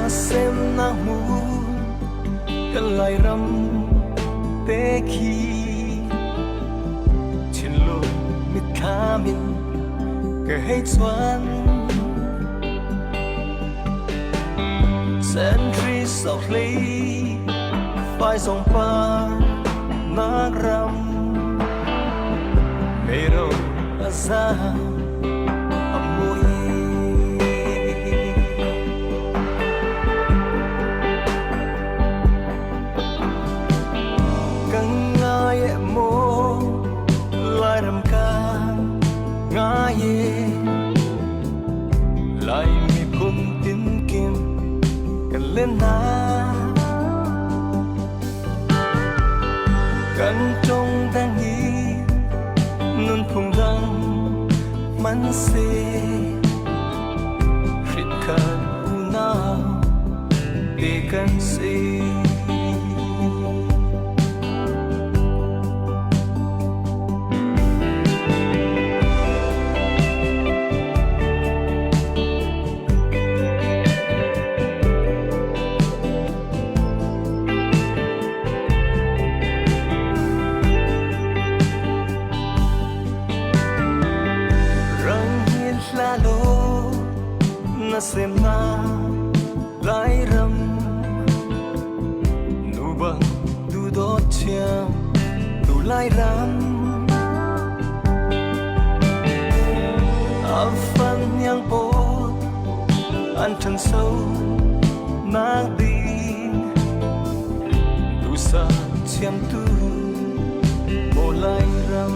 Semnak hmun kan Lairam te khi thinlung mitthlam in ka hei cuan. Sentry sokhlei faizong par nak ram mero a za a mui. Kan ngai e maw Lairam ka ngai e Lai miphun tinkim kan len hna Kan ṭong dang i nunphung dang man se Hritkhat unau te kan si. Rang hin hlah law na semnak Lairam nu bang duhdawt thiam tu Lairam a fan iang pawl an ṭhanso nak ding duhsah thiamtu maw Lairam.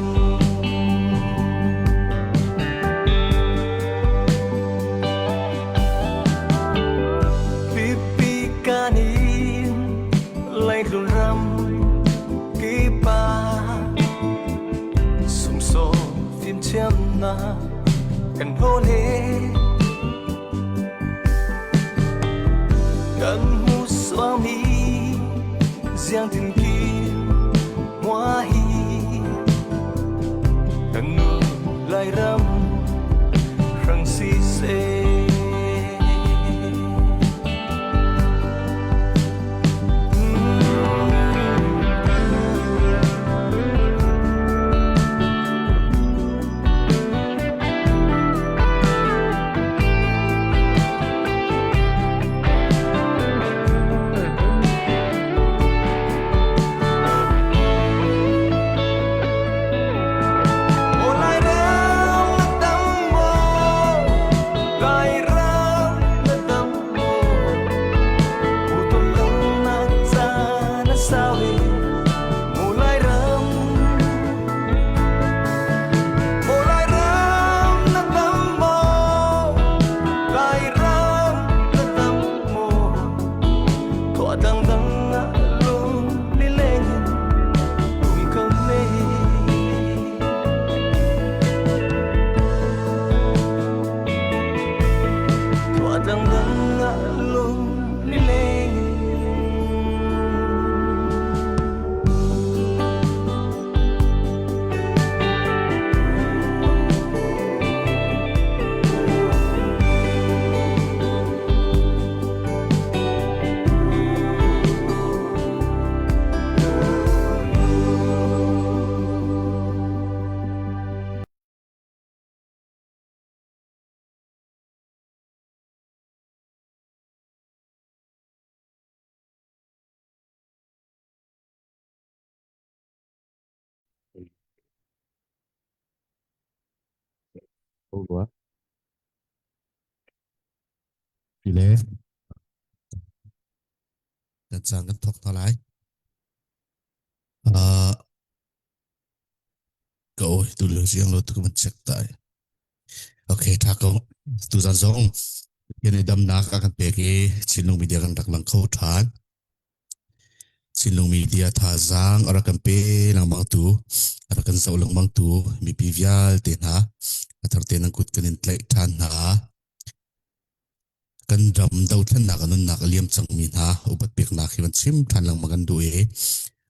Pipi kan in leitlun ram kipa sumsaw fimthiamnak kan hawle kan hmu suangmi ziangtin ki mua hi kan nu Lairam hrang si seh. Dang ah lung lileng in um ko ne. Thua dangdang ah lung lileng in. Pile kan caan kan thawk hna lai. Uh, ka oi tu lu siang lo tu ka van check ta ai. Okay, tha ko. Tu zan zong yan i damnak a kan pek i Chinlung media kan rak lang kho than. Chinlung media thazaang a rak kan pe lengmang tu, a rak kan zoh lengmang tu mipi vialte hna a thar te nan kut kan in tlaih than hna. Kan ram dothlennak a nunnak a liam cangmi hna upat peknak hi van chim ṭhan lengmang kan duh i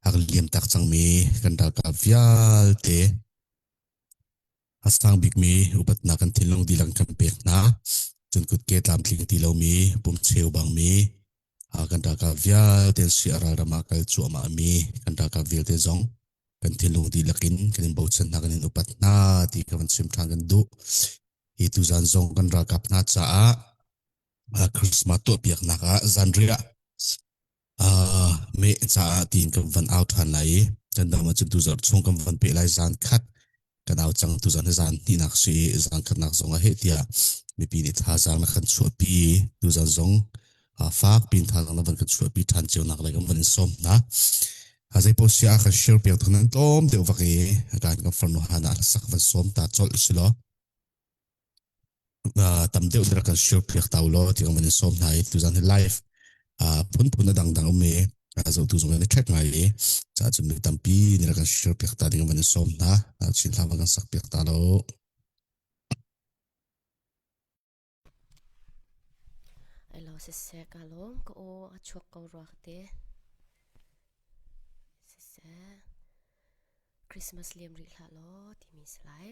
a kan liam tak cangmi kan ralkap vialte a sang bikmi upatnak kan thinlung dihlak kan pek hna. Cun kutke tlamtling ti lomi, pum cheu bangmi, kan ralkap vialte si a ralram ah kal cuahmah mi kan ralkap vialte zong kan thinlung dihlak in kan in bochan hna kan in upat hna ti ka van chim ṭhan kan duh. Hi tuzan zong kan ralkap hna caah Christmas tuahpiaknak ah zanriah meh caah tiin kan van au ṭhan lai i kan dam ahcun tuzarh chung kan van peh lai zan khat kan au cang tuzan hi zan hnihnak si i zan khatnak zong ah heh tiah mipi nih thazaang na kan chuahpi tuzan zong fak pin thazaang na van kan chuahpi ṭhan cio nak lai kan van in sawm hna. Zei paoh si ah kan share piak thang nan tlawm deuh vak i kan kan farnu hana sak van sawm ta colh si law tam deuh rak kan share piak ta ulaw ti kan van in sawm hna i tuzan hi live phunphun a dangdang um i zohtu zong in ṭhek ngai i ca cun mi tampi nih rak kan share piak ta ding kan van in sawm hna chin hla van kan sak piak ta lo. Ai lo siseh ka lawm ka aw a chuak ko rua ka te. Siseh Christmas liam rih hlah law timi si lai.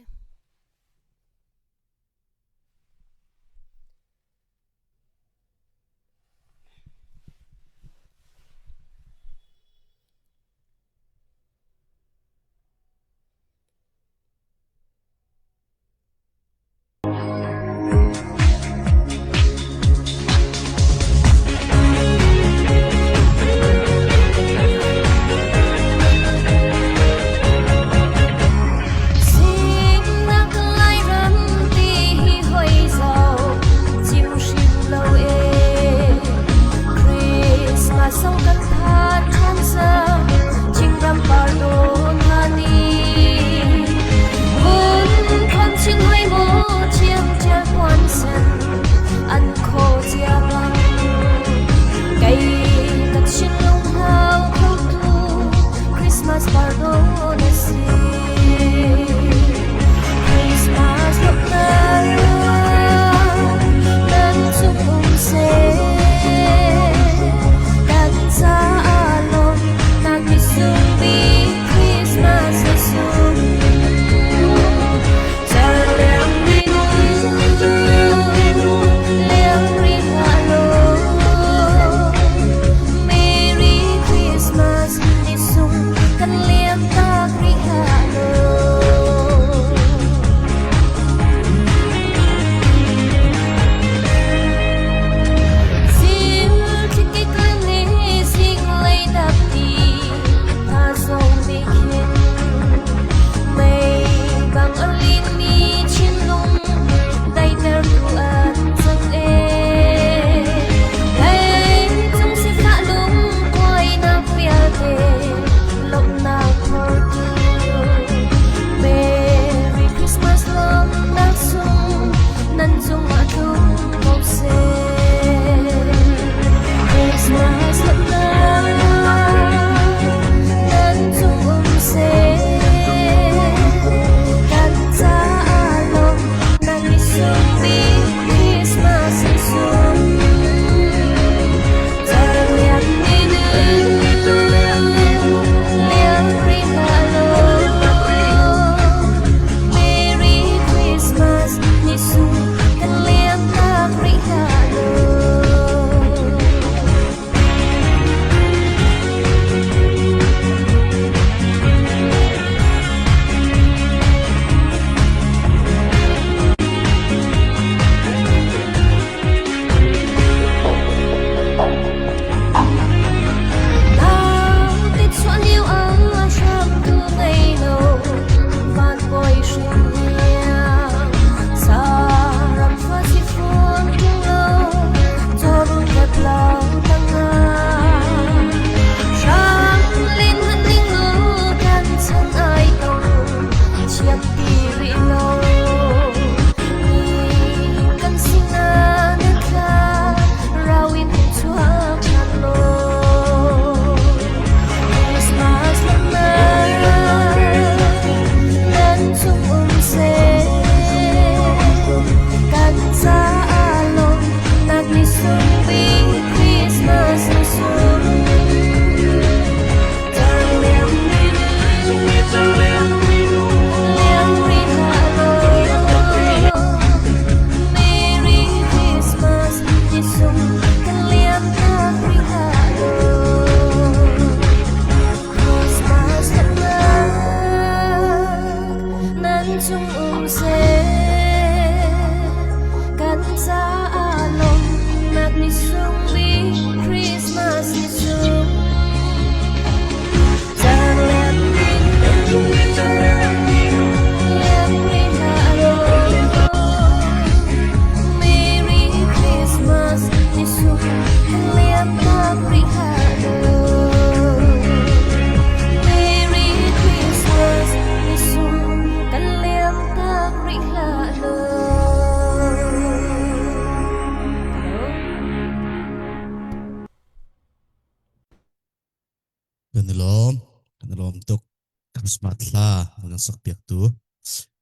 Kan i lawm. Kan i lawm tuk. Christmas thla kan sak piak tu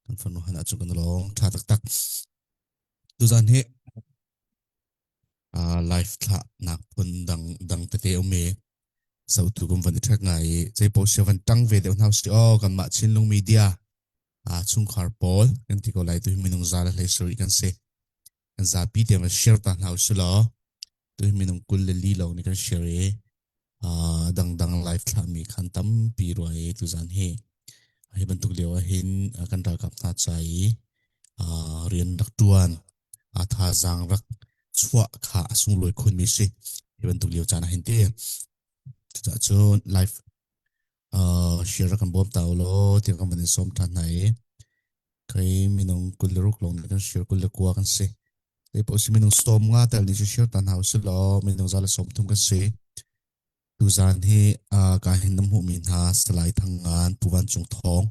kan fanu han ah cu kan i lawm tha taktak. Tuzan hi uh, live thla nak phun dang dang tete um i sautu kum van i ṭhek ngai i zeipaoh sia van ṭang ve deuh hna usih aw kanmah Chinlung Media uh, chungkhar pawl kan ti ko lai tu hi minung za le hlei sarih kan si. Kan zapi te van share ta hna usih law tu hi minung 24 lawng nih kan share i uh, dangdang live thlahmi khan tampi rua i tuzan hi hi bantuk lio ah hin uh, kan ralkap hna ca i uh, rian rak ṭuan a thazaang rak chuah kha a sunglawi khunmi si hi bantuk lio caan ah hin ti cucaah cun live uh, share rak kan bawm ta u law tiang kan van in sawm ṭhan hna i kai minung 26 lawng nih kan share 29 kan si Zei paoh si minung 50 tel nih cu share ta hna usih law minung 130 kan si. Tuzaan hi uh, ka hin na hmuhmi hna Salai Thang Ngan, Pu Van Cung Thawng,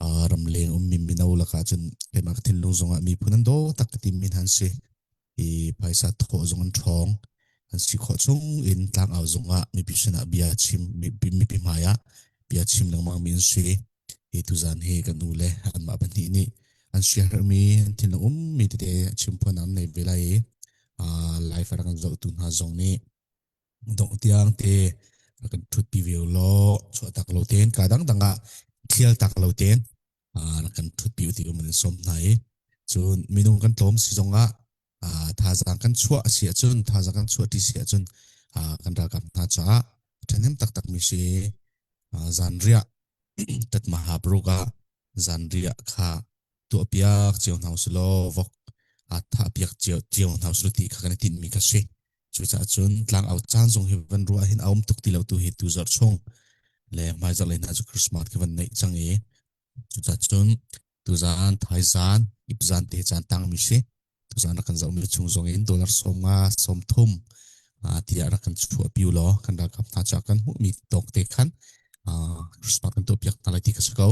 uh, ramleng ummi mino lakah cun keimah ka thinlung zongah miphun an daw tak ka timi hna an si. I phaisa thawh zong an ṭhawng. An si khawh chung in tlangau zongah mipi sinah bia chim mipi, mipi hmai ah bia chim lengmang mi an si. Hi tuzaan hi kan u le anmah pahnih nih an siaherhmi an thinlung ummi tete chimphuan an nei ve lai i uh, live a rak kan zohtu hna zong nih dongh tiang te rak kan ṭhutpi ve law chuah tak lo tein ka dangdang ah thial tak lo tein uh, rak kan ṭhutpi u ti um an sawm hna i cun minung kan tlawm si zongah uh, thazaang kan chuah a si ahcun thazaang kan chuah ti si ahcun uh, kan ralkap hna caah ṭhahnem taktak mi si uh, zanriah tatmaha paruk ah zanriah kha tuahpiak cio hna usih law vok aa thahpiak cio cio hna usih law ti kha kan i tinhmi kha si. Cucaah cun tlangau caan zong hi van ruah hin a um tuk ti lo tu hi tu zarh chung le hmaizarh lei hna cu Christmas khi van neih cang i cucaah cun tuzaan thaizaan ipzaan te caan tangmi si. Tuzaan rak kan zohmi chung zong in dollar 50 30 tiah rak kan chuahpi u law kan ralkap hna caah kan hmuhmi tawk te khan Christmas kan tuahpiak hna lai ti kha si ko.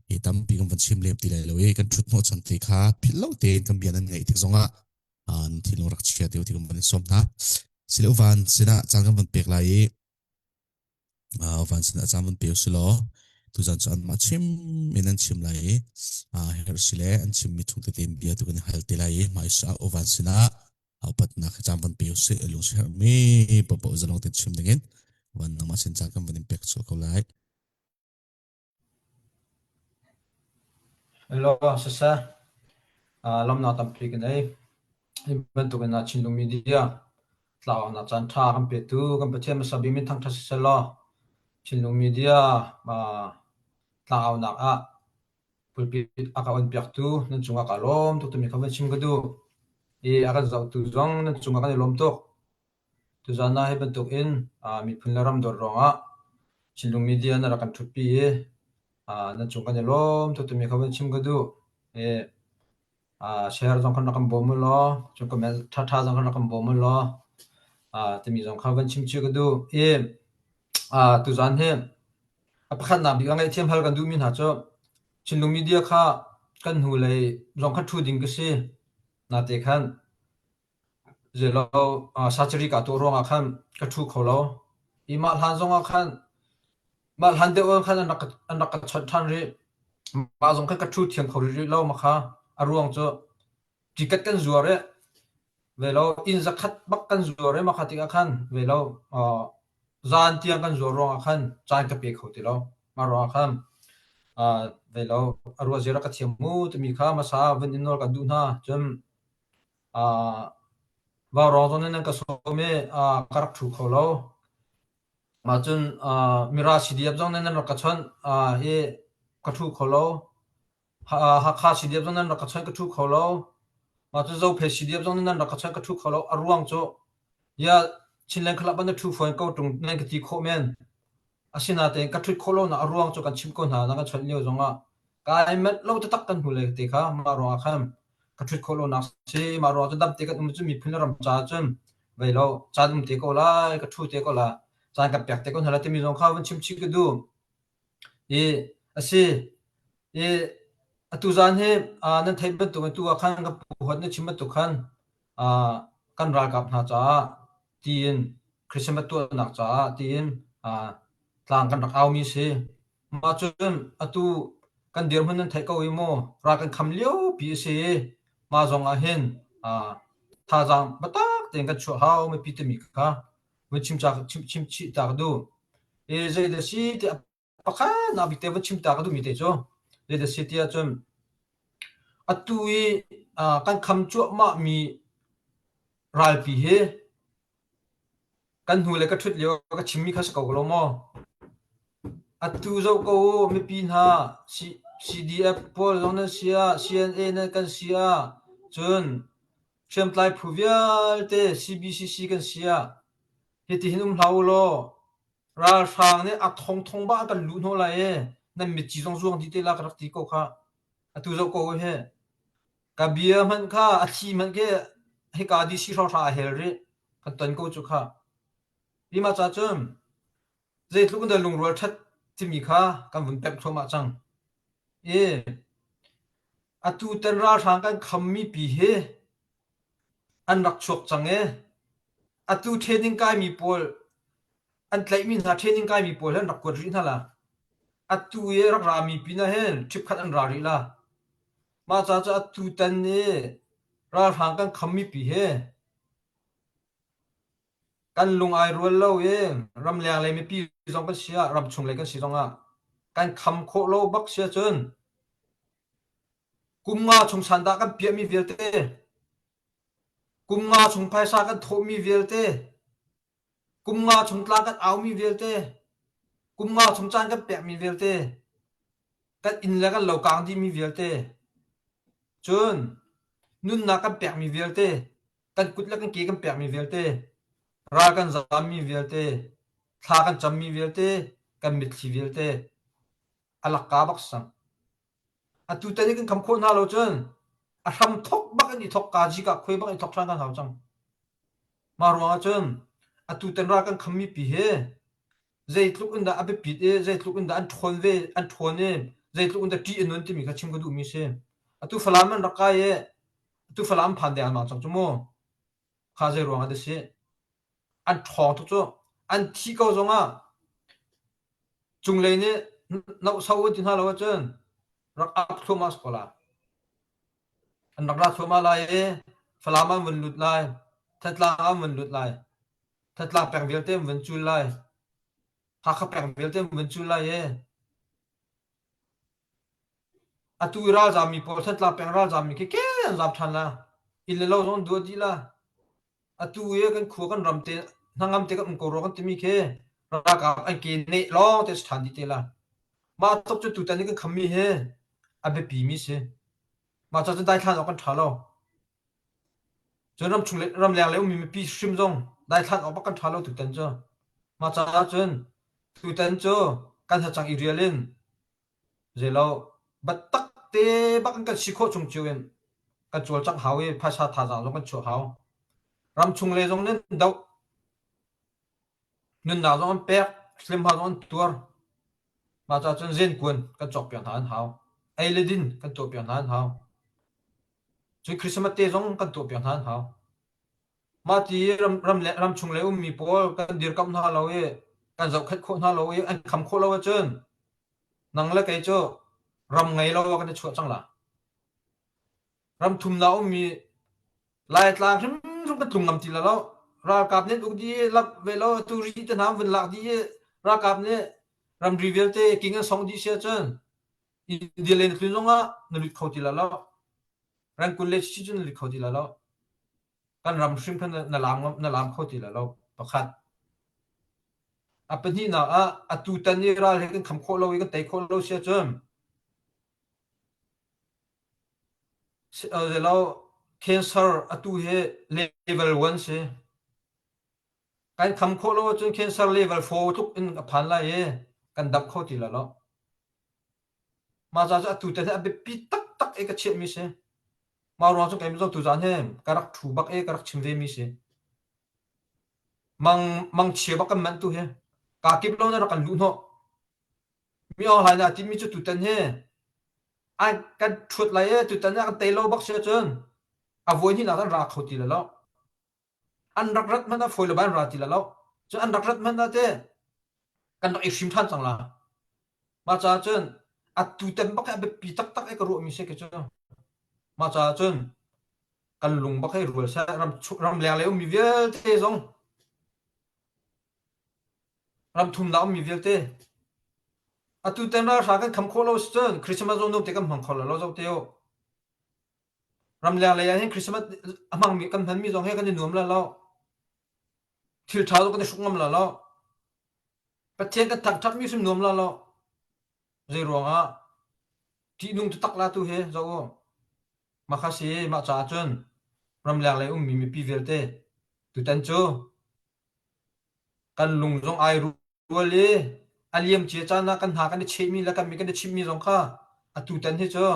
Hi tampi kan van chim lem ti lai lo i kan ṭhut hnawh chan te kha philh lo tein kan bia nan ngaih tik zongah nan thinlung rak chia te u ti kan van in sawm hna. Sile van sinah caan kan van pek lai i van sinah caan van pe usih law tuzan cu anmah chim in an chim lai i herh si le an chimmi chung tete in bia tu kan i hal te lai i hmaisa van sinah upatnak hi caan van pe usih lungsi herhmi paohpaoh zalong tein chim dingin van nangmah sin caan kan van in pek sual ko lai. Hello, siseh. Lawmnak tampi ka nei. Hi bantuk in Chinlung Media tlaunak caan ṭha kan petu kan Pathian hmasa bik min thangṭhat siseh law Chinlung Media tlangaunak ah pulpit a ka on piaktu nan cungah kaa lawm tuk timi kha van chim ka duh. I a kan zohtu zong nan cungah kan i lawm tuk. Tuzaan ah hi bantukin miphun le ram dawt ruangah Chinlung Media na rak kan ṭhutpi i nan cung kan i lawm tuk timi kha van chim ka duh. I share zong khan rak kan bawm u law, cun comment ṭhaṭha zong khan rak kan bawm u law timi zong kha van chim chih ka duh. I tuzaan hi a pakhatnak bik ah ngaihthiam hal kan duhmi hna cu Chinlung Media kha kan hnulei zong kha ṭhu ding ka si. Nate khan Zeilo surgery kaa tuah ruangah khan ka ṭhu kho lo. I mah hlan zongah khan mah hlan deuh ah khan an rak an rak ka chawnh ṭhan rih. Mah zong khan ka ṭhu thiam kho rih lo ma kha. A ruang cu ticket kan zuar i velo inn zakhat bak kan zuar i mah kha tikah khan velo zan tiang kan zuar ruangah khan caan ka pe kho ti lo. Mah ruangah khan velo a ruah zia rak ka thiam mu timi kha hmasa vun in nawl kan duh hna. Cun Vaurawng zong nih nan ka sawm i ka rak ṭhu kho lo. Mah cun Mira CDF zong nih nan rak ka chawnh i ka ṭhu kho lo. Hakha CDF zong nan rak ka chawnh ka ṭhu kho lo. Mah cun Zophei CDF zong nih nan rak ka chawnh ka ṭhu kho lo. A ruang cu ya Chinland Club ah na ṭhu fawn ko ṭung nan ka ti khawh men. Asinain ka ṭhut khawh lonak a ruang cu kan chimh ko hna na kan chawnh lio zongah kai manh lo taktak kan hnu le te kha mah ruangah khan ka ṭhut khawh lonak si mah ruangah cun damte kan um cu miphun le ram caah cun vei lo caan um te ko lai ka ṭhu te ko la caan kan pek te ko hna lai timi zong kha vun chim chih ka duh i a si i atu zan hi nan theih bantuk in tu ah khan ka pu huat na chim bantuk khan kan ralkap hna caah tiin Christmas tuahnak caah tiin. Tlang kan rak aumi si. Mah cun atu kan dirhmun nan theih ko i mu ral kan kham liopi a si i mah zong ah hin thazaang biatak tein kan chuah hau mipi timi kha vun chim chim chim chih ta ka duh. I zei dah si tiah pakhat nak bik te vun chim ta ka duhmi te cu zei dah si tiah cun atu i kan kham cuahmah mi ralpi hi Kan hnu le ka ṭhut lio ka chimmi kha si ko lo maw? Atu zoh ko u, mipi hna, CDF pawl zong nan si ah, CNA nan kan si ah, cun hriamtlai phu vialte CBCC kan si ah, hitihin um hlah u law, ralhrang nih a thongthong bak an kan luh hnawh lai i nan mitci zong zuang dih te la ka rak ti ko khah. Atu zoh ko u hi. Ka bia hmanh kha a thli hmanh khi hika DC hrawnghrang a hel rih. Kan ton ko cu kha. Hi mah ca cun zeitluk in dah lungrual ṭhat timi kha kan vun pemh thluahmah cang. I atu tan ralhrang kan khammi pi hi an rak chuak cang i atu training kaimi pawl an tlaihmi hna training kaimi pawl hi an rak kuat rih hna la. Atu i rak rami pinah hin ṭhipkhat an ra rih la. Mah ca cu atutan i ralhrang kan khammi pi hi kan lung ai rual lo i ramleng lei mipi zong kan si ah ramchung lei kan si zongah kan kham khawh lo bak si ahcun kum nga chung sandah kan piahmi vialte kum nga chung phaisa kan thawhmi vialte kum nga chung tlang kan aumi vialte kum nga chung caan kan pekmi vialte kan inn le kan lo kaang dihmi vialte cun nunnak kan pekmi vialte kan kut le kan ke kan pekmi vialte ral kan zammi vialte thla kan cammi vialte kan mitthli vialte a lakka bak sang atu tan i kan kham khawh hna lo cun a hram thok bak in i thok ka jika khuai bak in thok ṭhan kan hau cang mah ruangah cun atu tan ral kan khammi pi hi zeitluk in dah a biapit i zeitluk in dah an ṭhawn ve an ṭhawn i zeitluk in dah ṭih a nun timi kha chim ka duhmi si. Atu Falam an rak kai i atu Falam phan deng an cang cu mu. Kha zei ruang ah dah si? An ṭhawng tuk cu. An thih ko zongah cunglei nih nohso an ti hna lo ahcun rak ap thluahmah si ko la. An rak ra thluahmah lai i Falam an vun lut lai, Thantlang an vun lut lai. Thantlang peng vialte an vun cul lai. Hakha peng vialte an vun cul lai i atu i ralzammi pawl Thantlang peng ralzammi khi ke an zam ṭhan la. Inn le lo zong an duah dih la. Atu i kan khua kan ram te hnangam te kan um ko rua kan timi khi ralkap an ke neh lawng te si ṭhan dih te la. Mah tluk cu tutan i kan khammi hi a biapi mi si. Mah ca cun daithlan awk kan ṭha lo. Cun ramchung le ramleng le ummi mipi hrim zong daithlan awk bak kan ṭha lo tutan cu. Mah caah cun tutan cu kan hacang i rial in zeilo biatak te bak in kan si khawh chung cio in kan cawlcangh hau i phaisa thazaang zong kan chuah hau. Ramchung le zong nan doh nunnak zong an pek, hliamhma zong an tuar. Mah caah cun zenkuan kan cawkpiak hna an hau. Ei le din kan tuahpiak hna an hau. Cun Christmas te zong kan tuahpiak hna an hau. Mah ti ram, ram le ramchung le ummi pawl kan dirkamh hna lo i kan zohkhenh khawh hna lo i an kham khawh lo ahcun nang le kei cu ram ngei lo ah kan i chuah cang la. Ram thumnak ummi Laitlang hrimhrim kan tlung ngam ti la lo. Ralkap nih uk dih lak ve lo tu ri te hna vun lak dih i ralkap nih ramri vialte king an song dih si ahcun India le na tlun zongah na lut kho ti la lo. Rangkun le chichi cu na lut kho ti la lo. Kan ram hrim kha na lam na lam kho ti la lo. Pakhat. A pahnihnak ah atu tan i ral he kan kham khawh lo i kan tei khawh lo si ahcun lo cancer atu hi level 1 si. Kan kham khawh lo ahcun cancer level 4 tluk in a phan lai i kan damh kho ti la lo. Mah ca cu atu te hi a biapi taktak i ka chiahmi si. Mah ruang cu keimah zong tuzaan hi ka rak ṭhu bak i ka rak chim vemi si. Mang mangchia bak kan manh tu hi. Kaa kip lo na rak kan luh hnawh. Mi Aung Hlaing nih aa timmi cu tutan hi an kan ṭhuat lai i tutan hi a kan tei lo bak si ahcun a voi hnihnak an ra kho ti lai lo. An rak rat hmanh ah fawi lo ba an ra ti lai lo. Cun an rak rat hmanh ah teh kan. Kan rak i hrim ṭhan cang la. Mah caah cun atu tem bak hi a biapi taktak i ka ruahmi si khi cu. Mah caah cun kan lung bak hi rual seh ram ramleng lei ummi vialte zong ram thumnak ummi vialte atu ten ralhrang kan kham khawh lo si cun Christmas zong nuam te kan hmang kho lo zoh te u. Ramleng lei ah hin Christmas a hmangmi kan hmanmi zong hi kan i nuam la lo. Thil ṭha zong kan i hruk ngam la lo. Pathian kan thangṭhatmi hrim nuam la lo. Zei ruangah ṭihnung taktak la tu hi zoh u. Mah kha si mah caah cun ramleng lei ummi mipi vialte tutan cu kan lung zong ai rual i a liamcia caan ah kan hna kan i chehmi le kan mi kan i chimhmi zong kha atu tan hi cu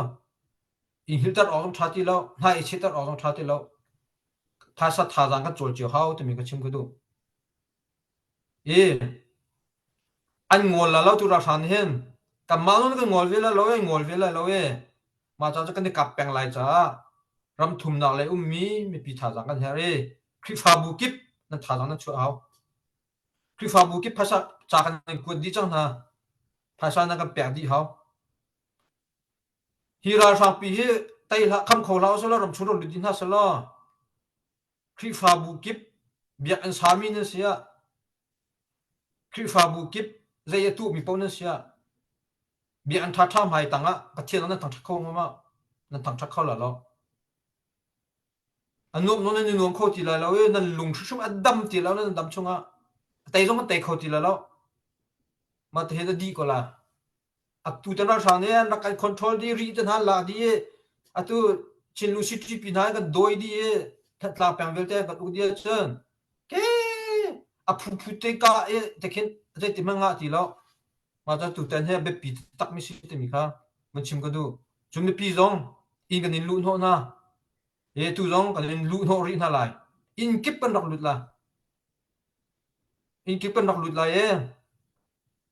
i hngilhter awk zong ṭha ti lo, hna i chehter awk zong ṭha ti lo. Phaisa thazaang kan cawl cio hau timi ka chim ka duh. I an ngawl la lo tu ralhrang nih hin kanmah zong nih kan ngawl ve lai lo e ngawl ve lai lo e mah ca cu kan i kap peng lai caah ram thumnak lei ummi mipi thazaang kan herh i Khrihfabu kip nan thazaang nan chuah hau. Khrihfabu kip phaisa ca kan in kuat dih cang hna. Phaisa nan kan pek dih hau. Hi ralhrang pi hi tei hlah kham kho hlah usih law ramchung ron lut dih hna selaw Khrihfabu kip biakinn sami nan si ah Khrihfabu kip zei a tuhmi paoh nan si ah biakinn ṭhaṭha hmai tangah Pathian nan thangṭhat kho hnga ma? Nan thangṭhat kho lai lo. A nuam nawn nan i nuam kho ti lai lo i nan lung hrimhrim a dam ti lo nan dam chungah a tei zong an tei kho ti lai lo. Mah ti hin a dih ko la. Atu te ralhrang nih an rak kan control dih rih te hna an lak dih i atu Chinlu City pi hna kan dawi dih i Thantlang peng vialte kan uk dih ahcun ke a phuphu te ka i te khin zeiti hmanh ngah ti lo. Mah cu tutan hi a biapi takmi si timi kha van chim ka duh. Cun mipi zong inn kan in luh hnawh hna. E tu zong kan in luh hnawh rih hna lai. Inn kip kan rak lut la. Inn kip kan rak lut lai i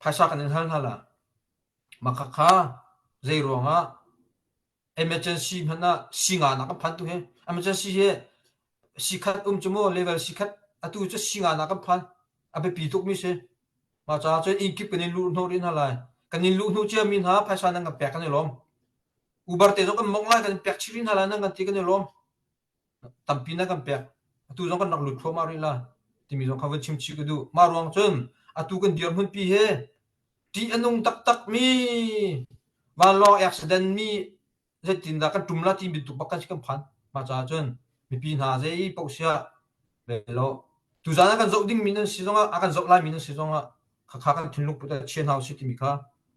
phaisa kan in hal hna la. Mah khakha zei ruangah emergency hmanh ah singa nak kan phan tu hi emergency hi sikhat um cu mu level sikhat atu cu singa nak kan phan a biapi tuk mi si mah caah cun inn kip kan in luh hnawh rih hna lai kan in luh hnu cia mi hna phaisa nan kan pek kan i lawm Uber te zong kan mongh lai kan in pek chih rih hna lai nan kan ti kan i lawm tampi na kan pek. Atu zong kan rak lut thluahmah rih la timi zong kha vun chim chih ka duh. Mah ruang cun atu kan dirhmun pi hi ṭih a nung taktak mi vanlawng accident mi zeitindah kan ṭum la ti bantuk bak kan si kan phan. Mah caah cun mipi hna zei paoh siah lo tuzaan ah kan zoh dingmi nan si zongah a kan zoh laimi nan si zongah khakha kan thinlung put ah chia hna usih timi kha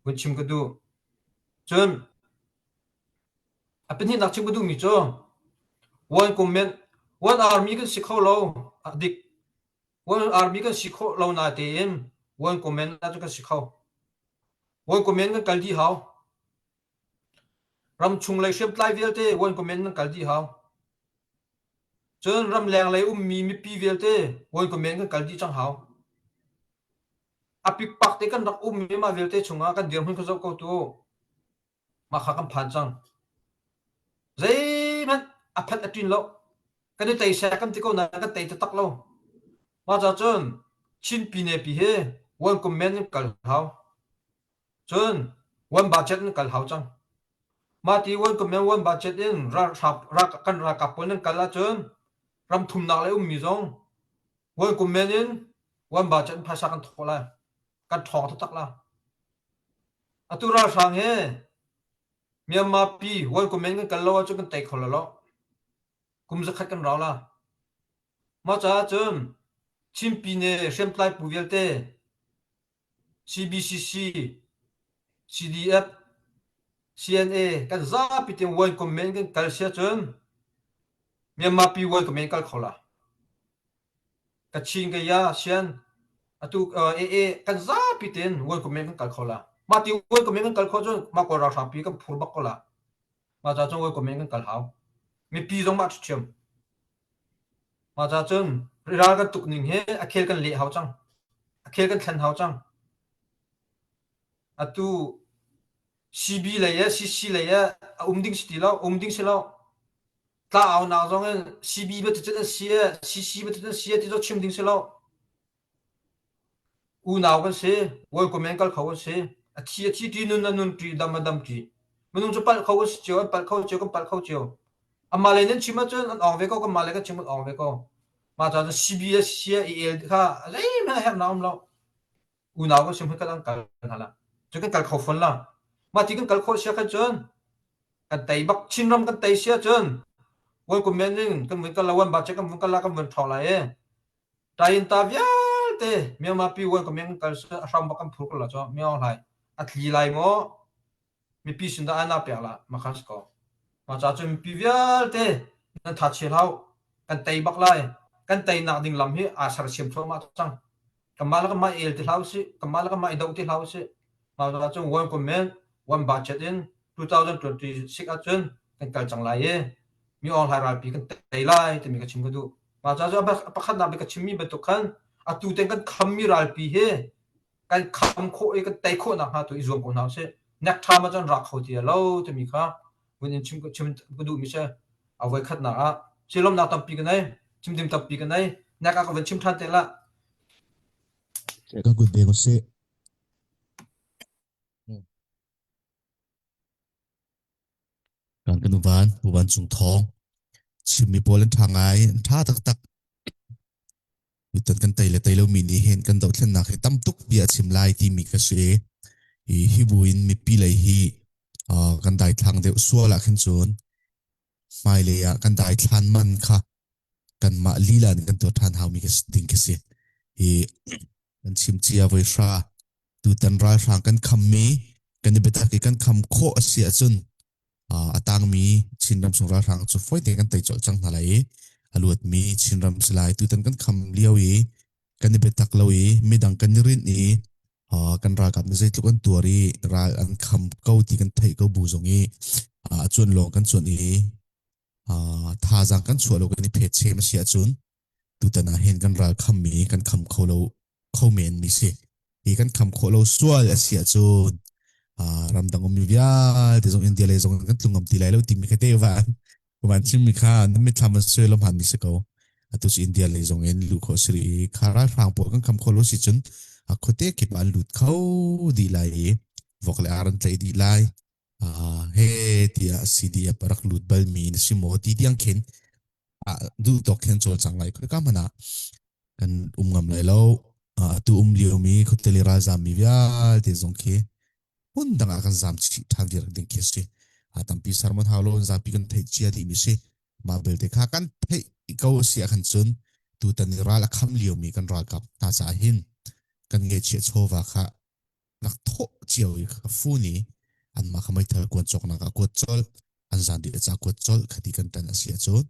vun chim ka duh. Cun A pahnihnak chim ka duhmi cu one comment one army kan si kho lo a dik one army kan si khawh lo natein one comment ah cun kan si kho. One comment kan kal dih hau. Ramchung lei hriamtlai vialte one comment kan kal dih hau. Cun ramleng lei ummi mipi vialte one comment kan kal dih cang hau. A pikpak te kan rak ummi mah vialte chungah kan dirhmun kha zoh ko tu. Mah kha kan phan cang. Zeihmanh a phanh a ṭin lo. Kan i tei seh kan ti ko nain kan tei taktak lo. Mah ca cun Chin pine pi hi one comment in kal hau. Cun one budget in kal hau cang. Mah ti one comment one budget in ralhrap kan ralkap pawl nan kal ahcun ram thumnak le ummi zong one comment in one budget in phaisa kan thawh lai. Kan ṭhawng taktak la. Atu ralhrang hi Myanmar pi World Comment kan kal lo ahcun kan tei kho lo lo. Kum zakhat kan rau la. Mah caah cun Chin pine hriamtlai pu vialte CBCC, CDF, CNA kan zapi tein World Comment kan kal si ahcun Myanmar pi World Comment kal kho la. Kachin ka ya sian atu ee kan zapi tein world comment kan kal kho la mah ti world comment kan kal kho cun mah kawl ralhrang pi kan phur bak ko la mah ca cun world comment kan kal hau mipi zong mah ṭhiam mah ca cun ral kan tuk ning hi a khel kan leh hau cang a khel kan thlen hau cang atu CB lei e CC lei e a um ding si ti lo um ding si lo Tla-aunak zong in CB bantuk an si e, CC bantuk an si e ti cu chim ding si lo. Unau kan si, hawikom in kal kho kan si. A thi a thi ṭi, nun a nun ṭi, dam a dam ṭi. Minung cu palh kho kan si cio, an palh kho cio, kan palh kho cio. Amah le nan chim ahcun an awng ve ko, kanmah le kan chim an awng ve ko. Mah caah cun CB le CC i el kha zeihmanh a herhnak um lo. Unau kan si hmun khat an kal hna la. Cu kan kal kho fawn la. Mah ti kan kal khawh sia khan cun kan tei bak Chinram kan tei sia cun World men in kan vun kal la wan ba che kan vun kal la kan vun ṭhawng lai e. Tayin ta vialte Myanmar pi World men kal a hram bak kan phur ko la cho Myanmar hlai a tli lai maw mipi sin dah ana pek la makhan si ko. Mah ca cun mipi vialte nan tha chia hlah kan tei bak lai. Kan teinak ding lam hi aa sersiam thluahmah cang. Kanmah le kanmah el ti hlah usih, kanmah le kanmah i doh ti hlah usih. Mah ca cun one comment, one budget in 2026 ahcun kan kal cang lai i mi Aung Hlaing ralpi kan tei lai timi ka chim ka duh. Mah ca cu pakhatnak bik ka chimmi bantuk khan atu tiang kan khammi ralpi hi kan kham khawh i kan tei khawh nakhnga tu i zuam ko hna usih. Nek ṭha ma cun rak kho ti lo timi kha vun in chim chim ka duhmi si. A voi khatnak ah silomnak tampi ka nei, chimdim tampi ka nei. Nek ah ka vun chim ṭhan te la. Kan kut beng usih. Kan kan uvan, uvan cung thawng. Chimmi pawl an ṭha ngai, an ṭha taktak. Tutan kan tei le tei lomi nih hin kan dohthlennak hi tam tuk bia a chim lai timi ka si i hi hi buin mipi lei hi uh, kan daithlang deuh sual ah khin cun hmailei ah kan daithlan man kha kanmah lila in kan tuah ṭhan haumi ding khi si. Hi kan chim cia voi hra tutan ralhrang kan khammi kan i biatak i kan kham khawh a si ahcun a tangmi Chinram chung ralhrang cu fawi tein kan tei colh cang hna lai i a luatmi Chinram si lai. Tutan kan kham lio i kan i biatak lo i midang kan i rinh i kan ralkap nih zeitluk an tuar i ral an kham ko ti kan theih ko bu zong i a cuan lawng kan cuan i thazaang kan chuah lo kan i phet chem a si ahcun tutan ah hin kan ral khammi kan kham kho lo kho men mi si. Hi kan kham khawh lo sual a si ahcun ramdang ummi vialte zong India lei zong kan tlung ngam ti lai lo timi kha te van van chimmi kha nan mitthlam an suai lom han mi si ko. Atu cu India lei zong in luh khawh si rih i kha ralhrang pawl kan kham khawh lo si cun a khuate kip ah an lut kho dih lai i vok le ar an tlaih dih lai. He tiah CDF a rak lut balmi na si maw ti tiang khin duh tawk khin cawlcang lai khoi ka hmanh ah kan um ngam lai lo. Atu um liomi khuateli ralzammi vialte zong khi hmun dang ah kan zam chih ṭhan viar ding khi a si. Tampi sermon hau lo zapi kan theih cia dihmi si. Mah belte kha kan theih ko a si ahkhan cun tutan i ral a kham liomi kan ralkap hna caah hin kan ngeihchiah chawva kha rak thawh cio i ka fun i anmah kha meithal kuan cawknak ah kuat colh an zan dih ca kuat colh khati kan tan a si ahcun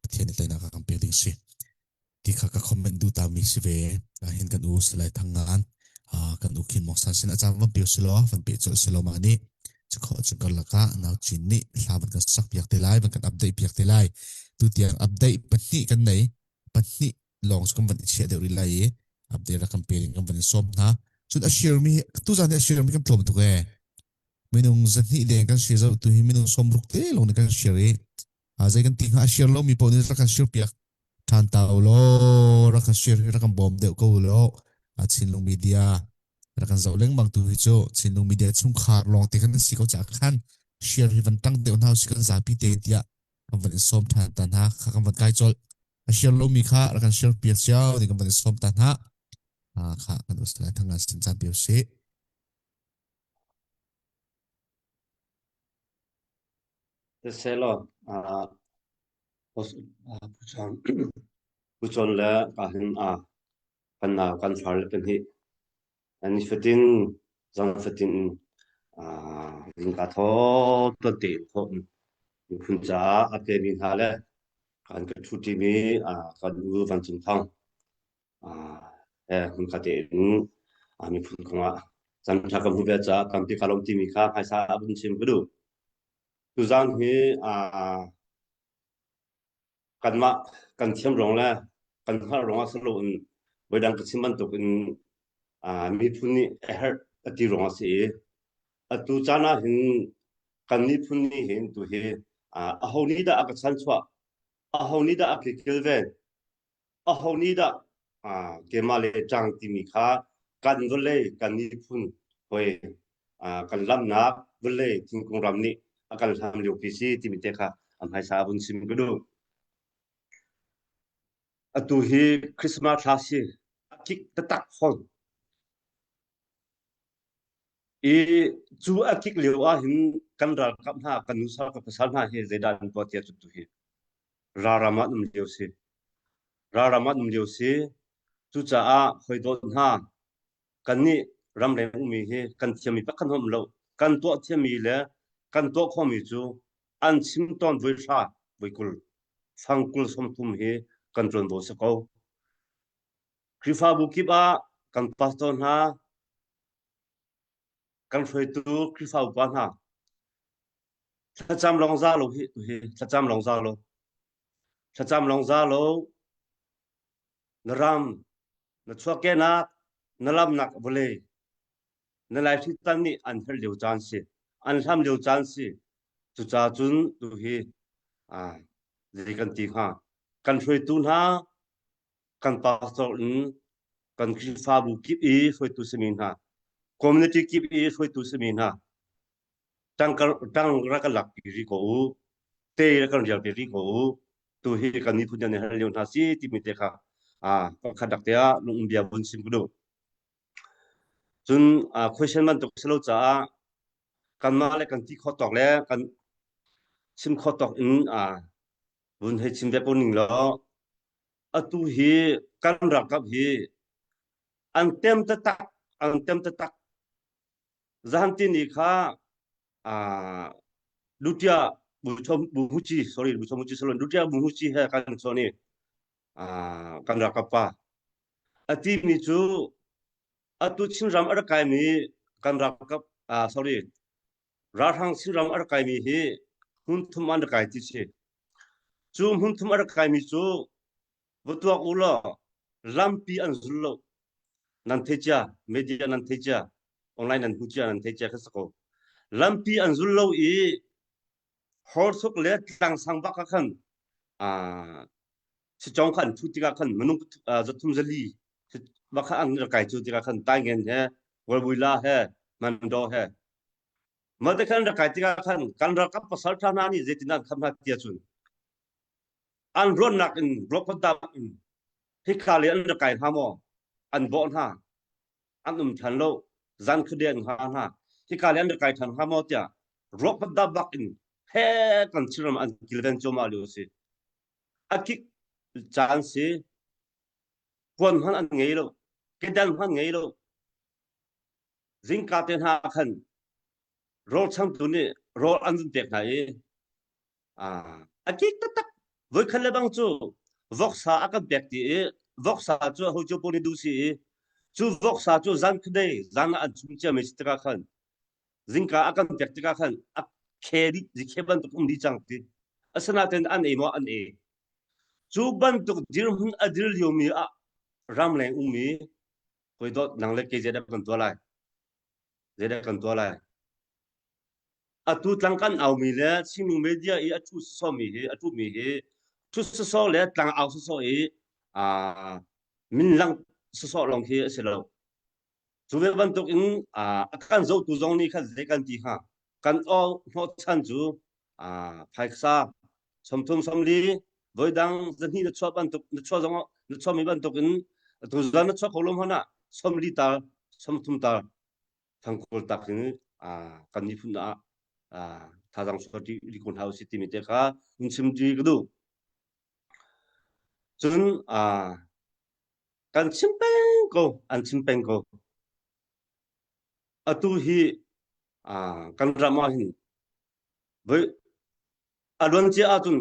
Pathian nih teinak a kan pek ding si ti kha ka comment duh ta mi si ve hin kan u Salai Thang Ngan kan u Khin Mong San sin a cang van pe si law van pe colh si law ma nih cu kho cu karlak ah nau chin nih hla van kan sak piak te lai van kan update piak te lai tu tiang update pahnih kan nei pahnih lawng cu kan van i chiah deuh rih lai i update rak kan pe ding kan van in sawm hna. Cun a share mi tuzan hi a share mi kan tlawm tuk ee. Minung zahnih deng kan share zo tu hi minung sawmruk te lawng nih kan share i zei kan ti hnga a share lo mi paoh nih rak kan share piak ṭhan ta u law rak kan share hi rak kan bawm deuh ko u law Chinlung Media rak kan zoh lengmang tu hi cu Chinlung Media chungkhar lawng te kan si ko caah khan share hi van ṭang deuh hna usih kan zapi te tiah kan van in sawm ṭhan ta hna kha kan van kai colh. A share lomi kha rak kan share piak cio ni kan van in sawm ta hna. Kha kan us lai thang sin caan pio si. Selo Puchon le ka hin a kan nau kan far le pahnih Nifatin zan fatin zingka thaw tuan tein thawh in miphun caah a pemi hna le kan ka ṭhuṭimi kan u Van Cung Thang he hmunkhat tein miphun kongah caan ṭha kan hmuh ve caah tampi kaa lawm timi kha hmaisa ah vun chim ka duh. Tuzaan hi kanmah kan thiam ruang le kan hngalh ruangah si loin voidang ka chim bantukin miphun nih a herh a ti ruangah a si i atu caan ah hin kan miphun nih hin tu hi aho nih dah a ka chanchuah aho nih dah a ka kilven aho nih dah keimah le ṭang timi kha. Kan vawlei, kan miphun hoi kan lamnak vawlei thingkung ram nih a kan hlam liopi si timi te kha a hmaisa a vun chim ka duh. Atu hi Christmas thla si a kik taktak fawn. I cu a kik lio ah hin kan ralkap hna, kan nusal, kan pasal hna hi zeidah an tuah tiah cu tu hi ralram ah an um lio si. Ralram ah an um lio si. Cucaah hawi dawt hna, kannih ramleng ummi hi kan thiammi pakhat hmanh um lo. Kan tuah thiammi le kan tuah khawhmi cu an chim tawn voi hra, voi 20, fang 20 30 hi kan ṭuanvo si ko. Khrihfabu kip ah kan pastor hna, kan hruaitu Khrihfa upa hna, thlacam lawng za lo hi hi thlacam lawng za lo. Thlacam lawng za lo. Na ram, na chuahkehnak, na lamnak vawlei, na laihri tan nih an herh lio caan si, an hlam lio caan si. Cucaah cun tu hi ah zei kan ti hnga? Kan hruaitu hna, kan pastor in kan Khrihfabu kip i hruaitu simi hna, community kip i hruaitu simi hna, tang tang rak kan lak pi rih ko u, te rak kan rial pi rih ko u, tu hi kan miphun nih hal lio hna si timi te kha ah pakhat dak te ah lung bia vun sim ka duh. Cun question bantuk si lo caah kanmah le kan ti khawh tawk le kan chim khawh tawk in vun hei chim ve ko ning law atu hi kan ralkap hi an tem taktak an tem taktak zahan ti ni kha lutia buhuchi sorry buhuchi salon lutia buhuchi he kan choni kan ralkap pa ati mi cu atu Chinram a rak kaimi kan ralkap sorry ralhrang Chinram a rak kaimi hi hmun thum an rak kai ti si. Cu hmun thum a rak kaimi cu va tuak u law lampi an zul lo. Nan thei cia, media nan thei cia, online nan hmu cia, nan thei cia kha si ko. Lampi an zul lo i Horsuk le tlangsang bak ah khan Sicong kha an thu tikah khan minung zathum zali bak kha an rak kai cu tikah khan Taingen he Walbuila he Mando he mah te khan rak kai tikah khan kan ralkap pasal ṭha hna nih zeitin an kham hna tia cun an ruannak in ruakpadam in hika le an rak kai hna maw an bawh hna an um ṭhan lo zan khuade an hnga hna hika le an rak kai ṭhan hnga maw tiah ruakpadam bak in he kan Chinram an kilven cuahmah lio a si a kik caan si puan hmanh an ngei lo kedan hmanh ngei lo zingka te hna khan rawl changtu nih rawl an vun pek hna i a kik taktak voikhat le bang cu voksa a kan pek ti i voksa cu ho cio pawl nih duh si i cu voksa cu zan khadei zan ah an chum cia mi si tikah khan zingka a kan pek tikah khan a khe dih zikhe bantuk um dih cang ti asinain an ei maw an ei cu bantuk dirhmun a dir liomi ah ramleng ummi koi dawt nang le kei zeidah kan tuah lai zeidah kan tuah lai atu tlang kan aumi le Chinnu media i a thu sawmi hi a thu mi hi thu saw le tlang au saw i min lang saw lawng khi a si lo Cu ve bantuk in a kan zohtu zong nih khan zei kan ti hnga? Kan aw hnawhchan cu phaisa 30 40 voidang zahnih na chuah bantuk na chuah zong na chuahmi bantuk in tuzan na chuah kho lo hmanh ah 40 tar 30 tar thangkawl tak in kan miphun ah thazaang chuah ri ko hna usih timi te kha hun chim ti ka duh. Cun kan chim peng ko an chim peng ko atu hi kan ram ah hin voi a luan cia ahcun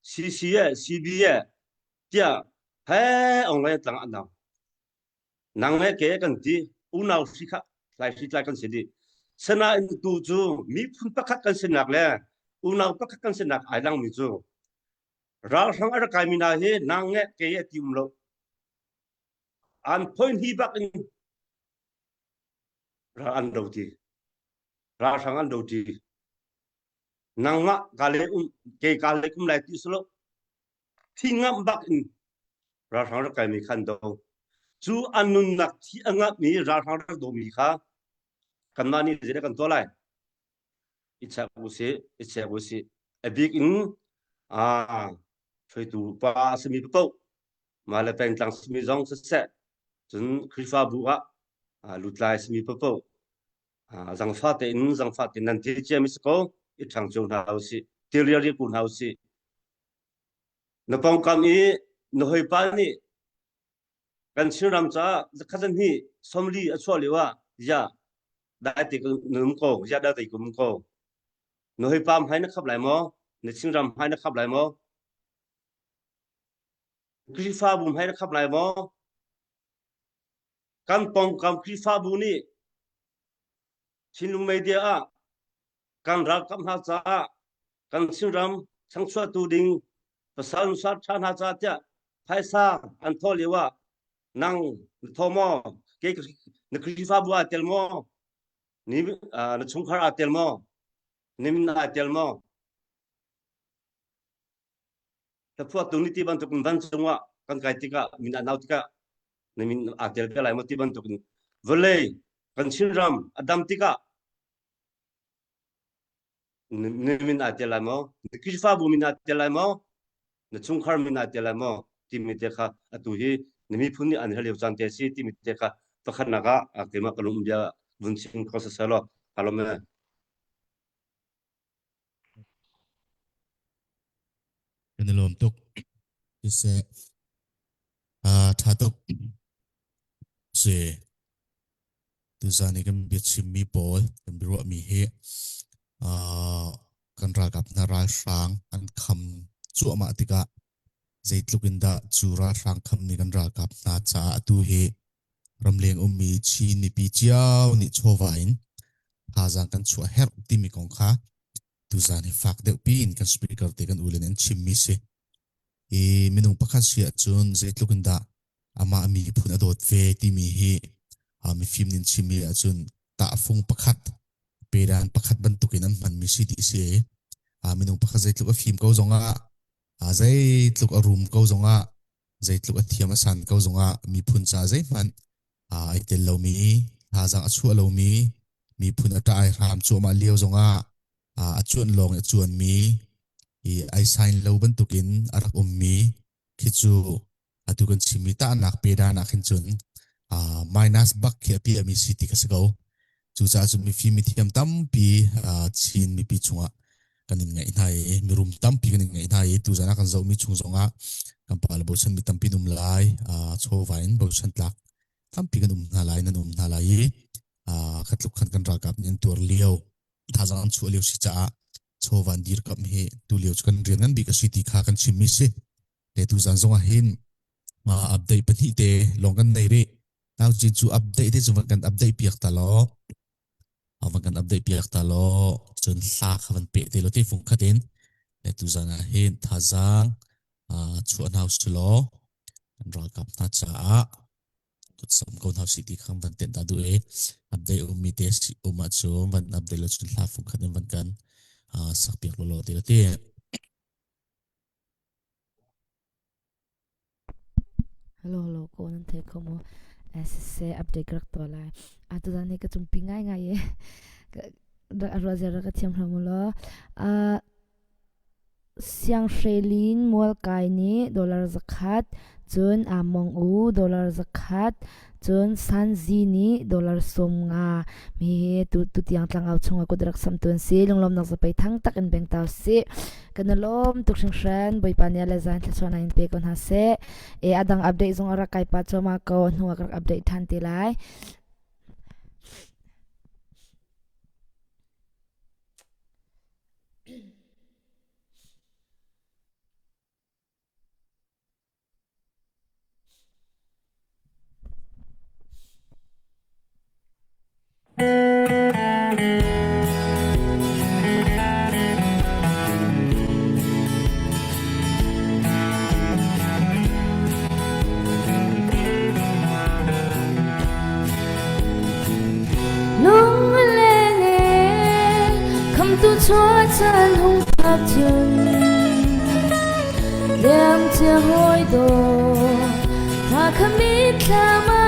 CC e CB e tiah he ong le tlang an nau nang le ke kan ti unau hri kha lai hri tlai kan si di sanain tu cu miphun pakhat kan sinak le unau pakhat kan sinak ai lang mi cu Ralhrang a rak kaimi hna hi nang nge ke a ti um lo. An phoin hi bak in ral an do ti. Ralhrang an do ti. Nangmah ka le um ke ka le kum lai ti slo. Thi ngam bak in ralhrang rak kaimi khan do. Cu an nunnak thi a ngahmi ralhrang rak dawmi kha kanmah nih zeidah kan tuah lai? I check usih, i check usih. A bik in aa hruaitu pa a simi paoh mah le pengtlang simi zong siseh, cun Khrihfabu ah lutlai simi paoh zangfah tein zangfah tein nan ti ciami si ko i ṭhang cio hna usih, ti riari ku hna usih. Na pawngkam i na hawipa nih kan Chinram caah zakhat hnih sawmli a chuah lio ah ziah dai te na um ko ziah dai te um ko na hawipa hmai na khap lai maw na Chinram hmai na khap lai maw Khrihfabu hmai na khap lai maw kan pawngkam Khrihfabu nih Chinlung media ah kan ralkap hna caah kan Chinram changchuahtu ding pasal nusa ṭha hna caah tiah phaisa an thawh lio ah nang na thaw maw ke na Khrihfabu aa tel maw ni na chungkhar aa tel maw ni min aa tel maw Hlaphuahtu nih ti bantuk in vancung ah kan kai tikah min an au tikah na min aa tel te lai maw ti bantuk in vawlei kan Chinram a dam tikah na min aa tel lai maw na Khrihfabu min aa tel lai maw na chungkhar min aa tel lai maw timi te kha atu hi na miphun nih an hal lio caan te si timi te kha pakhatnak ah keimah ka lung bia vun chim kho saseh law ka lawm e. Kan i lawm tuk. Siseh, aa ṭha tuk. Si. Tuzan i kan biachimmi pawl, kan biaruahmi hi uh, kan ralkap hna ralhrang an kham cuahmah tikah zeitluk in dah cu ralhrang kham nih kan ralkap hna caah atu hi ramleng ummi Chin mipi cio nih chawva in thazaang kan chuah herh timi kong kha tuzan hi fak deuh piin kan speaker te kan ulen an chimmi si. I minung pakhat si ahcun zeitluk in dah amah miphun a dawt ve timi hi mifim nih an chimmi ahcun tahfung pakhat pedan pakhat bantukin an hmanmi si ti si. Minung pakhat zeitluk a fim ko zongah zeitluk a rum ko zongah zeitluk a thiam a san ko zongah miphun ca zeihmanh ai tel lomi thazaang a chuah lomi miphun a ṭah ai hram cuahmah lio zongah a cuan lawng i a cuanmi i ai sign lo bantukin a rak ummi khi cu atu kan chimmi tahnak pedan ah khin cun minus bak khi a piahmi si ti ka si ko. Cucaah cun mifim mithiam tampi Chin mipi chungah kan in ngeih hna i mirum tampi kan in ngeih hna i tuzan ah kan zohmi chung zongah kan pa le bochan mi tampi um lai chawva in bochan tlak tampi kan um hna lai nan um hna lai i kha tluk khan kan ralkap nih an tuar lio thazaang an chuah lio si caah chawva an dirkamh hi tu lio cu kan rian ngan bik a si ti kha kan chimmi si. Le tuzan zongah hin update pahnih te lawng kan nei rih. Nau cin cu update te cu van kan update piak ta law van kan update piak ta law cun hla kha van peh te law te fung khat in le tuzan ah hin thazaang chuah hna usih law kan ralkap hna caah kutsam ko hna usih ti kha van tenh ta duh i update ummi te um ahcun van update lo cun hla fung khat in van kan sak piak law law te la ti. Hello hello ko nan thei kho maw? Siseh update ka rak tuah lai. A tuzan hi ka cungpi ngaingai i a ruah zia rak ka thiam hram u law. Sianghrelin Mualkai nih dollar zakhat, cun Among U dollar zakhat, cun Sanzi nih dollar 50 mi hi tu tutiang tlangau chungah kut rak samtu an si. Lunglawmnak zapei thang tak in beng tau si. Kan i lawm tuk hringhran. Bawipa nih a le zan thluachuahnak in pe ko hna seh. E a dang update zong a rak kai pa cuahmah ko. Hnu ah ka rak update ṭhan te lai. Lung a leng e khamtu chuah caan hung phak cun Liam cia hawi dawt hna kha mitthlam ah.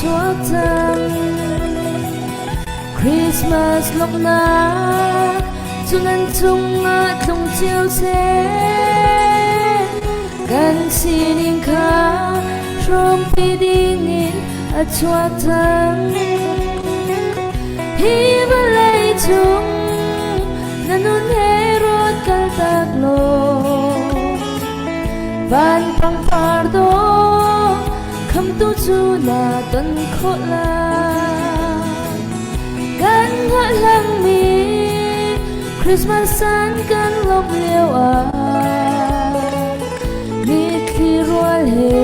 chuak cang. Christmas lawmhnak cu nan cungah tlung cio seh. Kan sining kha hrawmpi dingin a chuak cang. Hi vawlei cung na nun he ruat kaltak law van pangpar dawh khamtu cu na ton khawh lai. Kan hngalhlangmi Christmas san kan lawmh lio ah mitthli rual he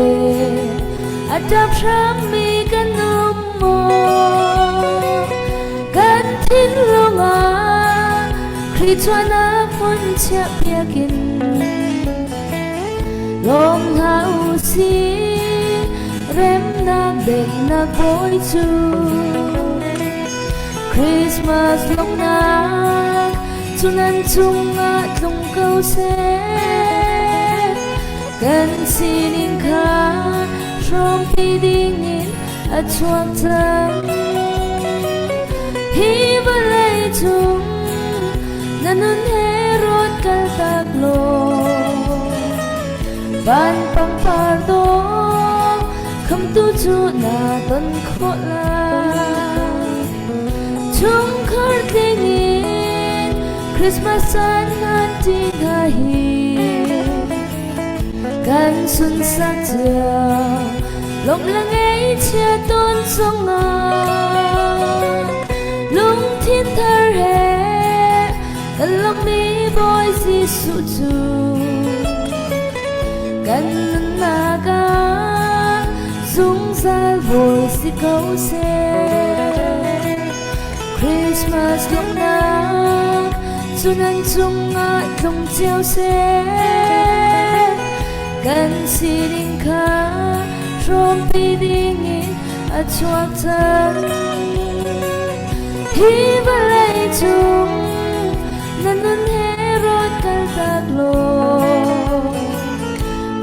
a ṭap hrammi kan um maw? Kan thinlung ah Khrih chuahnak hmun chiahpiak in lawm hna u sih remnak daihnak bawi cu Christmas lawmhnak cu nan cungah tlung ko seh. Kan sining kha hrawmpi dingin a chuak cang. Hi vawlei cung na nun he ruat kaltak law van pangpar dawh khamtu cu na ton khawh lai. Chungkhar tling in Christmas caan hman ṭi hna hi kan sunsak cia lawmh le ngaihchia tawn zongah lungthin thar he kan lawmhmi Bawi Jesuh cu kan nunnak ah zungzal bawi si ko seh. Christmas lawmhnak cu nan cungah tlung cio seh. Kan sining kha hrawmpi dingin a chuak cang. Hi vawlei cung na nun he rawt kaltak law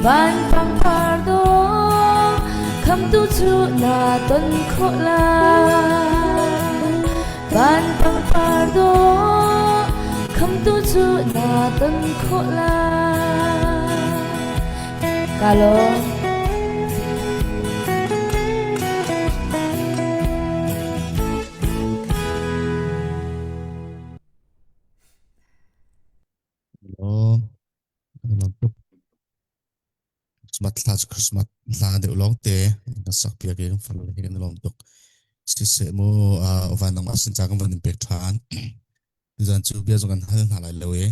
van pangpar dawh khamtu cu na ton khawh lai. Van pangpar dawh khamtu cu na ton khawh lai. Ka lawm. Lawm. Kan lawm tuk. Christmas thla cu Christmas hla deuh lawng te kan sak piak i kan far le kan lawm tuk. Siseh mu van nangmah sin ca kan van in pek ṭhan. Tuzan cu bia zong kan hal hna lai lo i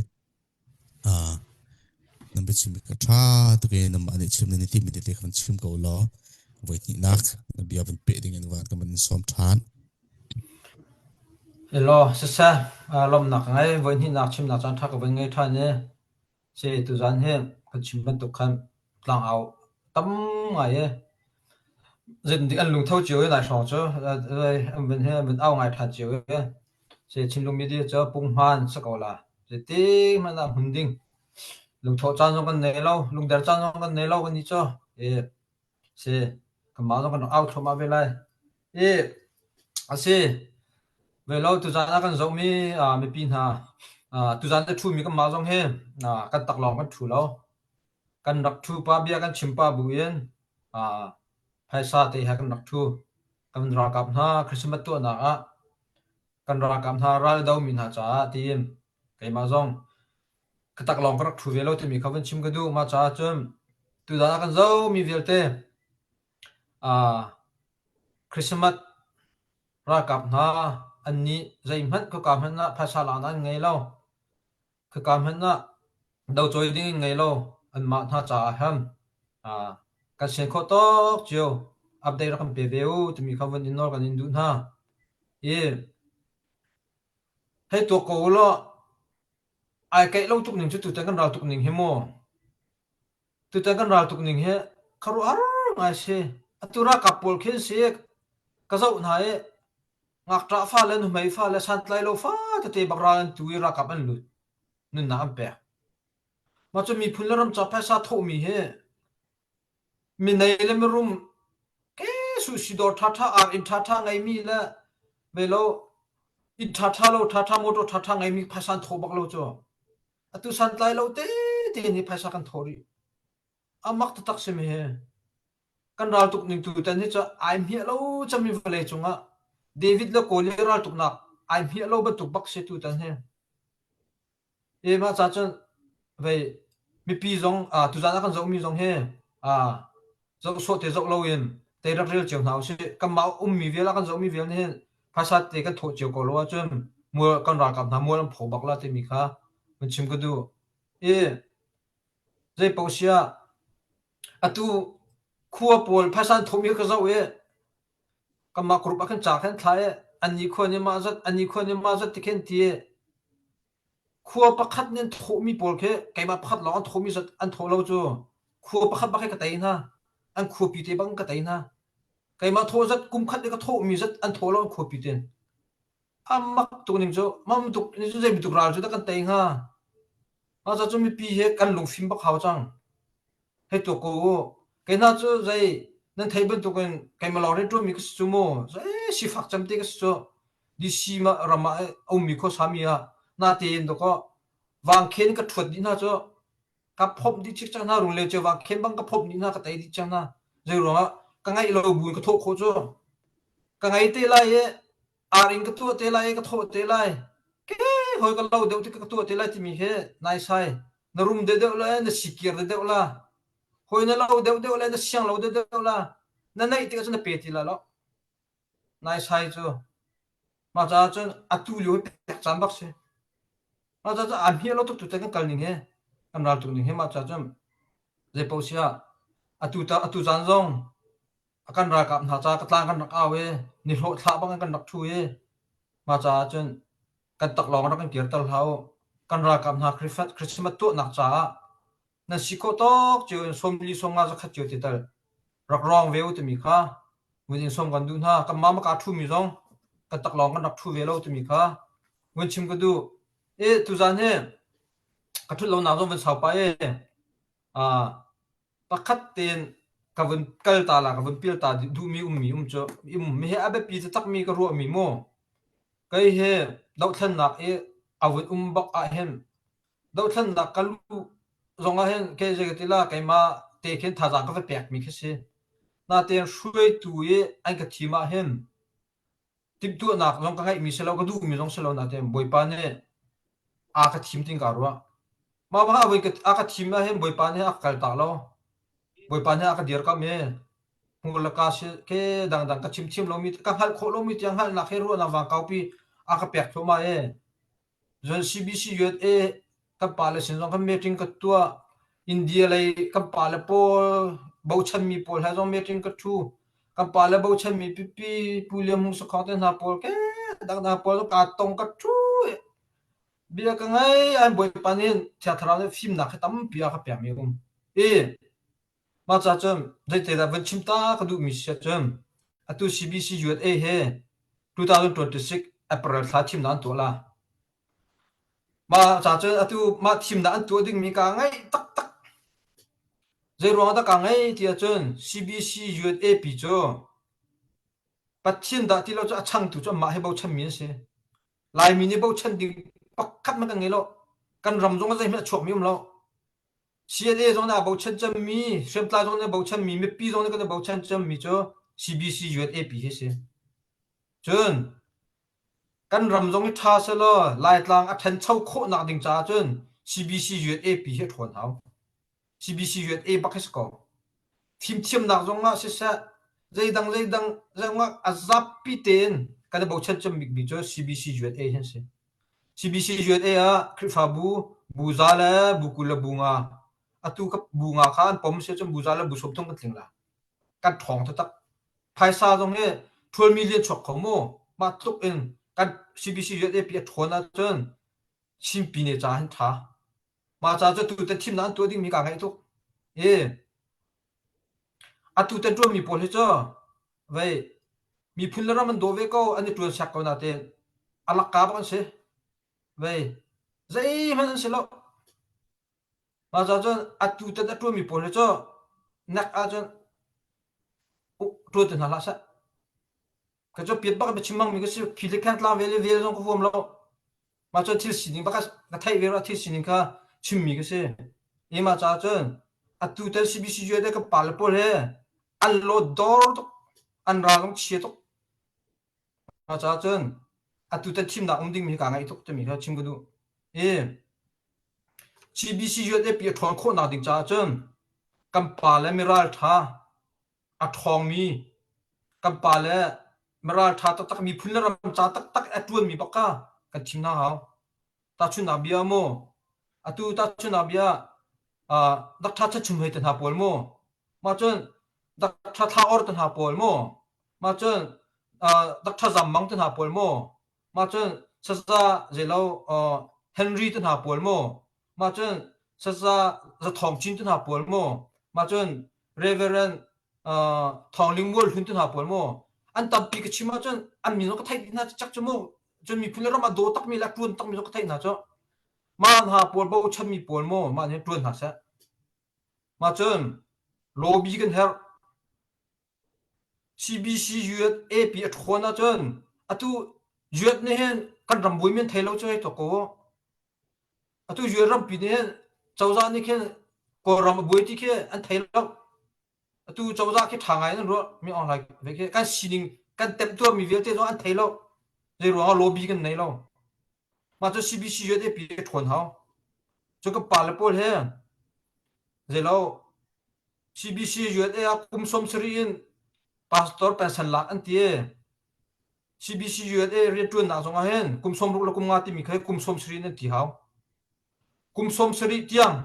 nan biachim ka ṭha tuk i nanmah nih chim nan i timmi tete kha van chim ko law voi hnihnak na bia van peh ding in van kan van in sawm ṭhan. Elaw, siseh, lawmhnak ka ngei. Voi hnihnak chimnak caan ṭha ka van ngei ṭhan i Si tuzaan hi kan chim bantuk khan tlangau tam ngai i zeitintik an lungtho cio i nai hrawng cu an vun hi an vun au ngai ṭhan cio i si Chinlung media cu punghman si ko la. Zeitik hmanh ah hmun ding lungthawh caan zong kan nei lo, lungder caan zong kan nei lo kan nih cu. I si kanmah zong kan rak au thluahmah ve lai. I a si ve lo tuzaan ah kan zohmi mipi hna tuzaan a ṭhumi kanmah zong hi kan taklawng kan ṭhu lo. Kan rak ṭhu pa bia kan chim pa buin phaisa te he kan rak ṭhu. Kan ralkap hna Christmas tuahnak ah kan ralkap hna ral a domi hna caah tiin keimah zong ka taklawng ka rak ṭhu ve lo timi kha vun chim ka duh. Mah caah cun tuzaan ah kan zohmi vialte Christmas ralkap hna annih zeihmanh khua hmanh ah phaisa laknak an ngei lo. Khua hmanh ah docawi ding in ngei lo. Anmah hna caah hin kan sian khawh tawk cio update rak kan pe ve u timi kha vun in nawl kan in duh hna. I hei tuak ko u law ai keih lo tuk ning cu tutan kan ral tuk ning hi mu. Tutan kan ral tuk ning hi khuaruahhar ngai si. Atu ralkap pawl khi an si. Ka zoh hna i ngakṭah fale, nuhmei fale, santlai lo fa tete bak ral an tu i ralkap an lut. Nunnak an pek. Mah cu miphun le ram ca phaisa thawhmi hi minei le mirum ke Sushi dawr ṭhaṭha ar inn ṭhaṭha ngeimi le velo inn ṭhaṭha lo ṭhaṭha motor ṭhaṭha ngeimi phaisa an thawh bak lo cu. Atu santlai lo tete nih phaisa kan thawh rih. A mak taktak si mi hi. Kan raltuk ning tutan hi cu ai hmiah lo cami vawlei cungah David le Goliath raltuknak ai hmiah lo bantuk bak si tutan hi. E mah ca cun vei mipi zong uh, tuzan a kan zohmi zong hi uh, zoh sawh te zoh loin te rak rel cio hna usih. Kanmah ummi vial a kan zohmi vial nih hin phaisa te kan thawh cio ko lo ahcun mual kan ralkap hna mual an pho bak la timi kha vun chim ka duh. I zei paoh siah atu khua pawl phaisa an thawhmi kha ka zoh i kanmah group ah khan ca khan thla i annih khua nih mah zat annih khua nih mah zat ti khin ti i Khua pakhat nih an thawhmi pawl khi keimah pakhat lawng an thawhmi zat an thawh lo cu khua pakhat bak hi ka tei hna. An khuapi te bang ka tei hna. Keimah thawh zat kum khat i ka thawhmi zat an thawh lo an khuapi ten. A mak tuk ning cu mam tuk ni cu zei bantuk ral cu dah kan tei hnga. Mah ca cu mipi he kan lungfim bak hau cang. Hei tuak ko u. Kei hna cu zei nan theih bantukin keimah lawng rianṭuanmi ka si cu mu. Zei sifak cem te ka si cu. DC mah ram ah a ummi khuasami ah natein dawkaw vangkhen ka ṭhuat dih hna cu. Ka phomh dih cikcek hna rung le cio vangkhen bang ka phomh dih hna ka tei dih cang hna. Zei ruangah ka ngaih lo buin ka thawh khawh cu. Ka ngei te lai i ar in ka tuah te lai i ka thawh te lai. Ke hawi ka lo deuh tik ka tuah te lai timi hi naisai. Na rum deuhdeuh le na sikir deuhdeuh la. Hawi na lo deuhdeuh le na siang lo deuhdeuh la. Na neih tikah cun na pe ti la lo. Naisai cu. Mah caah cun atu lio hi pek caan bak si. Mah caah cun aa hmiah lo tuk tu kan kal ning hi kan ral tuk ning hi mah caah cun zei paoh si ah atu ta atu caan zong a kan ralkap hna ca ka tlang kan rak au i nihlawh thlah bang in kan rak ṭhu i mah caah cun kan taklawng rak kan kirter hlah u. Kan ralkap hna Christmas tuahnak caah nan si khawh tawk cio in 40 50 zakhat cio ti tal rak rawng ve u timi kha vun in sawm kan duh hna. Kanmah maka ṭhumi zong kan taklawng kan rak ṭhu ve lo timi kha vun chim ka duh. I tuzan hi ka ṭhut lonak zong vun sau pah i pakhat tein ka vun kal ta la ka vun pil ta duhmi ummi um cu um mi he a biapi taktakmi ka ruahmi mu kei he dohthlennak i a vun um bak ah hin dohthlennak ka luh zong ah hin kei zei ka ti la keimah te khin thazaang ka va pekmi khi si natein hruaitu i an ka thim ah hin timhtuahnak zong ka ngeihmi si lo ka duhmi zong si lo natein Bawipa nih a ka thim tin kaa ruah. Mah bang a voi a ka thim ah hin Bawipa nih a ka kaltak lo. Bawipa nih a ka dirkamh i hmur le ka si ke dangdang ka chim thiam lomi ka hngalh khawh lomi tiang hngalhnak he ruahnak vang kaupi a ka pek thluahmah i Cun CBC USA kan pale sin zong kan meeting ka tuah. India lei kan pale pawl bochanmi pawl he zong meeting ka ṭhu. Kan pale bochanmi pipi Pu Lian Hmung Sakhong te hna pawl ke dangdang pawl kaa tong ka ṭhu. Bia ka ngei an bawipa nih Thiang Thlarau nih fimnak hi tampi a ka pekmi a um. I Mah ca cun zeitedah van chim ta ka duhmi si ahcun atu CBC USA he 2026 April thla thimnak an tuah la. Mah ca cun atu mah thimnak an tuah dingmi kaa ngaih taktak. Zei ruang ah dah kaa ngaih ti ahcun CBC USA pi cu Pathian dah ti lo cu a changtu cu amah he bochanmi an si. Laimi nih bochan ding pakhat hmanh kan ngei lo. Kan ram zong ah zeihmanh a chuakmi um lo. CNA zong nih aa bochan cemmi, hriamtlai zong nih bochanmi, mipi zong nih kan i bochan cemmi cu CBC UNAP hi si. Cun kan ram zong hi ṭha selaw Laitlang a ṭhancho khawhnak ding caah cun CBC UNAP hi a ṭhawn hau. CBC USA bak hi si ko. Fimthiamnak zong ah siseh, zeidang zeidang zong ah a zapi tein kan i bochan cem bikmi cu CBC USA hi an si. CBC USA ah Khrihfabu bu za le bu 20 le bu nga atu ka bu nga kha an pom si cun bu za le bu 30 kan tling la. Kan ṭhawng taktak. Phaisa zong hi ṭhualmi lian chuak kho mu. Mah tluk in kan CBC USA pi a ṭhawn ahcun Chinpi ne ca hin ṭha. Mah ca cu tutan thimnak an tuah dingmi kaa ngaih tuk. I atu tan ṭuanmi pawl hi cu vei miphun le ram an daw ve ko an i ṭuan siak ko natein a lakka bak an si. Vei zeihmanh an si lo. Mah ca cun atu tan a ṭuanmi pawl hi cu nek ahcun. Ṭuan ti hna hlah seh. Ka cu piat bak biachim bangmi ka si. Khi le kheng tlang vel le vel zong ka huam lo. Mah cun thil sining bak ka theih ve thil sining kha chimmi ka si. I mah caah cun atu tan CBC te ka pale pawl he an law dor tuk an ral zong chia tuk. Mah caah cun atu tan thimnak um dingmi hi kaa ngaih tuk timi kha chim ka duh. I CBC USAP a ṭhawn khawhnak ding caah cun kan pa le miralṭha a ṭhawngmi kan pa le miralṭha taktak miphun le ram ca taktak a ṭuanmi bak kha kan thim hna hau. Tahchunhnak bia maw atu tahchunhnak bia uh, Dr. Chachum hei te hna pawl maw mah cun Dr. Thla Or te hna pawl maw mah cun uh, Dr. Zam Mang te hna pawl maw Mah cun saza zeilo uh, Henry te hna pawl maw? Mah cun saza Zathawng Cin te hna pawl maw? Mah cun Reverend uh, Thawng Ling Mual Hlun te hna pawl maw? An tampi ka chim ahcun an min zong ka theih dih hna cak cu mu. Cun miphun le ram a daw takmi le a ṭuan takmi zong ka theih hna cu. Mah hna pawl bochanmi pawl maw mah nih ṭuan hna seh. Mah cun lobby kan herh. CBC USAP a ṭhawn ahcun atu US nih hin kan ram buaimi an thei lo cu hei tuak ko u. Atu US rampi nih hin cozah nih khin Kawlram a buai ti khi an thei lo. Atu cozah khi ṭha ngai in an ruah mi Aung Hlaing ve khi kan sining kan temtuarmi vialte zong an thei lo. Zei ruangah lobby kan nei lo. Mah cu CBC USAP a ṭhawn hau. Cu kan pale pawl he zeilo CBC USA ah kum 70 in pastor pension lak an ti. CBC USA rianṭuannak zong ah hin kum 60 le kum nga timi kha kum 70 in an ti hau. Kum 70 tiang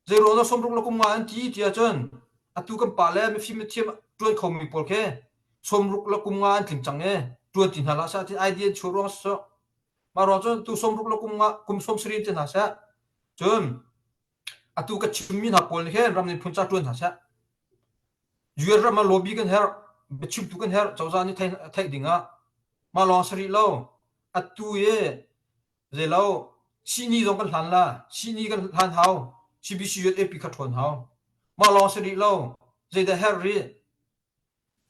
zeiruang dah 60 le kum nga an ti ti ahcun atu kan pa le mifim mithiam ṭuan khomi pawl khi 60 le kum nga an tling cang i ṭuan ti hna hlah seh ti idea an chuah ruang siseh. Mah ruang cun tu 60 le kum nga kum 70 in ti hna seh. Cun Atu ka chimmi hna pawl nih hin ram miphun ca ṭuan hna seh. UN ram ah lobby kan herh, biachimtu kan herh, cozah nih theih ding ah. Mah lawng si rih lo. Atu i zeilo sihni zong kan hlan la, sihni kan hlan hau, CBC USAP kha ṭhawn hau. Mah lawng si rih lo. Zeidah herh rih?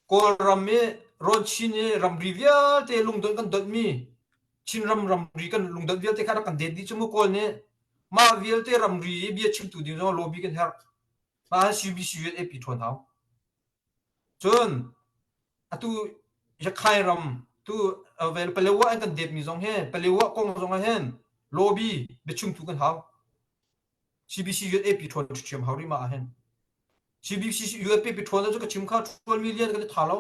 Kawlram i rawn Chin i ramri vialte lungdonh kan donhmi Chinram ramri kan lungdonh vialte kha rak kan det dih cu mu Kawl nih mah vialte ramri i bia chimtu ding zong lobby kan herh. Mah ah CBC UNAP ṭhawn hau. Cun atu Yakhai ram tu vel Palewa an kan detmi zong hi Palewa kong zong ah hin lobby biachimtu kan hau. CBC UNAP ṭhawn ṭhiam hau rih mah ah hin. CBC UNAP ṭhawn cu ka chim kha ṭhual million kan i tha lo.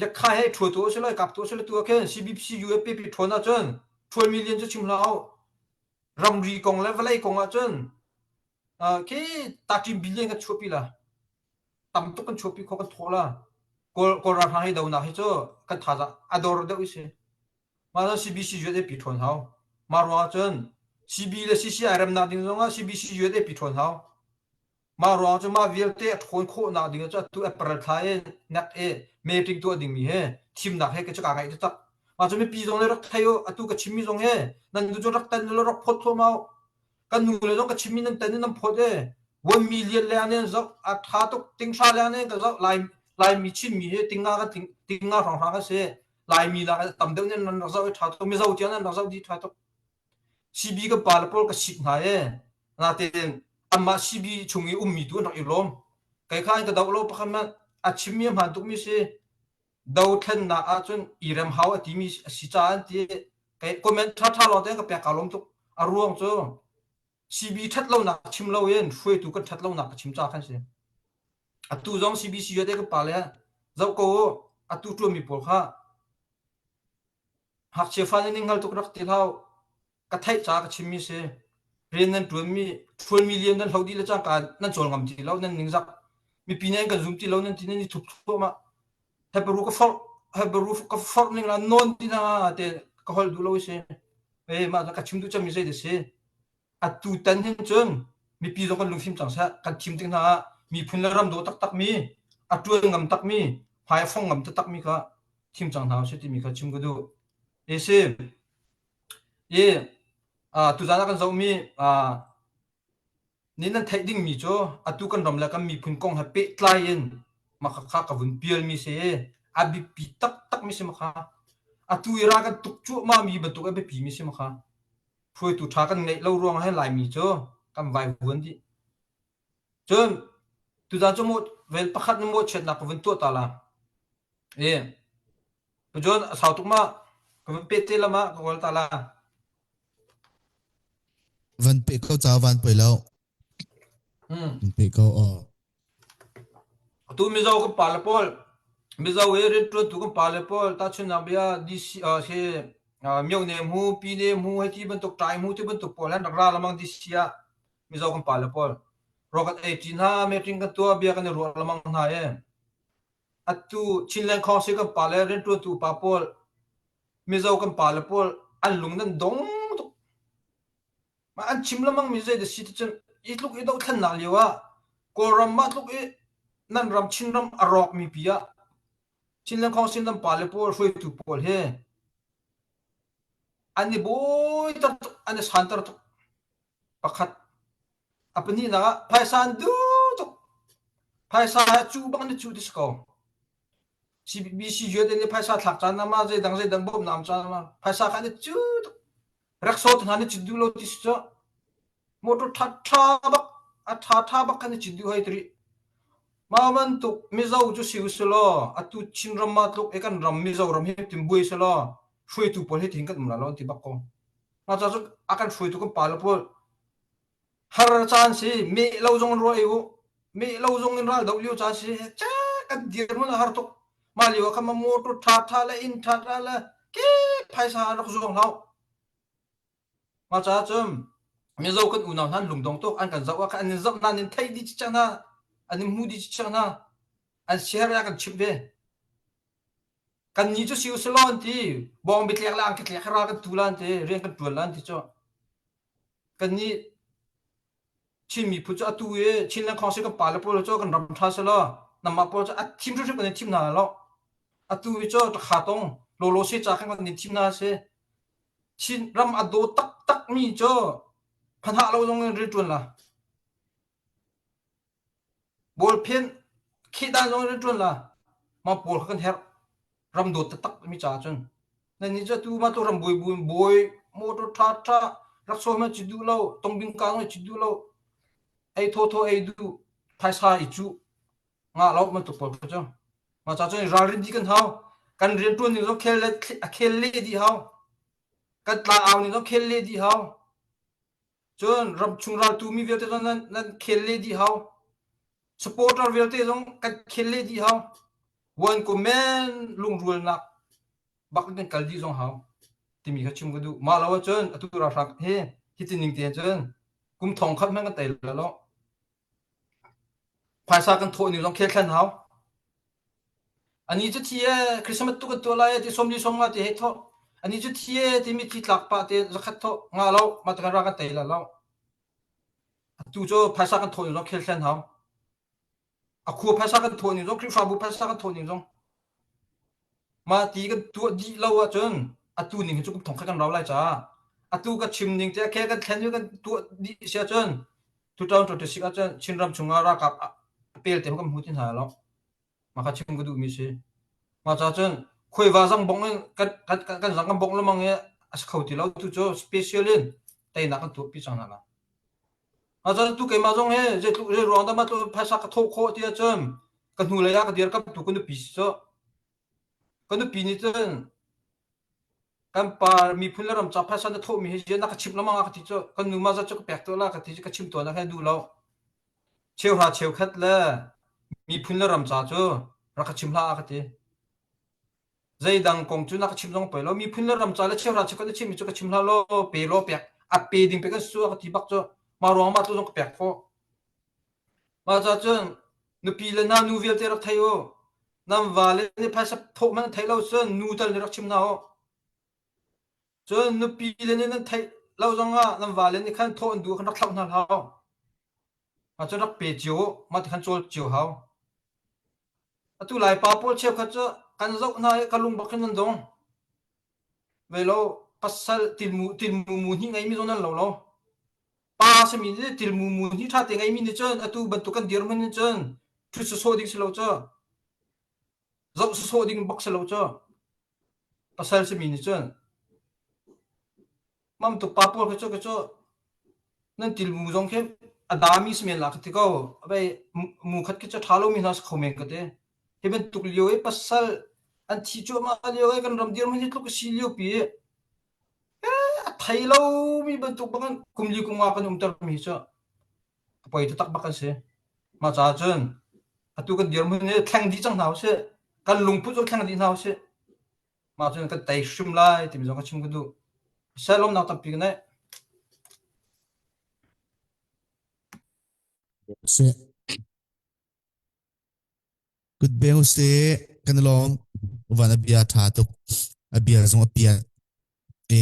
Yakha he ṭhual tu a si lai kap tu a si lai tu ah khin CBC UNAP ṭhawn ahcun ṭhual million cu chim hlah u. Ramri kong le vawlei kong ahcun khi taṭin billion kan chuahpi la. Tam tuk kan chuahpi kho kan thawh la. Kawl Kawl ralhrang hi donak hi cu kan thazaang a dor deuh i si. Mah cu CBC USAP ṭhawn hau. Mah ruangah cun CB le CCI remnak ding zongah CBC USAP ṭhawn hau. Mah ruangah cun mah vialte a ṭhawn khawhnak ding cu atu April thla i nek i meeting tuah dingmi hi thimnak he ka cu kaa ngaih taktak. Mah cu mipi zong nih rak thei u, atu ka chimmi zong hi nan nu cu rak tan ulaw rak phawt thluahmah u. Kan nu le zong ka chimmi nan tan i nan phawt i 1 million leng nih an zoh, a ṭha tuk, tinghra leng nih an ka zoh, Lai, Laimi Chinmi hi tinga kan tling, tinga hrawnghrang kan si. Laimi nak tam deuh nih nan rak zoh i ṭha tuk Mizo tiang nan rak zoh dih ṭha tuk CB kan pa le pawl ka sik hna i natein anmah CB chung i ummi tu an rak i lawm kei kha an ka doh lo pakhat hmanh a chimmi a hmaan tukmi si dothlennak ahcun i rem hau a timi a si caah an ti kei comment ṭha ṭha lawng te ka pek kaa lawm tuk a ruang cu CB ṭhat lonak chim loin hruaitu kan ṭhat lonak ka chim caah khan si Atu zong CBC vialte kan pale zoh ko u. Atu ṭuanmi pawl kha ngakchia fa nih hngal tuk rak ti hlah u. Ka theih caah ka chimmi si. Rian nan ṭuanmi, ṭhuanmi lian nan hloh dih le cangka nan cawl ngam ti lo, nan ningzak. Mipi nih an kan zum ti lo, nan ti nan i thup thluahmah. Hebrew ka forh, Hebrew ka forh ning la nawn ti hna te ka holh duh lo i si. Eh, mah ka chim duh cemmi zei dah si? Atutan hin cun mipi zong kan lungfim cang seh. Kan thim tik hna ah miphun le ram daw taktakmi, a ṭuan ngam takmi, hmai a fong ngam taktakmi kha thim cang hna usih timi kha chim ka duh. I si. I tuzaan ah kan zohmi nih nan theih dingmi cu atu kan ram le kan miphun kong he pehtlai in. Mah khakha ka vun pialmi si i a biapi taktakmi si makha. Atu i ra kan tuk cuahmahmi bantuk a biapimi si makha. Hruaitu ṭha kan ngeih lo ruangah hin Laimi cu kan vaivuan dih. Cun tuzaan cu vel pakhat na mawhchiatnak ka vun tuah ta la. E, Cun a sau tuk ma ka vun pet te la ma ka kawl ta la. Van pe ko ca van poi lo. Hmm. Van pe ko aw. Atu Mizo kan pale pawl Mizo i rianṭuantu kan pale pawl tahchunhnak bia DC uh, si uh, Myone hmu, Pine hmu, hei ti bantuk ṭai hmu ti bantuk pawl han rak ra lamang DC ah Mizo kan pale pawl rocket ei ṭi hna meeting kan tuah bia kan i ruah lamang hna i atu Chinland Council kan pale rianṭuantu pa pawl Mizo kan pale pawl an lung nan dong tuk Mah an chim lengmang mi zei dah si ti cun hi tluk i dohthlennak lio ah Kawlram mah tluk i nan ram Chinram a rawk mi pi ah Chinland Council nan pale pawl hruaitu pawl hi an i bawiter tuk an i santer tuk pakhat a pahnihnak ah phaisa an duh tuk phaisa he cu bang an i cuh ti si ko CBC USA nih phaisa thlak caan ah ma zeidang zeidang bawmhnak am caan ah phaisa kha an i cu tuk Raksawt hna na cit duh lo ti si cu motor ṭha ṭha bak a ṭha ṭha bak khan na cit duh hoi tiri. Mah bantuk Mizo cu si usulaw atu Chinram ah tluk i kan ram Mizoram hi tin buai selaw hruaitu pawl hi tin kan um la lo an ti bak ko. Mah ca cu a kan hruaitu kan pale pawl har caan si meh lo zong in ruah i u meh lo zong in ral doh lio caan si cek kan dirhmun a har tuk. Mah lio ah khan motor ṭha ṭha le inn ṭha ṭha le ke phaisa rak zuang hlah. Mah caah cun Mizo kan unau hna an lungdong tuk an kan zoh ah khan an in zoh hna an in theih dih cicak hna an in hmu dih cicak hna an siaherh ah kan chimh ve. Kannih cu si usulaw an ti bawng biatlek le angki tlek he ral kan tu la an ti rian kan ṭuan la an ti cu. Kannih Chin miphun cu atu i Chinland Council kan pale pawl cu kan ram ṭha selaw nangmah pawl cu a thim hrimhrim kan in thim hna lo. Atu i cu ṭakha tong lawlaw se ca khan kan in thim hna si. Chin ram a daw taktak mi cu phanah lo zong in rian ṭuan la. Bawlphen khehdan zong in rian ṭuan la. Mah pawl kha kan herh. Ram dawt taktak mi caah cun. Nannih cu atu mah tu ram bawi bu bawi motor ṭha ṭha raksawm hmanh ci duh lo, tongbing ka zong ci duh lo, ei thawthaw ei duh, phaisa i cuh ngah lo bantuk pawl kha cu. Mah ca cun ralrin dih kan hau. Kan rianṭuan ning zong khel le a khel leh dih hau. Kan tlang-au ning zong khel leh dih hau. Cun ramchung raltu mi vialte zong nan nan khel leh dih hau. Supporter vialte zong kan khel leh dih hau. One comment lungrualnak bak in kan kal dih zong hau timi kha chim ka duh. Mah lo ahcun atu ralhrang hi hi ning te cun kum thong khat hmanh kan tei la lo. Phaisa kan thawh ning zong khel thlen hau. Ani cu thi e Christmas tu kan tuah lai ti 40 50 ti hei thawh. Ani cu thi e timi thi tlak pah te zakhat thawh nga lo mah te kan ra kan tei la lo. Atu cu phaisa kan thawh ning zong khel thlen hau. A khua phaisa kan thawh ning zong Khrihfabu phaisa kan thawh ning zong mah ti kan tuah dih lo ahcun atu ning hi cu kum thong khat kan rau lai caah atu ka chim ning te khe kan thlen i kan tuah dih si ahcun 2026 ahcun Chinram chungah ralkap a pel te kan hmu ti hna lo mah kha chim ka duhmi si mah ca cun khuaiva zang bong in kan kan kan zang kan bong lemang i a si kho ti lo tu cu special in teinak kan tuah pi cang hna la Cun tu keimah zong hi zeitluk zei ruang dah mah phaisa ka thawh khawh ti ahcun ka hnulei ah ka dirkamhtu ka nupi si cu. Ka nupi nih cun kan pa miphun le ram ca phaisa na thawhmi hi na ka chimh lengmang ah ka ti cu. Kan nu mah zat cu ka pek tuah la ka ti ka chim tuah na kha duh lo. Cheuhra cheukhat le miphun le ram ca cu rak ka chim hlah a ka ti. Zeidang kong cu na ka chim zong poi lo. Miphun le ram ca le cheuhra cheukhat na chimmi cu ka chim hlah law pe law pek a pe ding pe kan su a ka ti bak cu mah ruang mah tu zong ka pek khawh. Mah ca cun nupi le hna nu vialte rak thei u. Nan va le nih phaisa thawh hmanh thei lo cun nu tal nih rak chim hna u. Cun nupi le nih nan theih lo zong ah nan va le nih khan thawh an duh khan rak thlauh hna hlah. Mah cu rak pe cio u. Mah ti khan cawl cio hau. Atu Laipa pawl cheukhat cu kan zoh hna i ka lung bak hin an dong. Ve lo pasal tilmu tilmu mu hnih ngeimi zong nan lo lo. Pa simi nih tilmu mu hnih ṭha te ngeimi nih cun atu bantuk kan dirhmun in cun ṭhut sawsawh ding si lo cu. Zoh sawsawh ding bak si lo cu. Pasal simi nih cun mam tuk pa pawl khi cu khi cu nan tilmu zong khi a dami si men la ka ti ko. Abai mu khat khi cu ṭha lomi hna si kho men ka ti. Hi bantuk lio i pasal an thi cuahmah lio i kan ram dirhmun hi tluk a si lio pi i a thei lomi bantuk bangin kum li kum nga kan umter mi cu a poi taktak bak an si. Mah caah cun atu kan dirhmun hi thleng dih cang hna usih. Kan lungput zong thleng dih hna usih. Mah cun kan tei hrim lai timi zong ka chim ka duh. Selawmnak tampi ka neih. Seh. Kut beng usih kan i lawm. Van a bia ṭha tuk. A bia zong a piat. E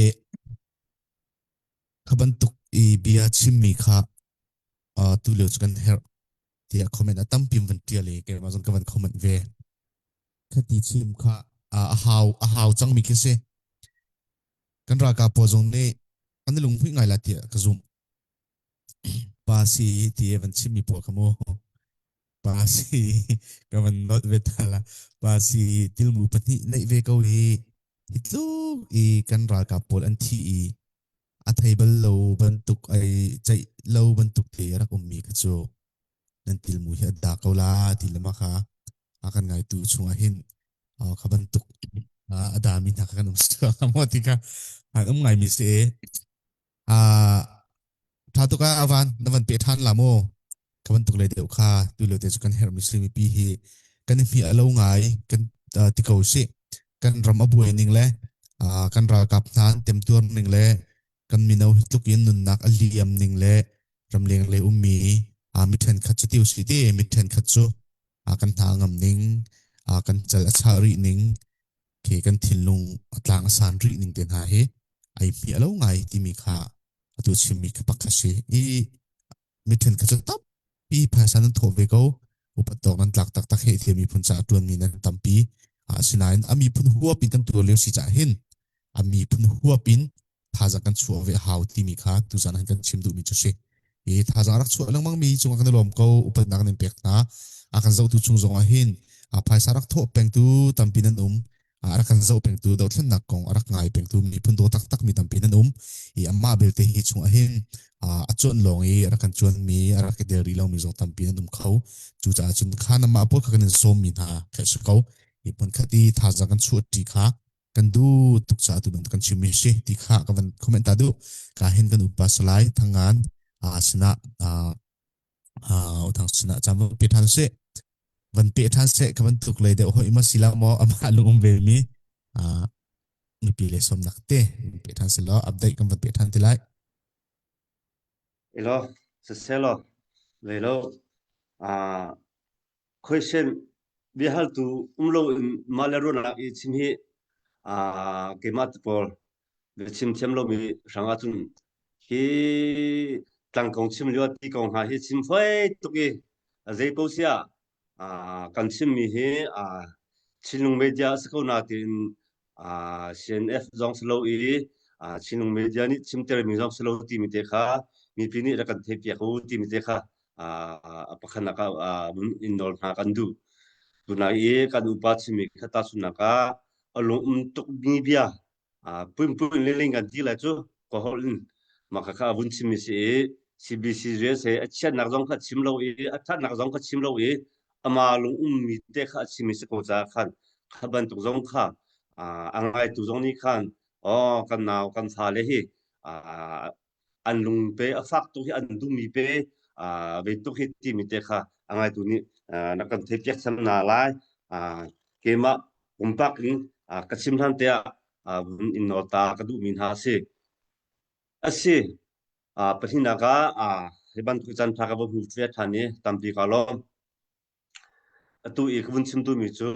kha bantuk i bia chimmi kha uh, tu lio cu kan herh tiah comment a tampi van ṭial i keimah zong ka van comment ve. Khati chim kha uh, a hau a hau cangmi khi si. Kan ralkap pawl zong nih an i lunghmuih ngai la tiah ka zumh. Pa si ti van chimmi pawl kha mu. Pa si ka van not ve ta la. Pa si tilmu pahnih neih ve ko hi. Hi tluk i kan ralkap pawl an thi i a thei bal lo bantuk ai ceih lo bantuk te rak ummi kha cu nan tilmu hi a da ko la ti le mah kha a kan ngaitu chungah hin kha bantuk a dami hna kha kan um maw ti kha an um ngaimi si Ah, ṭha tuk ah avan na van pe ṭhan la maw? Ka bantuk le deuh kha tu lio te cu kan herh muslim mipi hi kan i hmi a lo ngai kan uh, ti ko si. Kan ram a buai ning le uh, kan ralkap hna an temtuar ning le kan mino hi tluk in nunnak a liam ning le ramleng le ummi uh, mi ṭhenkhat cu tiu si ti mi ṭhenkhat cu uh, kan hna ngam ning uh, kan cal a chah rih ning khi kan thinlung a tlang a san rih ning te hna hi ai hmiah lo ngai timi kha atu chimmi kha pakhat si i mithen kha cu tampi phaisa nan thawh ve ko upat tawk nan tlak taktak he thiam miphun caah tuanmi nan tampi asinain a miphun huap in kan tuar lio si caah hin a miphun huap in thazaang kan chuah ve a hau timi kha tuzan han kan chim duhmi cu si. Hi thazaang rak chuah lengmang mi cungah kan i lawm ko upatnak nan pek hna. A kan zohtu chung zong ah hin a phaisa rak thawh pengtu tampi nan um. A rak kan zoh pengtu dothlennak kong a rak ngai pengtu miphun daw taktak mi tampi nan um. I amah belte hi chungah hin a cuan lawng i a rak kan cuan mi a rak i tel rih lomi zong tampi nan um kho. Cucaah cun kha namah pawl kha kan in sawm mi hna kha si ko. Hi hmun khat i thazaang kan chuah ṭi kha kan duh tuk caah tu bantuk kan chimmi si ti kha ka van comment ta duh ka hin kan upa salai thangan a sinah uthang sinah cam van pe than se van pe than se ka bantuk lei deuh hoi ma sila mo ama lung um ve mi mipi le somnak te pe than se lo update kan van pe than ti lai Ilo siselo velo a Khuaisen biahaltu um loin mah le ruahnak i chim hi aa keimah te pawl biachim thiam lomi hrang ahcun hi tlang kong chim lio ti kong hna hi chim fawi tuk i a zei paoh siah aa kan chimmi hi aa Chinlung media a si ko na tiin aa CNF zong si lo i aa Chinlung media nih chimtermi zong si lo timi te kha mipi nih rak kan theihpiak u timi te kha a pakhatnak ah in nawl hna kan duh. Tunai i kan upa chimmi kha tahchunhnak ah a lung um tukmi bia puinpuin liling kan ti lai cu ka holh in mah kha kha a vun chimmi si i CBC USA a chiatnak zong kha chim lo i a thatnak zong kha chim lo i ama lung ummi te kha a chimmi si ko caah khan kha bantuk zong kha a ngaitu zong nih khan oh kan nau kan fale hi an lung pe a fak tuk hi an duhmi pe ve tuk hi timi te kha a ngaitu nih na kan theihpiak sam na lai keimah pumpak in ka chim hlan te ah vun in nawl ta ka duhmi hna a si asi pahnihnak ah hi bantuk caan tha ka va hmu ve than i tampi ka lawm atu i ka vun chim duhmi cu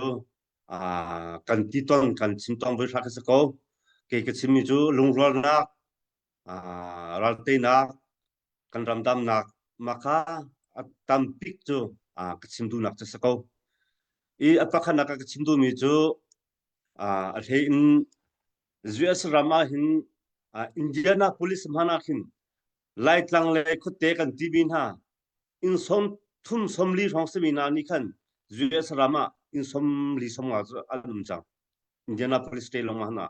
kan ti ton kan chim tong voi hra ka si ko kei ka chimmi cu lungrualnak ralteinak kan ramdamnak mah kha a tambik cu ka chim duhnak cu si ko. I a pakhatnak ah ka chim duhmi cu a hlei in US ram ah hin Indianapolis hmanh ah khin Laitlang le khuate kan timi hna inn sawm thum sawm li hrawng simi hna nih khan US ram ah. inn 40 50 cu an um cang. Indianapolis state lawng ah hna.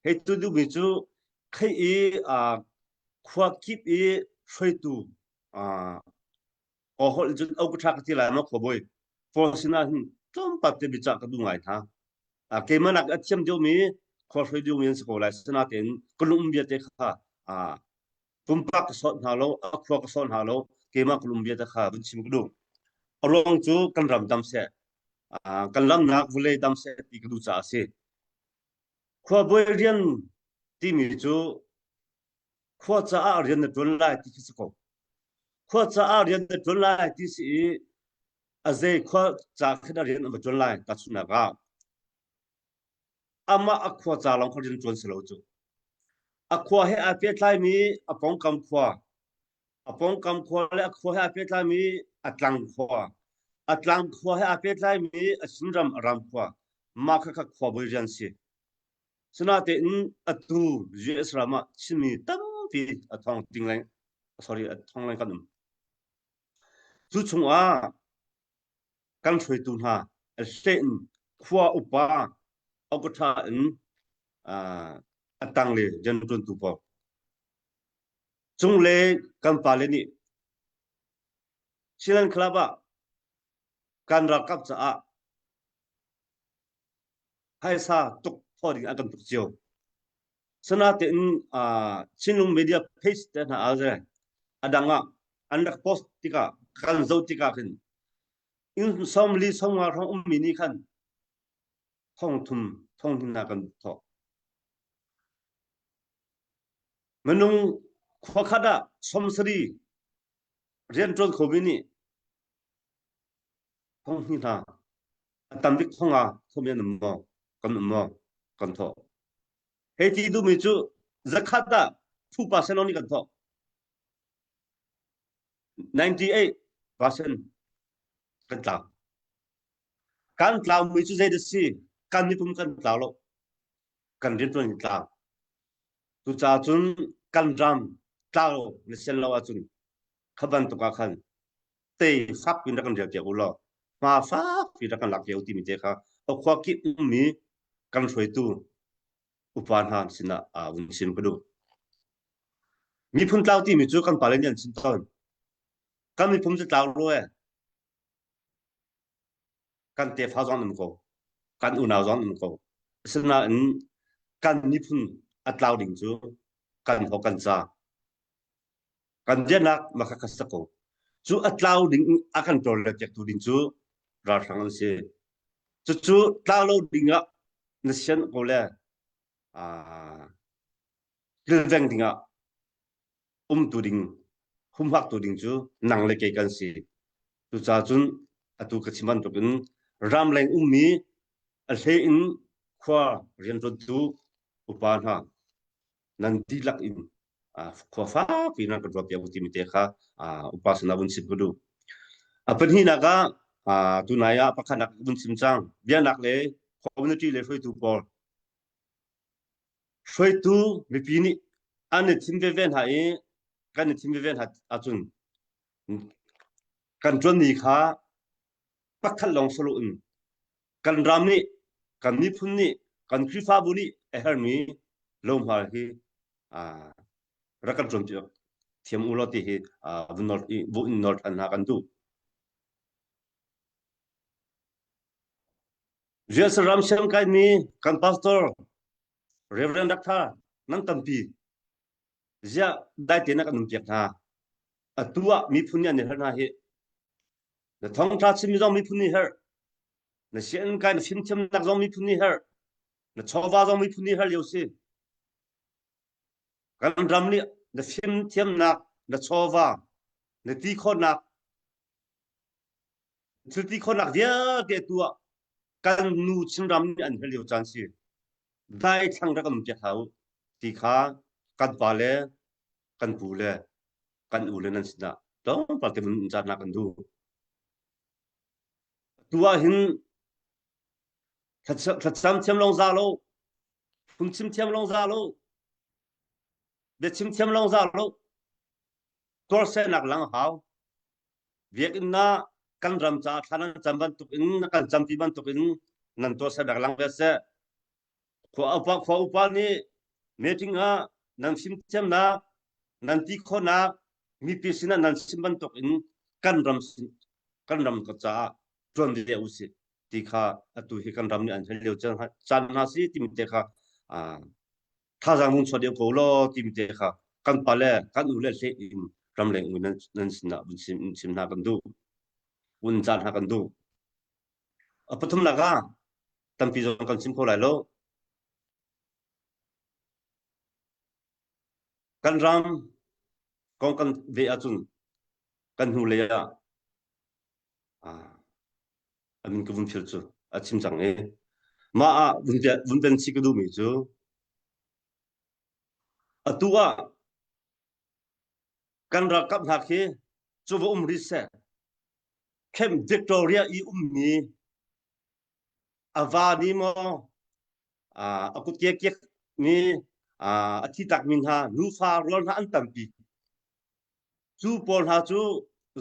Hei tu duhmi cu khei i khua kip i hruaitu aw holh cun au ka tha ka ti lai ma khuabawi pawl sinah hin tlawmpal te biacah ka duh ngai hna. Keimah nak a thiam deuhmi khua hruai deuhmi an si ko lai. Sinain ka lung bia te kha pumpak ka sawt hna lo, a khua ka sawt hna lo, keimah ka lung bia te kha vun chim ka duh. A ruang cu kan ram dam seh, kan lamnak vulei dam seh ti ka duh caah a si. Khuabawi rian timi cu khua caah rian na ṭuan lai ti khi si ko. Khua caah rian na ṭuan lai ti si i a zei khua ca khin a rian a va ṭuan lai tahchunhnak ah amah a khua ca lawng kha rian ṭuan si lo cu. A khua he aa pehtlaimi a pawngkam khua, a pawngkam khua le a khua he aa pehtlaimi a tlang khua, a tlang khua he aa pehtlaimi a Chinram a ram khua, mah kha kha khuabawi rian si. Sinain atu US ram ah Chinmi tampi a thong ting leng sorry a thong leng kan um. Cu chungah kan hruaitu hna hle in khua upa okatha in a tang le rianṭuantu pawl cung le kan pale nih Chinland Club ah kan ralkap caah phaisa tuk thaw ding an kan tuk cio. Sanatein Chinlung media page te hna ah ze a dang ah an rak post tikah kan zoh tikah khin in 40 50 hrawng ummi nih khan thong thum thong hnih na kan thawk. Minung khuakhat ah 70 rianṭuan khomi nih thong hnih hna a tam bik thong ah thawmi an um maw kan um maw kan thawh hei ti duhmi cu zakhat ah 2% only kan thawh 98% kan tlau kan tlau mi cu zei dah si kan mipum kan tlau lo kan riantuan hi tlau cucaah cun kan ram tlau na sian lo ahcun kha bantuk ah khan te fak pin rak kan rel piak u law hma fak pi rak kan lak piak u timi te kha a khua kip ummi kan hruaitu upa hna sinah vun chim ka duh. Miphun tlau timi cu kan pale nih an chim tawn. Kan miphun cu tlau lo e. Kan tefa zong um ko. Kan unau zong um ko. Asinain kan miphun a tlau ding cu kan ho kan ca. Kan biaknak mah kha sa ko. Cu a tlau ding a kan tawlrelpiaktu ding cu ralhrang an si. Cucu tlau lo ding ah na sian ko le kilveng ding ah umtu ding humhaktu ding cu nang le kei kan si. Cucaah cun atu ka chim bantukin ramleng ummi a hlei in khua rianṭuantu upa hna nan dihlak in khua fakpi nan kan ruah piak u timi te kha upa sinah vun chim ka duh. A pahnihnak ah tunai ah pakhatnak vun chim cang biaknak le community le hruaitu pawl hruaitu mipi nih an i thim veve hna i kan i thim veve hna ahcun kan ṭuanmi kha pakhat lawng solo in kan ram nih kan miphun nih kan Khrihfabu nih a herhmi lohma hi rak kan ṭuanpiak thiam u law ti hi vun nawl vun nawl ṭhan hna kan duh. Rian ram siam kaimi kan pastor Reverend Dr. nan tampi ziah dai te na kan um piak hna atu ah miphun nih an i her hna hi na thawngṭha chimmi zong miphun nih herh na sian kai na fimthiamnak zong miphun nih herh na chawva zong miphun nih herh lio si kan ram nih na fimthiamnak na chawva na ti khawhnak thil ti khawhnak vialte tu ah kan nu Chinram nih an herh lio caan si dai thlang rak kan um piak hau ti kha kan pa le kan pu le kan u le nan sinah tlawmpal te mun canak kan duh. Tu ah hin thlacam thiam lawng za lo, phungchim thiam lawng za lo, biachim thiam lawng za lo, tuarsernak lang hau. Biakinn ah Kan ram caah thla nan cam bantuk in na kan campi bantuk in nan tuahser bek lang ve seh. Khua upa khua upa nih meeting ah nan fimthiamnak nan ti khawhnak mipi sinah nan sim bantuk in kan ram kan ram caah ṭuan ve usih ti kha atu hi kan ram nih an hel lio caan hna si timi te kha thazaang vung chuah deuh ko law timi te kha kan pale kan u le hle in ramleng um nan nan sinah vun chim chim hna kan duh vun caan hna kan duh. A pathumnak ah tampi zong kan chim kho lai lo. Kan ram kong kan ve ahcun kan hnu lei ah a min ka vun phil cu a chim cang i mah ah vun pen chih ka duhmi cu atu ah kan ralkap hna khi cu va um rih seh Camp Victoria i ummi a va nih maw a kut ke kiak mi a thi takmi hna nufa rual hna an tampi. Cu pawl hna cu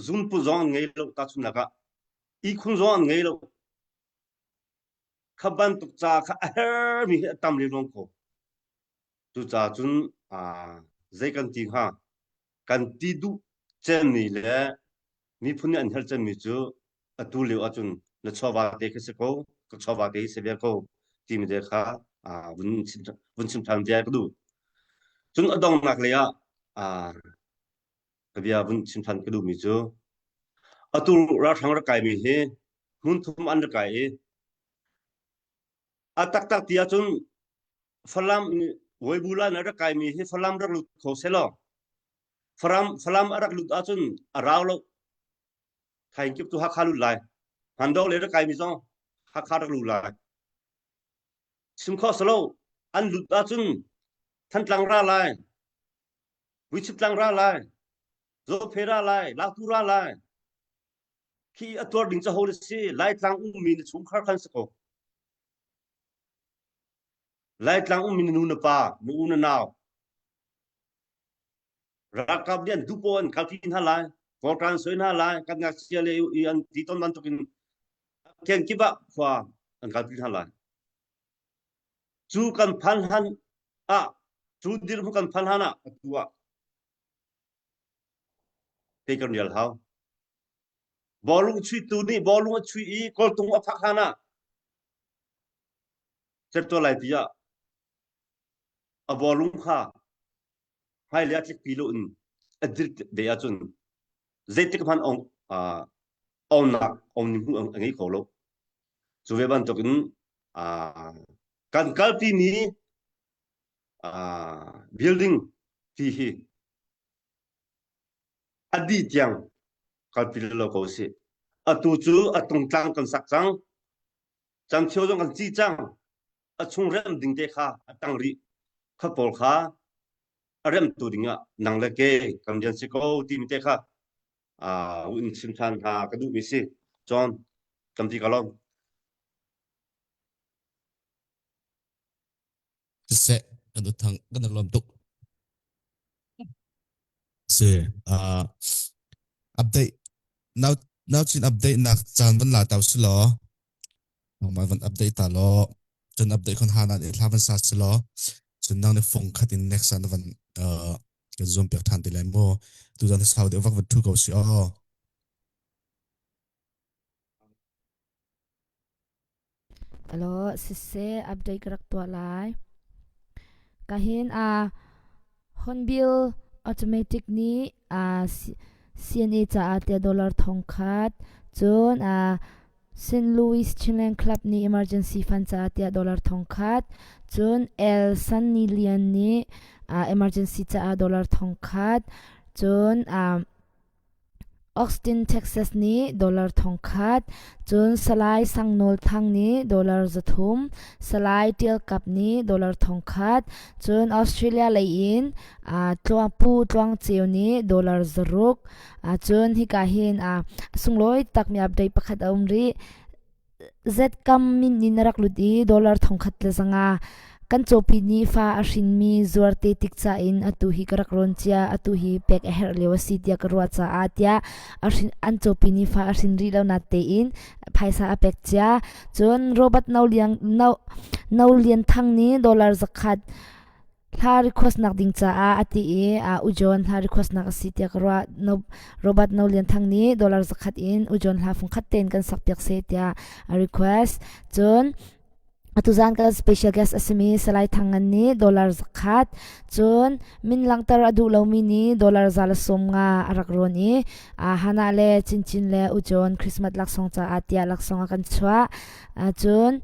zunput zong an ngei lo tahchunhnak ah ihkhun zong an ngei lo. Kha bantuk ca kha a hermi hi a tam lengluang ko. Cucaah cun zei kan ti hnga? Kan ti duh cemmi le miphun nih an herh cemmi cu atu lio ahcun na chawva te khi si ko, ka chawva te hi si ve ko timi te kha vun chim vun chim ṭhan ve ka duh. Cun a donghnak lei ah ka bia vun chim ṭhan ka duhmi cu atu ralhrang rak kaimi hi hmun thum an rak kai i A taktak ti ahcun Falam Voibula na rak kaimi hi Falam rak lut kho selaw Falam Falam a rak lut ahcun a rau lo. Thaing kip cu Hakha lut lai. Handok le rak kaimi zong Hakha rak lut lai. Chim kho selo an lut ahcun Thantlang ra lai. Vuichiptlang ra lai. Zophe ra lai. Lautu ra lai. Khi a tuar ding caho na si Laitlang ummi na chungkhar khan si ko. Laitlang ummi na nu na pa, na u na nau. Ralkap nih an dupo an kalpi hna lai, kawlṭan soi hna lai, kan ngakchia le i an ti ton bantukin kenkip ah khua an kalpi hna lai. Cu kan phan hlan ah, cu dirhmun kan phan hlan ah atu ah Kei kan rial hau. Bawlung chuihtu nih bawlung a chuih i kawltung a phak hlan ah certual laipi ah a bawlung kha hmailei ah tlikpi lo in a dir ve ahcun zeitik hmanh ong onnak ong ni hmuh a ngei kho lo. Cu ve bantukin kan kalpi mi building ti hi a dih tiang kalpi lo ko sih. Atu cu a tungtlang kan sak cang. Camthio zong kan ci cang. A chung remh ding te kha a tang rih. Kha pawl kha a remtu ding ah nang le ke kan rian si ko timi te kha uh, in chim than hna ka duhmi si. John, tampi ka lawm. Siseh, kan uthang kan lawm tuk. Si, uh, update now now chin update nak caan van la tau si law nangmah van update ta law cun update khon hana i thla van sa si law cun nang ne fung khat in next an van uh, kan zoom piak than ti lai mu tu zan sau deuh vak van thu ko si aw Alo, siseh update ka rak tuah lai. Kahin a Hornbill Automatic nih a CNA caah tiah dollar thongkhat, cun a St. Louis Chinland Club nih emergency fund caah tiah dollar thongkhat, cun El Sunny Lian nih emergency caah dollar thongkhat, cun Austin, Texas nih dollar 1000, cun Salai Sang Nawl Thang nih dollar 300, Salai Tial Kap nih dollar 1000, cun Australia lei in uh, Pu Tluang Ceu nih dollar 600, uh, cun hika hin uh, sunglawi takmi update pakhat a um rih. Zkam min in a rak lut i dollar 1000 le zanga. Kan cawpi nih fa a hrinmi zuar te tik ca in atu hi ka rak rawn cia, atu hi pek a herh lio a si tiah ka ruah caah tiah a hrin, an cawpi nih fa a hrin rih lo na tein phaisa a pek cia. Cun Robert No Liang, No, No Lian Thang nih dollar 100 hla request nak ding caah a ti i U John hla request nak a si tiah ka ruah. No, Robert No Lian Thang nih dollar 100 in U John hla fung khat tein kan sak piak seh tiah a request. Cun Atuzan kan special guest a simi Salai Thang Ngan nih dollar 100, cun min langhter a duh lomi nih dollar 150 a rak rawn i Hannah le Chinchin le U John Christmas laksawng caah tiah laksawng a kan chuah. Cun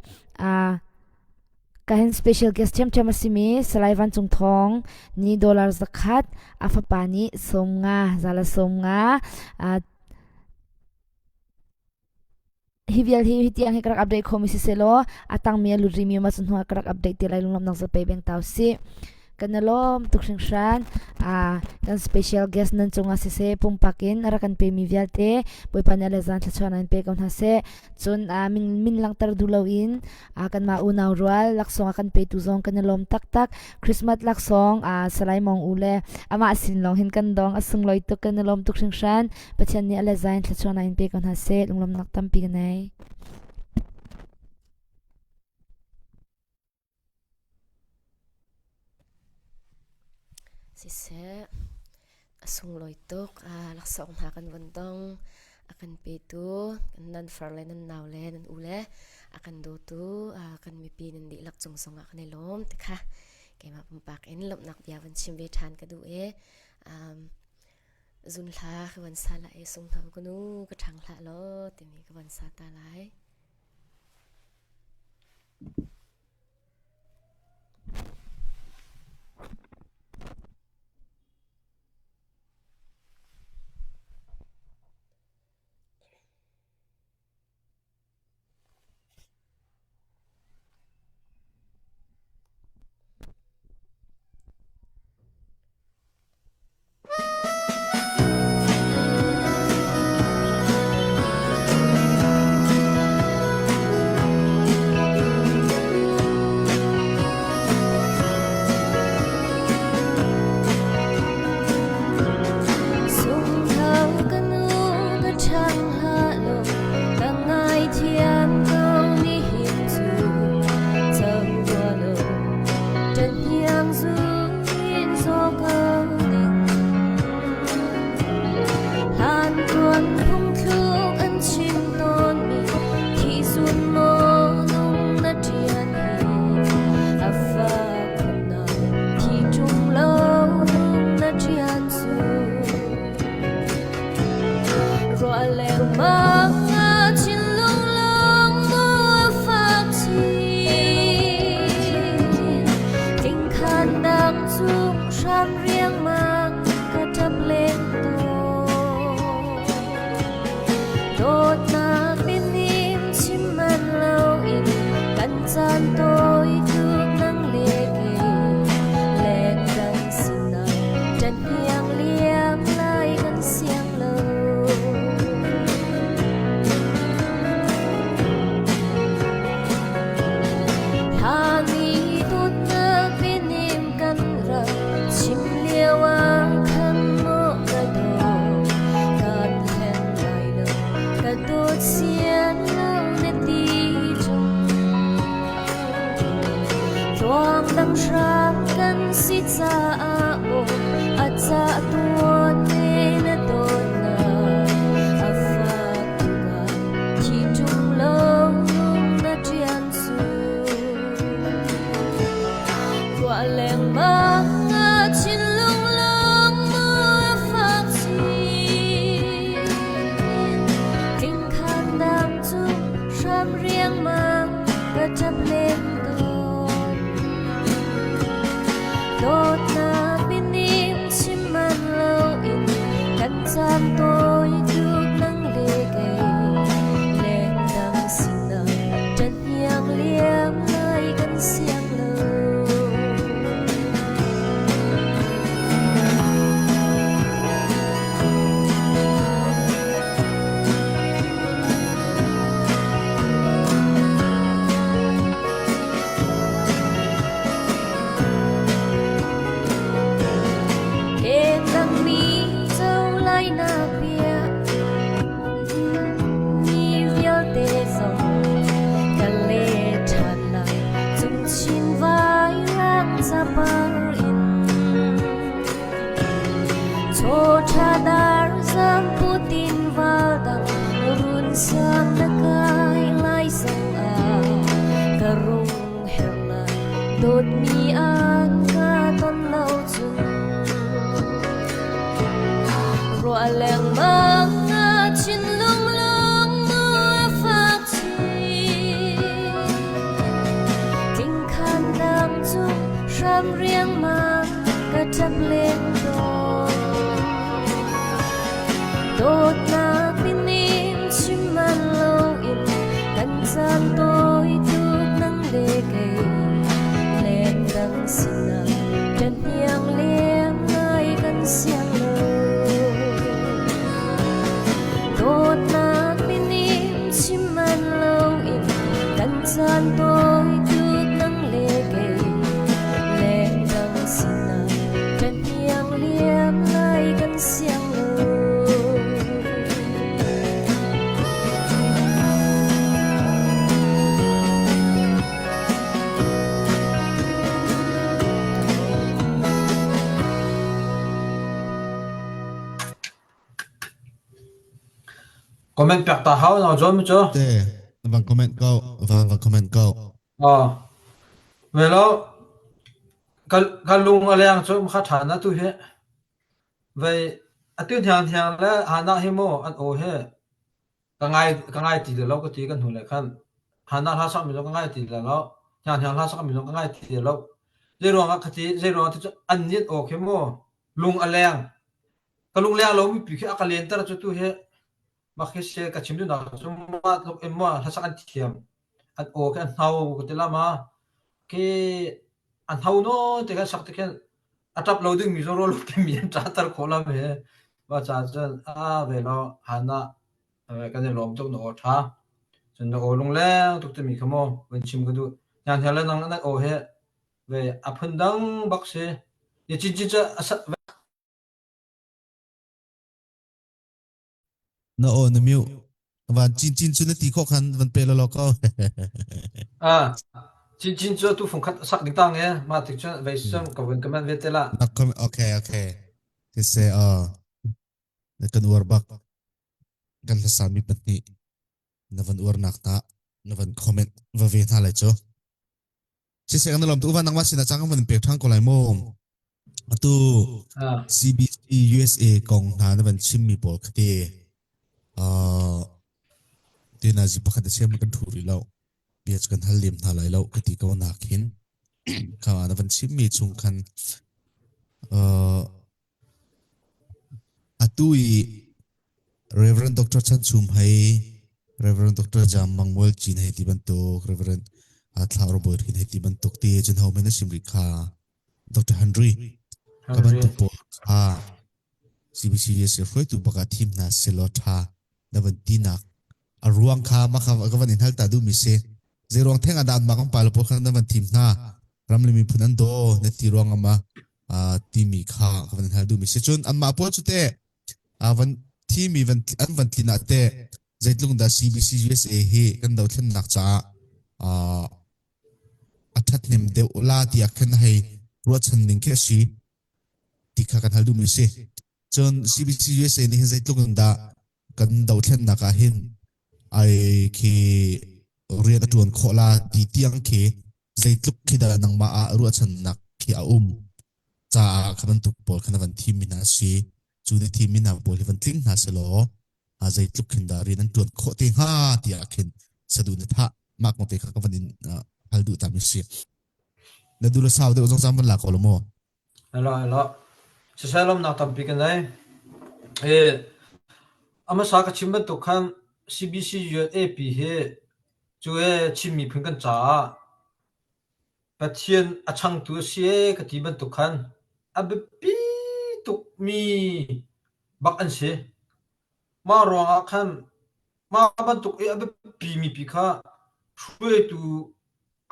kahin special guest ṭhiamṭhiam a simi Salai Van Cung Thawng nih dollar 100, a fapa nih 50, 150. Hi vial hi hi tiang hi ka rak update khomi si selaw a tangmi a lut rimi ma cu hnuah ka rak update te lai. Lunglawmhnak zapei beng tau si. Kan i lawm tuk hringhran. Kan special guest nan cungah siseh, pumpak in a rak kan pemi vialte Bawipa nih a le zan thluachuah nan pe ko hna seh. Cun min langhter duh loin kanmah unau rual laksawng a kan petu zong kan i lawm taktak. Christmas laksawng Salai Mong U le amah sin lawng hin kan dong. A sunglawi tuk, kan i lawm tuk hringhran. Pathian nih a le zain thluachuahnak in pe ko hna seh. Lunglawmhnak tampi ka nei. Siseh, a sunglawi tuk. Laksawng hna kan von dong. A kan petu, nan far le nan nau le nan u le a kan dawtu kan mipi nan dihlak cung zongah kan i lawm ti kha keimah pumpak in lawmhnak bia van chim ve ṭhan ka duh i Zun hla ka van sa lai i sunghno ka nu ka ṭhang hlah law timi ka van sa ta lai. Sungho ka nu ka ṭhang hlah law ka ngaithiam ko nihin cu co rua lo ṭahniang zu in zaw ko ning. Hlan tuan phungthluk an chim tawnmi thi zun maw nung na ṭian hi a fak khun thi ṭung lo nung na ṭian cu. Ruah lengmang ah thinlung lawng maw a fak chin. Tingkhannak cung hram riangmang ka ṭap len tawn. Dawtnak bianim chim man loin kan caan tawi tuk nang le kei leng kan sinah ṭan hniang liam lai kan siang lo. Thlani dawtnak bianem kan rak chim lio ah khan maw ka dawt kan hlen lai lo ka dawt sian lo na ti ṭung. Tluang dang hram kan si caah maw a cah tuan te na dawtnak a fak tuk ah thi ṭung lo na ṭian cu. Ruah lengmang ah thinlung lawng maw a fak chin. Tlingkhan dang cu hram riangmang ka ṭap len tawn. Dawtnak bianem chim man loin kan caan tawi tuk nang le kei lengdang sinah ṭan hniang liam lai kan siang lo. Dawtmi an ka ton lo cun ruah lengmang ah thinlung lung mu a fak chin. Tingkhan dang cung hram riangmang ka ṭap len tawn. Dawtnak minin chim man loin kan caan tawi tuk nang le kei lengdang sinah kan hniang leng ngai kan siang lo. Dawtnak minin chim man loin kan caan tawi tuk nang le kei lengdang sinah kan hniang liam lai kan siang lo. Comment pek ta hau na John cu. Te, van comment ko, van van comment ko. Ah. Velo ka ka lung a leng cu kha ṭha na tu hi. Vei atu hniang hniang le hana hi mu an aw hi ka ngai ka ngai ti lo ka ti kan hnu le khan hana hla sak mi zong ka ngai ti lo hniang hniang hla sak mi zong ka ngai ti lo zei ruang ah ka ti zei ruang ah ti cu an nih aw khi mu lung a leng ka lung leng lo mi pi khi a ka len ter cu tu hi mah khi se ka chim duhnak cu mah tluk in maw hlasak an thiam an aw khi an hno ka ti la ma khi an hno no te khan sak te khin a ṭap lo dingmi zong rawl timi an ṭahter khawh lam he mah caah cun a ve lo hana kan i lawm tuk na aw ṭha cun na aw lungleng tuk timi kha maw van chim ka duh hna hna le nang na aw he ve a phun dang bak si ni cin cin cu Na aw na mute. Van cin cin cu na ti khawh khan van pe law ko. Ah, cin cin cu tu fung khat sak ding tang e ma tik cun vei sum ka vun comment ve te la. Na comment okay okay. Ti se uh na kan uar bak kan hlasa mi pahnih na van uar nak ta na van comment va ve hna lai cu. Siseh kan lawm tu uvan nangmah sin ah cang van pek ṭhan ko lai mu. Atu CBC USA kong hna na van chimmi pawl khati uh, tina zi pakhat a siam kan thu rih lo. Bia cu kan hal lem hna lai lo ka ti ko nak hin kha na van chimmi chung khan uh, atu i Reverend Doctor Chan Chum hei Reverend Doctor Jam Mang Mual Chin hei ti bantuk Reverend Thla Or Bawi Hrin hei ti bantuk ti cun ho men a sim rih kha Dr. Henry ka bantuk pawl kha CBCS hruaitu bak ah thim hna selaw tha na van tinak a ruang kha mah kha ka van in hal ta duhmi si zei ruang theng ah dah anmah kan pale pawl kha na van thim hna ram le miphun an daw na ti ruang ama timi kha ka van in hal duhmi si cun anmah pawl cu teh van thimi van an van tlin ah teh zeitluk dah CBC USA hi kan dothlennak caah a ṭhathnem deuh la tiah khan hei ruahchan ning khi a si ti kha kan hal duhmi si. Cun CBC USA nih hin zeitluk in dah kan dothlennak ah hin ai khi rian a ṭuan khawh la ti tiang khi zeitluk khi dah nangmah ah ruahchannak khi a um caah kha bantuk pawl kha na van thimmi hna a si. Cu na thimmi hna pawl hi van tling hna selaw zeitluk khin dah rian an ṭuan khawh te hnga tiah khin saduh na thah mah kong te kha ka van in hal duh ta mi si. Na duh le sau deuh zong zam van la ko lo maw? Alo alo. Siseh lawmnak tampi ka nei. E a hmasa ka chim bantuk khan CBC UNAP hi cu e Chin miphun kan caah Pathian a changtu a si e ka ti bantuk khan a biapi tukmi bak an si. Mah ruangah khan mah bantuk i a biapi mipi kha hruaitu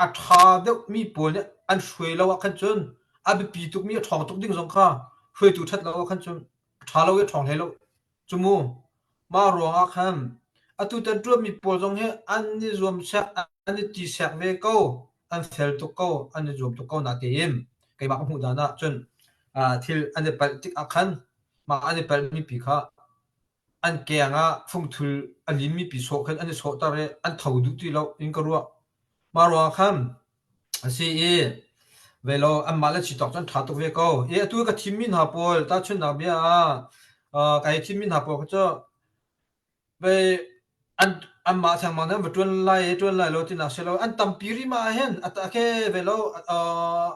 a ṭha deuhmi pawl nih an hruai lo ah khan cun a biapi tukmi a ṭhawng tuk ding zong kha hruaitu ṭhat lo ah khan cun a ṭha lo i a ṭhawng hlei lo. Cu mu, mah ruangah khan atu tan ṭuanmi pawl zong hi an i zuam sek, an i ti sek ve ko, an fel tuk ko, an i zuam tuk ko natein keimah ka hmuh dan ah cun thil an i palh tik ah khan mah an i palhmi pi kha an keng ah fungthul a limmi pi sawh khan an i sawhter i an tho duh ti lo in ka ruah. Mah ruangah khan a si i. Ve lo anmah le chi tawk cu an ṭha tuk ve ko. I atu ka thimmi hna pawl tahchunhnak bia ah uh, kai thimmi hna pawl kha cu ve an anmah thengmang nih an va ṭuan lai i ṭuan lai lo tinak si lo an tampi rih ma ahhin a ke ve lo uh,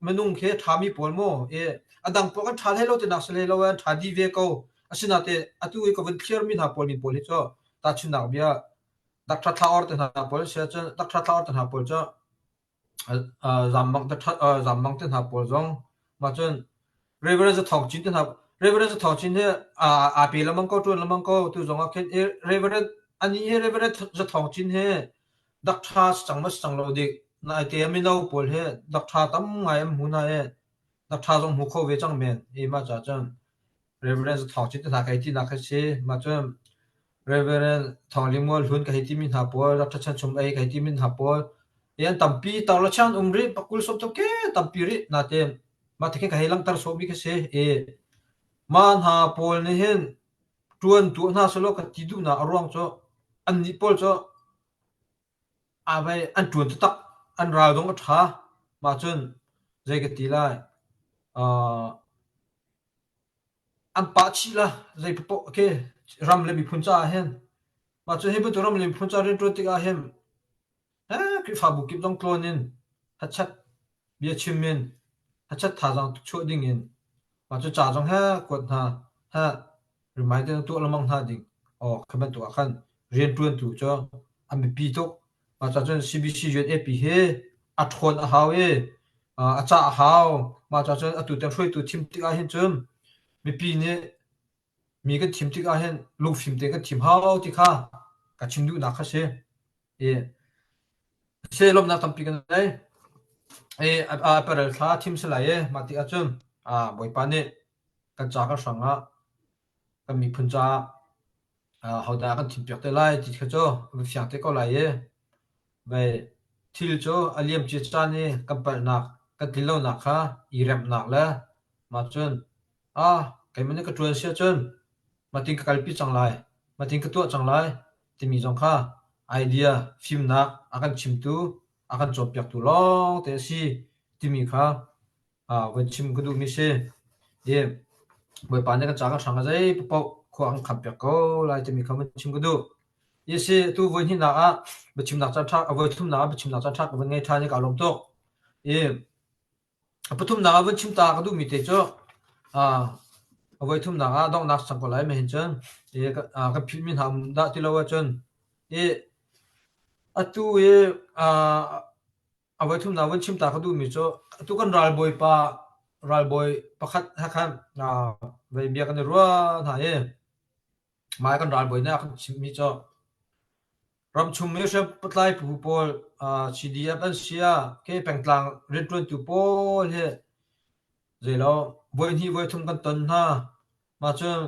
minung khi ṭhami pawl mu i a dang pawl kan ṭha hlei lo tinak si hlei lo an ṭha dih ve ko. Asinain atu i ka vun thliarmi hna pawl min pawl hi cu tahchunhnak bia Dr. Thla Or te hna pawl si ahcun Dr. Thla Or te hna pawl cu Zammang Zammang te hna pawl zong mah cun Reverend Za Thawng Cin te hna Reverend Za Thawng Cin hi aa pe lengmang ko ṭuan lengmang ko tu zong ah khin Reverend anih hi Reverend Za Thawng Cin hi Dr. si cang maw si cang lo dik naite mino pawl hi Dr. tam ngai an hmu hna i Dr. zong hmu kho ve cang men i mah caah cun Reverend Za Thawng Cin te hna kai tinak khi si mah cun Reverend Thawng Ling Mual Hlun ka hei timi hna pawl, Dr. Chan Chum Ei ka hei timi hna pawl, i an tampi tar le chiang um rih, pakul sawm tuk ke tampi rih natein mah tikhin ka hei langhter sawhmi khi si i mah hna pawl nih hin ṭuan tuah hna selaw ka ti duhnak a ruang cu annih pawl cu a vai an ṭuan taktak an ral zong a ṭha mah cun zei ka ti lai uh, An pah chih la zei paoh khi ram le miphun caah hin mah cu hi bantuk ram le miphun ca rianṭuan tikah hin Khrihfabu kip zong tlawn in hachat bia chim in hachat thazaang chuah ding in mah cu ca zong he kuat hna he reminder tuah lengmang hna ding aw khi bantuk ah khan rianṭuantu cu an biapi tuk. Mah ca cun CBC UNAP hi a ṭhawn a hau i a cah a hau. Mah ca cun atu tiang hruaitu thim tikah hin cun mipi nih mi kan thim tikah hin lungfim tein kan thim hau ti kha ka chim duhnak kha si. I se lawmhnak tampi kan ngei. I April thla thim si lai i mah tikah cun Bawipa nih kan ca kan hrang ah kan miphun caah hodah kan thimpiak te lai ti kha cu va fiang te ko lai i vei thil cu a liamcia caan i kan palhnak kan tlinlonak kha i remhnak le mah cun ah keimah nih ka ṭuan si ahcun matin ka kalpi cang lai matin ka tuah cang lai timi zong kha idea fimnak a kan chimtu a kan cawnpiaktu lawng te a si timi kha van chim ka duhmi si. I Bawipa nih kan ca kan hrang ah zei paoh khua an khampiak ko lai timi kha van chim ka duh. I si tu voi hnihnak ah biachimnak caan ṭha voi thumnak ah biachimnak caan ṭha ka van ngei ṭhan i kaa lawm tuk. I a pathumnak ah van chim ta ka duhmi te cu a voi thumnak ah donghnak sang ko lai ma hin cun i kan philhmi hna um dah ti lo ahcun i atu i A voithumnak vun chim ta ka duhmi cu atu kan ralbawipa ralbawi pakhat he khan vei bia kan i ruah hna i mah kan ralbawi nih a kan chimhmi cu ramchung mi hriamtlai phu pawl CDF an si ah ke pengtlang rianṭuantu pawl hi zeilo voihnih voithum kan ton hna. Mah cun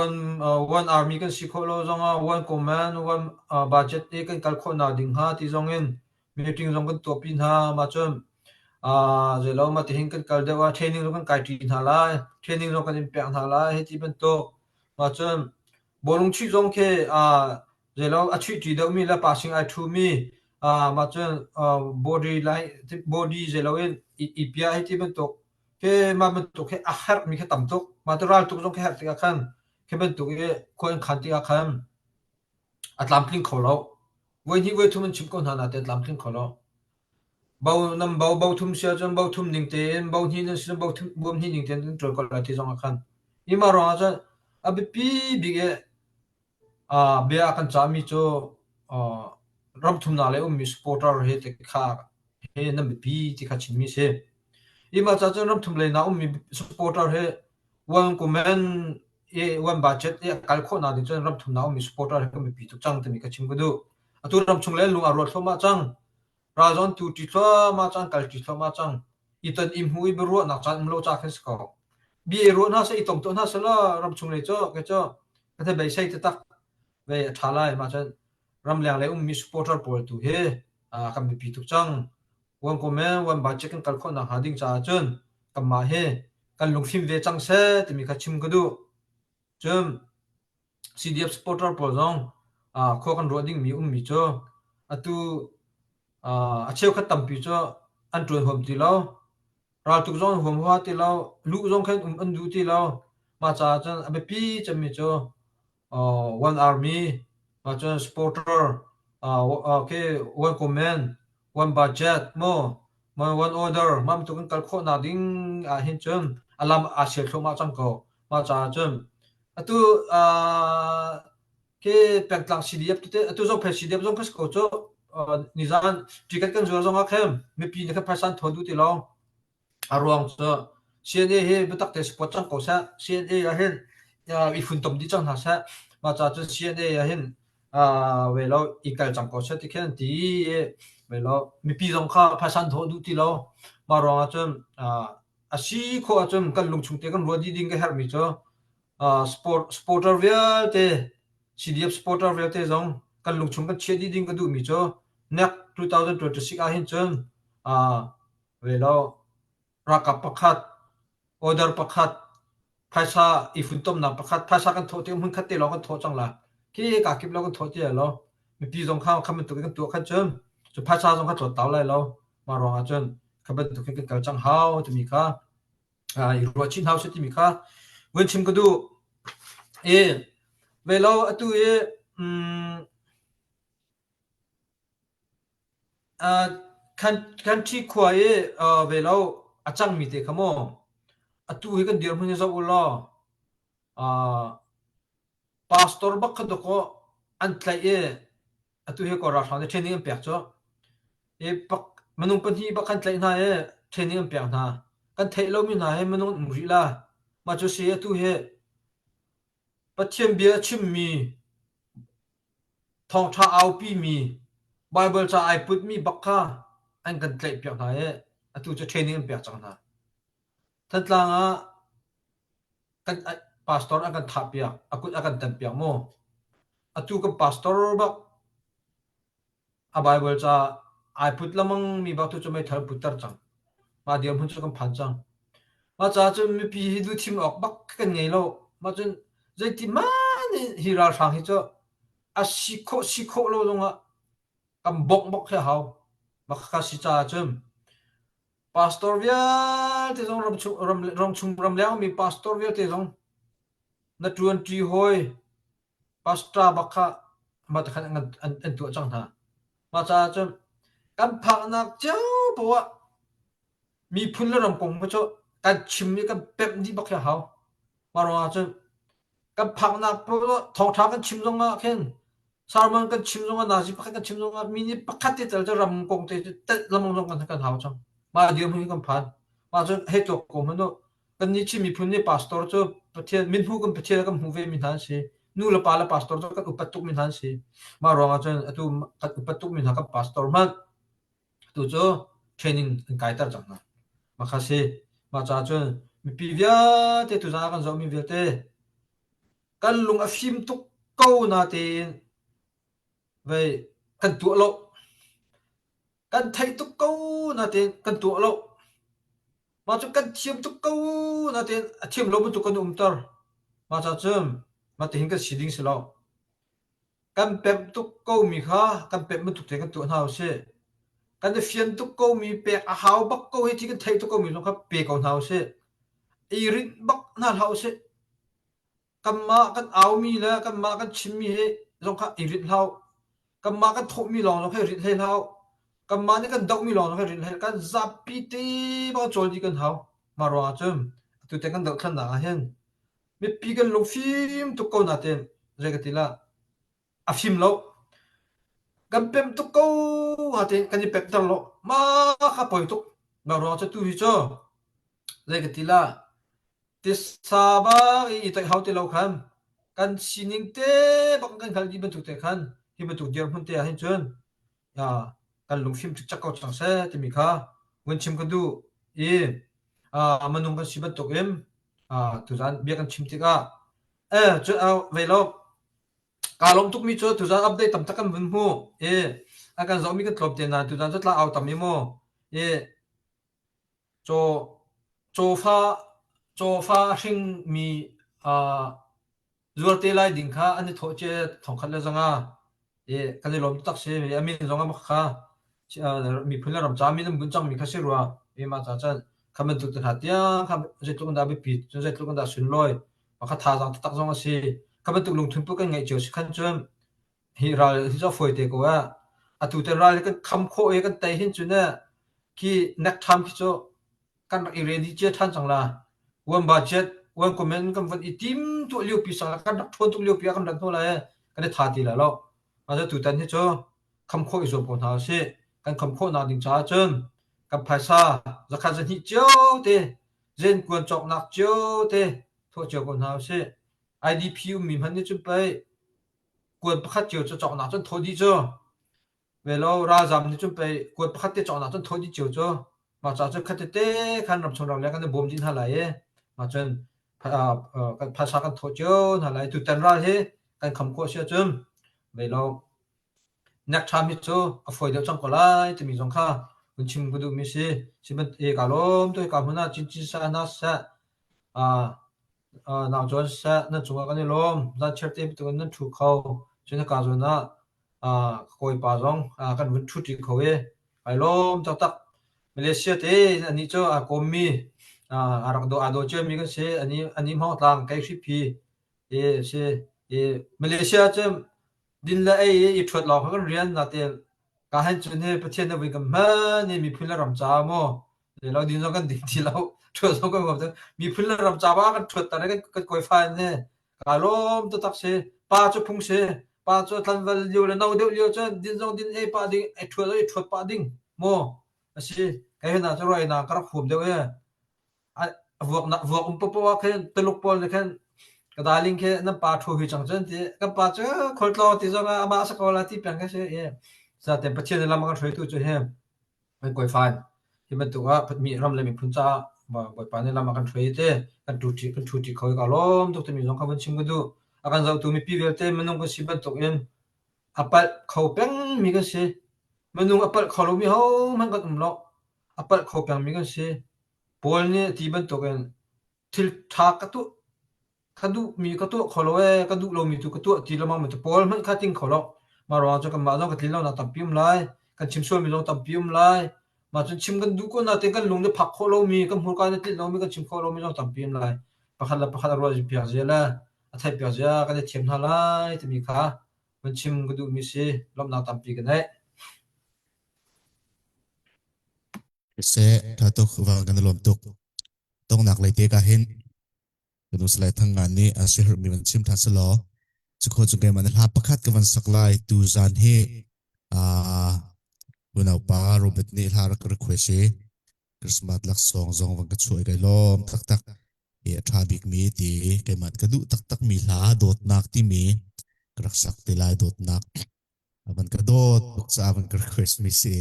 One, uh, one army kan si khawh lo zongah one command, one uh, budget i kan kal khawhnak ding hnga ti zong in meeting zong kan tuahpi hna. Mah cun uh, zeilo mah tihin kan kal deuh ah training zong kan kai ṭi hna lai, training zong kan in pek hna lai hei ti bantuk. Mah cun bawlung chuih zong khi uh, zeilo a chuih ṭi deuhmi le passing ai ṭhumi uh, mah cun uh, body line body zeilo in i, i pia hei ti bantuk Hi mah bantuk hi a herhmi khi tam tuk. Mah ti raltuk zong khi herh tikah khan khi bantuk i khua in khan tikah khan a tlamtling kho lo. Voi hnih voi thum an chimh ko hna nain a tlamtling kho lo. Bo nam bo bo thum si ahcun bo thum ning tein bo hnih nan si bo thum bom hnih ning tein an ṭuan ko lai ti zong ah khan. Hi mah ruangah cun a biapi bik i Bia a kan cahmi cu ram thumnak lei ummi supporter he ti kha he nan biapi ti kha chimmi a si. Hi mah ca cun ram thum lei na ummi supporter he one comment i one budget i a kal khawhnak ding cun ram thumnak ummi supporter he kan biapi tuk cang timi kha chim ka duh. Atu ram chung le lung a ruat thluahmah cang. Ral zong tu ṭi thluahmah cang, kal ṭi thluahmah cang. I ton i hmu i biaruahnak caan um lo ca khin si ko. Bia i ruah hna seh, i tong tuah hna seh ram chung lei cu kei cu ka the beisei taktak ve a ṭha lai. Mah cun ramleng lei ummi supporter pawl tu hi kan biapi tuk cang. One comment, one budget kan kal khawh nakhnga ding caah cun kanmah hi kan lungfim ve cang seh timi kha chim ka duh. Cun CDF supporter pawl zong khua kan ruah dingmi ummi cu atu a cheukhat tampi cu. an ṭuan huam ti lo. Raltuk zong an huam hua ti lo. Luh zong khan um an duh ti lo. Mah caah cun a biapi cemmi cu one army, mah cun supporter, okay, one command, one budget mu, one order, mah bantuk in kal khawhnak ding ah hin cun a lam aa sial thluahmah cang ko. Mah caah cun atu Khi pengtlang CDF tete atu zong phei CDF zong ka si ko cu nizan ticket kan zuar zong ah khin mipi nih khan phaisa an thawn duh ti lo. A ruang cu CNA hi biatak te support cang ko seh. CNA ah hin i funtom dih cang hna seh. Mah ca cun CNA ah hin ve lo i kal cang ko seh ti khin an ti i ve lo mipi zong kha phaisa an thawh duh ti lo. Mah ruang ah cun a si khawh ahcun kan lungchung te kan ruah dih ding ka herhmi cu Sport supporter vialte CDF supporter vialte zong kan lungchung kan chiah dih ding ka duhmi cu NEC 2026 ah hin cun ve lo ralkap pakhat order pakhat phaisa i funtomnak pakhat phaisa kan thawh tik hmun khat te lawng kan thawh cang la khi ka kip lo kan thawh ti lo mipi zong kha kha bantuk in kan tuah khan cun cu phaisa zong kha tlawt tau lai lo mah ruang ah cun kha bantuk hin kan kal cang hau timi kha i ruah chin hau seh timi kha vun chim ka duh. I ve lo atu i um, uh, kan country khua i uh, ve lo a cangmi te kha maw atu hi kan dirhmun hi zoh u law uh, pastor bak kha dawkaw an tlaih i atu hi Kawl ralhrang nih training an pek cu i pak minung pahnih bak kan tlaih hna i training an pek hna. Kan theih lomi hna hi minung an um rih la. Mah cu si atu hi Pathian bia a chimmi thawngṭha aupimi Bible ca ai putmi bak kha an kan tlaih piak hna i atu cu training an pek cang hna. Thantlang ah kan pastor an kan thah piak, a kut a kan tan piak mu. Atu kan pastor bak a Bible ca ai put lamang mi bak tu cu meithal putter cang. Mah dirhmun cu kan phan cang. Mah caah cun mipi hi duh thim awk bak kan ngei lo. Mah cun zeiti hmanh hi ralhrang hi cu a si khawh si khawh lo zongah kan bawmh bak hi a hau. Mah kha si caah cun Pastor vialte zong ramchung ram ramchung ramleng mi pastor vialte zong na ṭuanṭi hawi pastor bak kha mah te khan an, an, an tuah cang hna. Mah caah cun kan phaknak cio poah ah miphun le ram kong cu kan chim i kan pemh dih bak hi a hau. Mah ruangah cun kan phaknak poah thawngṭha kan chim zongah khin sermon kan chim zongah nazi pakhat kan chim zongah mi nih pakhat te tel cu ram kong te cu telh lengmang zong kan kan hau cang. Mah dirhmun hi kan phan. Mah cun hei tuak ko hmanh u. Kannih Chin miphun nih pastor cu Pathian mithmuh kan Pathian kan hmuh ve mi hna an si. Nu le pa le pastor cu kan upat tuk mi hna an si. Mah ruangah cun atu kan upat tuk mi hna kan pastor hmanh Tu cu training an kaiter cang hna. Mah kha si. Mah caah cun mipi vialte tuzaan ah kan zohmi vialte kan lung a fim tuk ko natein vei kan tuah lo. Kan theih tuk ko natein kan tuah lo. Mah cu kan thiam tuk ko natein a thiam lo bantuk kan umter. Mah caah cun mah tihin kan si ding si lo. Kan pemh tuk komi kha kan pemh bantuk tein kan tuah hna usih. Kan i fian tuk komi pek a hau bak ko hi ti kan theih tuk komi zong kha pe ko hna usih. I rinh bak hna hlah usih. Kanmah kan aumi le kanmah kan chimmi hi zong kha i rinh hlah u. Kanmah kan thawhmi lawng zong kha i rinh hlei hlah u. Kanmah nih kan dohmi lawng zong kha i rinh hlei. Kan zapi te bang cawl dih kan hau. Mah ruangah cun atu te kan dohthlennak ah hin Mipi kan lungfim tuk ko nain zei ka ti lah a fim lo. Kan pemh tuk ko nain kan i pemhter lo. Mah kha poi tuk. Mah ruang cu tu hi cu zei ka ti lah tisa bak i i toih hau ti lo khan kan sining te bak kan hngalh dih bantuk te khan hi bantuk dirhmun te ah hin cun kan lungfim cikcek ko cang seh timi kha vun chim ka duh i minung kan si bantuk in tuzan bia kan chim tikah eh cu ve lo kaa lawm tukmi cu tuzan update tam tak kan vun hmu i a kan zohmi kan tlawm te nain tuzan cu tla au tam i mu i caw cawfa cawfa hringmi Zuar te lai ding kha an i thawh cia thongkhat le zanga i kan i lawm taktak si. A min zong a mak kha. Miphun le ram ca min an bunh cangmi kha si rua. Mah ca cun kha bantuk te hna tiang kha zeitluk in dah biapit, cun zeitluk in dah sunlawi, mah kha thazaang taktak zong a si. Kha bantuk lungthin put kan ngeih cio si khan cun hi ral hi cu a fawi te ko ah. Atu te ral hi kan kham khawh i kan tei hin cun khi next time khi cu kan rak i ready cia ṭhan cang la. One budget, one comment kan von i tim tuah lio pi sang la kan rak ṭhawn tuk lio pi ah kan rat hnu lai kan i tha ti la lo. Mah cu tutan hi cu kham khawh i zuam ko hna usih. Kan kham khawhnak ding caah cun kan phaisa zakhat zahnih cio te zenkuan cawknak cio te thawh cio ko hna usih. IDP ummi hmanh nih cun pei kuan pakhat cio cu cawknak cun thawh dih cu. Ve lo ralzam nih cun pei kuan pakhat te cawknak cun thawh dih cio cu. Mah caah cun khatete khan ramchung ramleng kan i bawm dih hna lai i mah cun phaisa kan thawh cio hna lai. Tutan ral hi kan kham khawh si ahcun ve lo next time hi cu a fawi deuh cang ko lai timi zong kha hun chim ka duhmi si. Sihmanhsehlaw ka lawm tuk hika hmun ah cincin seh hna seh nau cawn seh nan cungah kan i lawm. Zanchiar te bantukin nan ṭhu kho. Cun hika zawn ah ka kawipa zong kan vun ṭhuṭi kho i kai lawm taktak. Malaysia te anih cu aa kawmmi aa rak daw aa daw ciami kan si. Anih anih Hmawngtlang kei Hriphi i si. I Malaysia cu din le ei i i ṭhuat lawng kha kan rian natin ka hen cun hi Pathian na vui kan hman i miphun le ram caah maw lo din zong kan ding ti lo ṭhuat zong kan huam miphun le ram caah kan ṭhuat tar i kan kan kawifa in hi Kaa lawm taktak si. Pa cu phung si. Pa cu tlanval lio le no deuh lio cun din zong din ei pah ding, ei ṭhuat ei ṭhuat pah ding maw a si. Kei hna cu ruai na ka rak huam deuh i a vuaknak vuak um paohpaoh ah khin Tuluk pawl nih khin ka darling khi nan pa ṭhu hui cang cun ti kan pa cu khualtlawng ti zong ah amah a si ko la ti peng khi si i zaten Pathian nih lam a kan hruaitu cu hi Kan kawifa hi bantuk ah mi ram le miphun caah Bawipa nih lam a kan hruai te kan ṭuṭi kan ṭhuṭi kho i ka lawm tuk timi zong kha vun chim ka duh. A kan zohtu mipi vialte minung kan si bantuk in a palh kho pengmi kan si. Minung a palh kho lomi hohmanh kan um lo. A palh kho pengmi kan si. Paul nih a ti bantukin thil ṭha ka tuah ka duhmi ka tuah kho lo ee, ka duh lomi tu ka tuah ti lengmang mi tu pawl hmanh kha ting kho lo. Mah ruangah cun kanmah zong ka tlin lonak tampi um lai, kan chim sualmi zong tampi um lai. Mah cun chim kan duh ko nain kan lung nih phak khawh lomi, kan hmurka nih tlinh lomi, kan chim khawh lomi zong tampi um lai. Pakhat le pakhat a ruah piak zia le a theih piak zia kan i thiam hna lai timi kha van chim ka duhmi si. Lawmhnak tampi ka neih. Siseh, ṭha tuk, va kan i lawm tuk. Tongnak lei te ka hin Kanu Salai Thang Ngan nih a siaherhmi van chim ṭhan selaw cukho cu keimah na hla pakhat ka van sak lai tu zan hi uh, unaupa Robert nih hla rak request i Christmas laksawng zong van ka chuah i kai lawm taktak i a ṭha bikmi ti keimah ka duh taktak mi hla dawtnak timi ka rak sak te lai dawtnak van ka dawt tuk caah van ka request mi si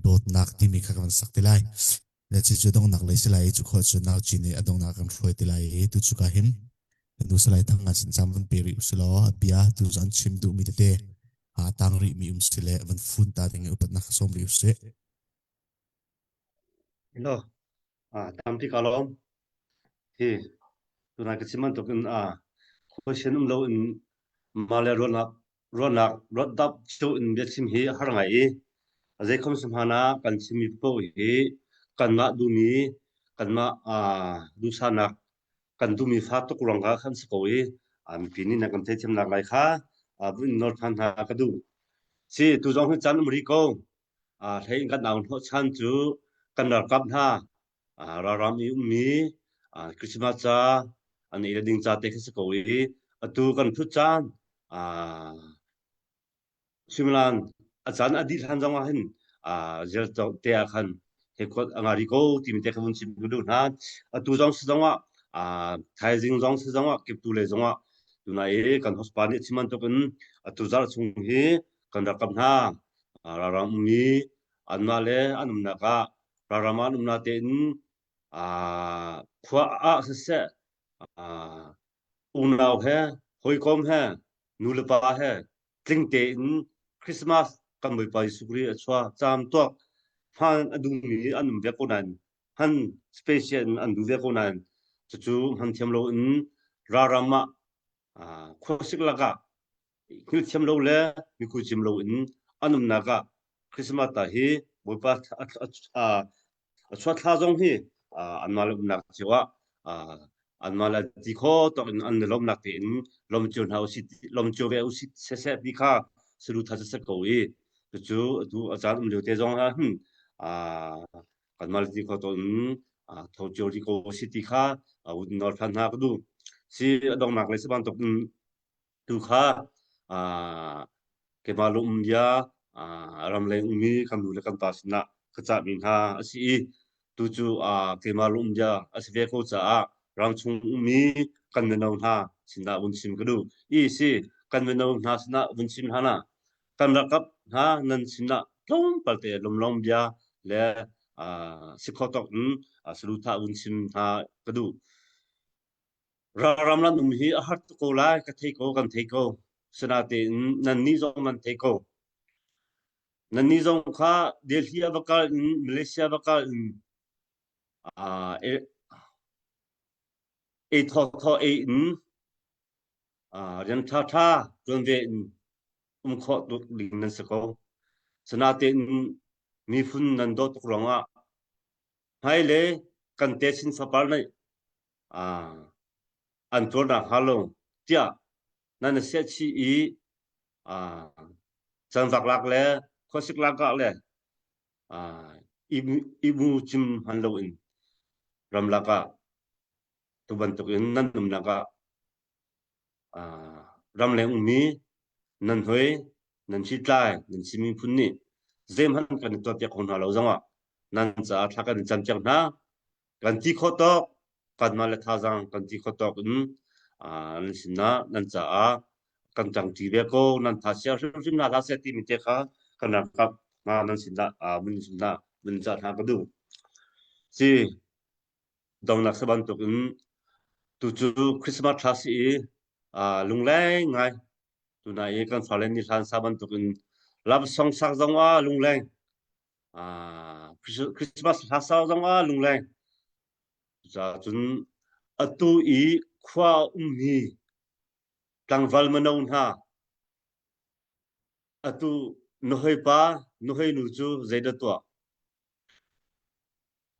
dawtnak timi kha ka van sak te lai le cu cu donghnak lei si lai i cu khawh cu nau cin i a donghnak kan hruai te lai i tu cu ka him nu salai thang nga sin cam van pe rih usih law a bia tu cu an chim duh mi tete a tang rih mi um si le van fun ta ding i upatnak sawm rih usih Hello. Ah, tampi ka lawm. Hi, tunai ka chim bantuk in ah khuasen um lo in mah le ruahnak ruahnak ruatdap cio in biachim hi a har ngai i a zeikhom si hmanh ah kan chimmi paoh hi kanmah duhmi kanmah ah duhsahnak kan duhmi fa tuk ruangah khan si ko i mipi nih nan kan theithiamnak lai kha vun nawl ṭhan hna ka duh. Si tu zong hi caan um rih ko. Hlei in kan au hnawhchan cu kan ralkap hna ralram i ummi Christmas ca an ei le ding ca te khi si ko i atu kan thut caan suimilam a caan a dih hlan zong ah hin zel te ah khan he khuat a ngari ko timi te kha vun chim ka duh hna. Atu zong si zong ah thaizing zong si zong ah kiptu lei zong ah tunai i kan hospa nih chim bantuk in atu zarh chung hi kan ralkap hna ralram ummi anmah le an umnak ah ralram ah an umnak tein khua ah siseh unau he hawikom he nu le pa he tling tein Christmas kan Bawipa Jesuh Khrih a chuah caam tuak hman a duhmi an um ve ko nain hman special in an duh ve ko nain cucu hman thiam lo in ralram ah khuasik lakah hngilh thiam lo le mikhu cim lo in an umnak ah. Christmas ta hi Bawipa a chuah thla zong hi anmah le umnak cio ah anmah le ti kho tawk in an lawmnak tein lawm cio hna usih lawm cio ve usih siseh ti kha saduhthah siseh ko i cucu atu a caan um lio te zong ah hin kanmah le ti kho tawk in tho cio rih ko usih ti kha nawl than hna ka duh. Si a donghnak le si bantuk in Tu kha keimah lung um bia ramleng ummi kan nu le kan pa sinah ka cahmi hna a si i tu cu keimah lung um bia a si ve ko caah ramchung ummi kan mino hna sinah vun chim ka duh. I si kan mino hna sinah vun chim hna na kan ralkap hna nan sinah tlawmpal te lawmlawm bia le si kho tawk in saduhthah vun chim hna ka duh. Ralram nan um hi a har tuk ko lai, ka thei ko, kan thei ko. Sinain nannih zong nan thei ko. Nannih zong kha Delhi ah va kal in Malaysia va kal in uh, ei thaw thaw ei in uh, rian ṭha ṭha ṭuan ve in um khawh tuk ding nan si ko. Sinain miphun nan dawt tuk ruangah hmailei kan techin fapar nih an tuarnak hnga lo tiah nan i siahchih i canvak lak le khuasik lak ah le i mu cim hman loin ramlak ah tu bantukin nan umnak ah ramleng ummi nan hoi nan hritlai nan Chin miphun nih zeihmanh kan i tuahpiak kho hna lo zongah nan caah thla kan i campiak hna. Kan ti khawh tawk kanmah le thazaang kan ti khawh tawk in nan sinah nan caah kan ṭangṭi ve ko nan tha sia hrimhrim hna hlah seh timi te kha kan ralkap hna nan sinah mun sinah mun cah hna ka duh. Si dongnak sa bantuk in tucu Christmas thla si i lungleng ngai tunai i kan fale ni hlan sa bantuk in love song sak zong ah lungleng Christmas hla sa zong ah lungleng cucaah cun atu i khua ummi tlangval mano hna atu na hawipa na hawinu cu zeidah tuah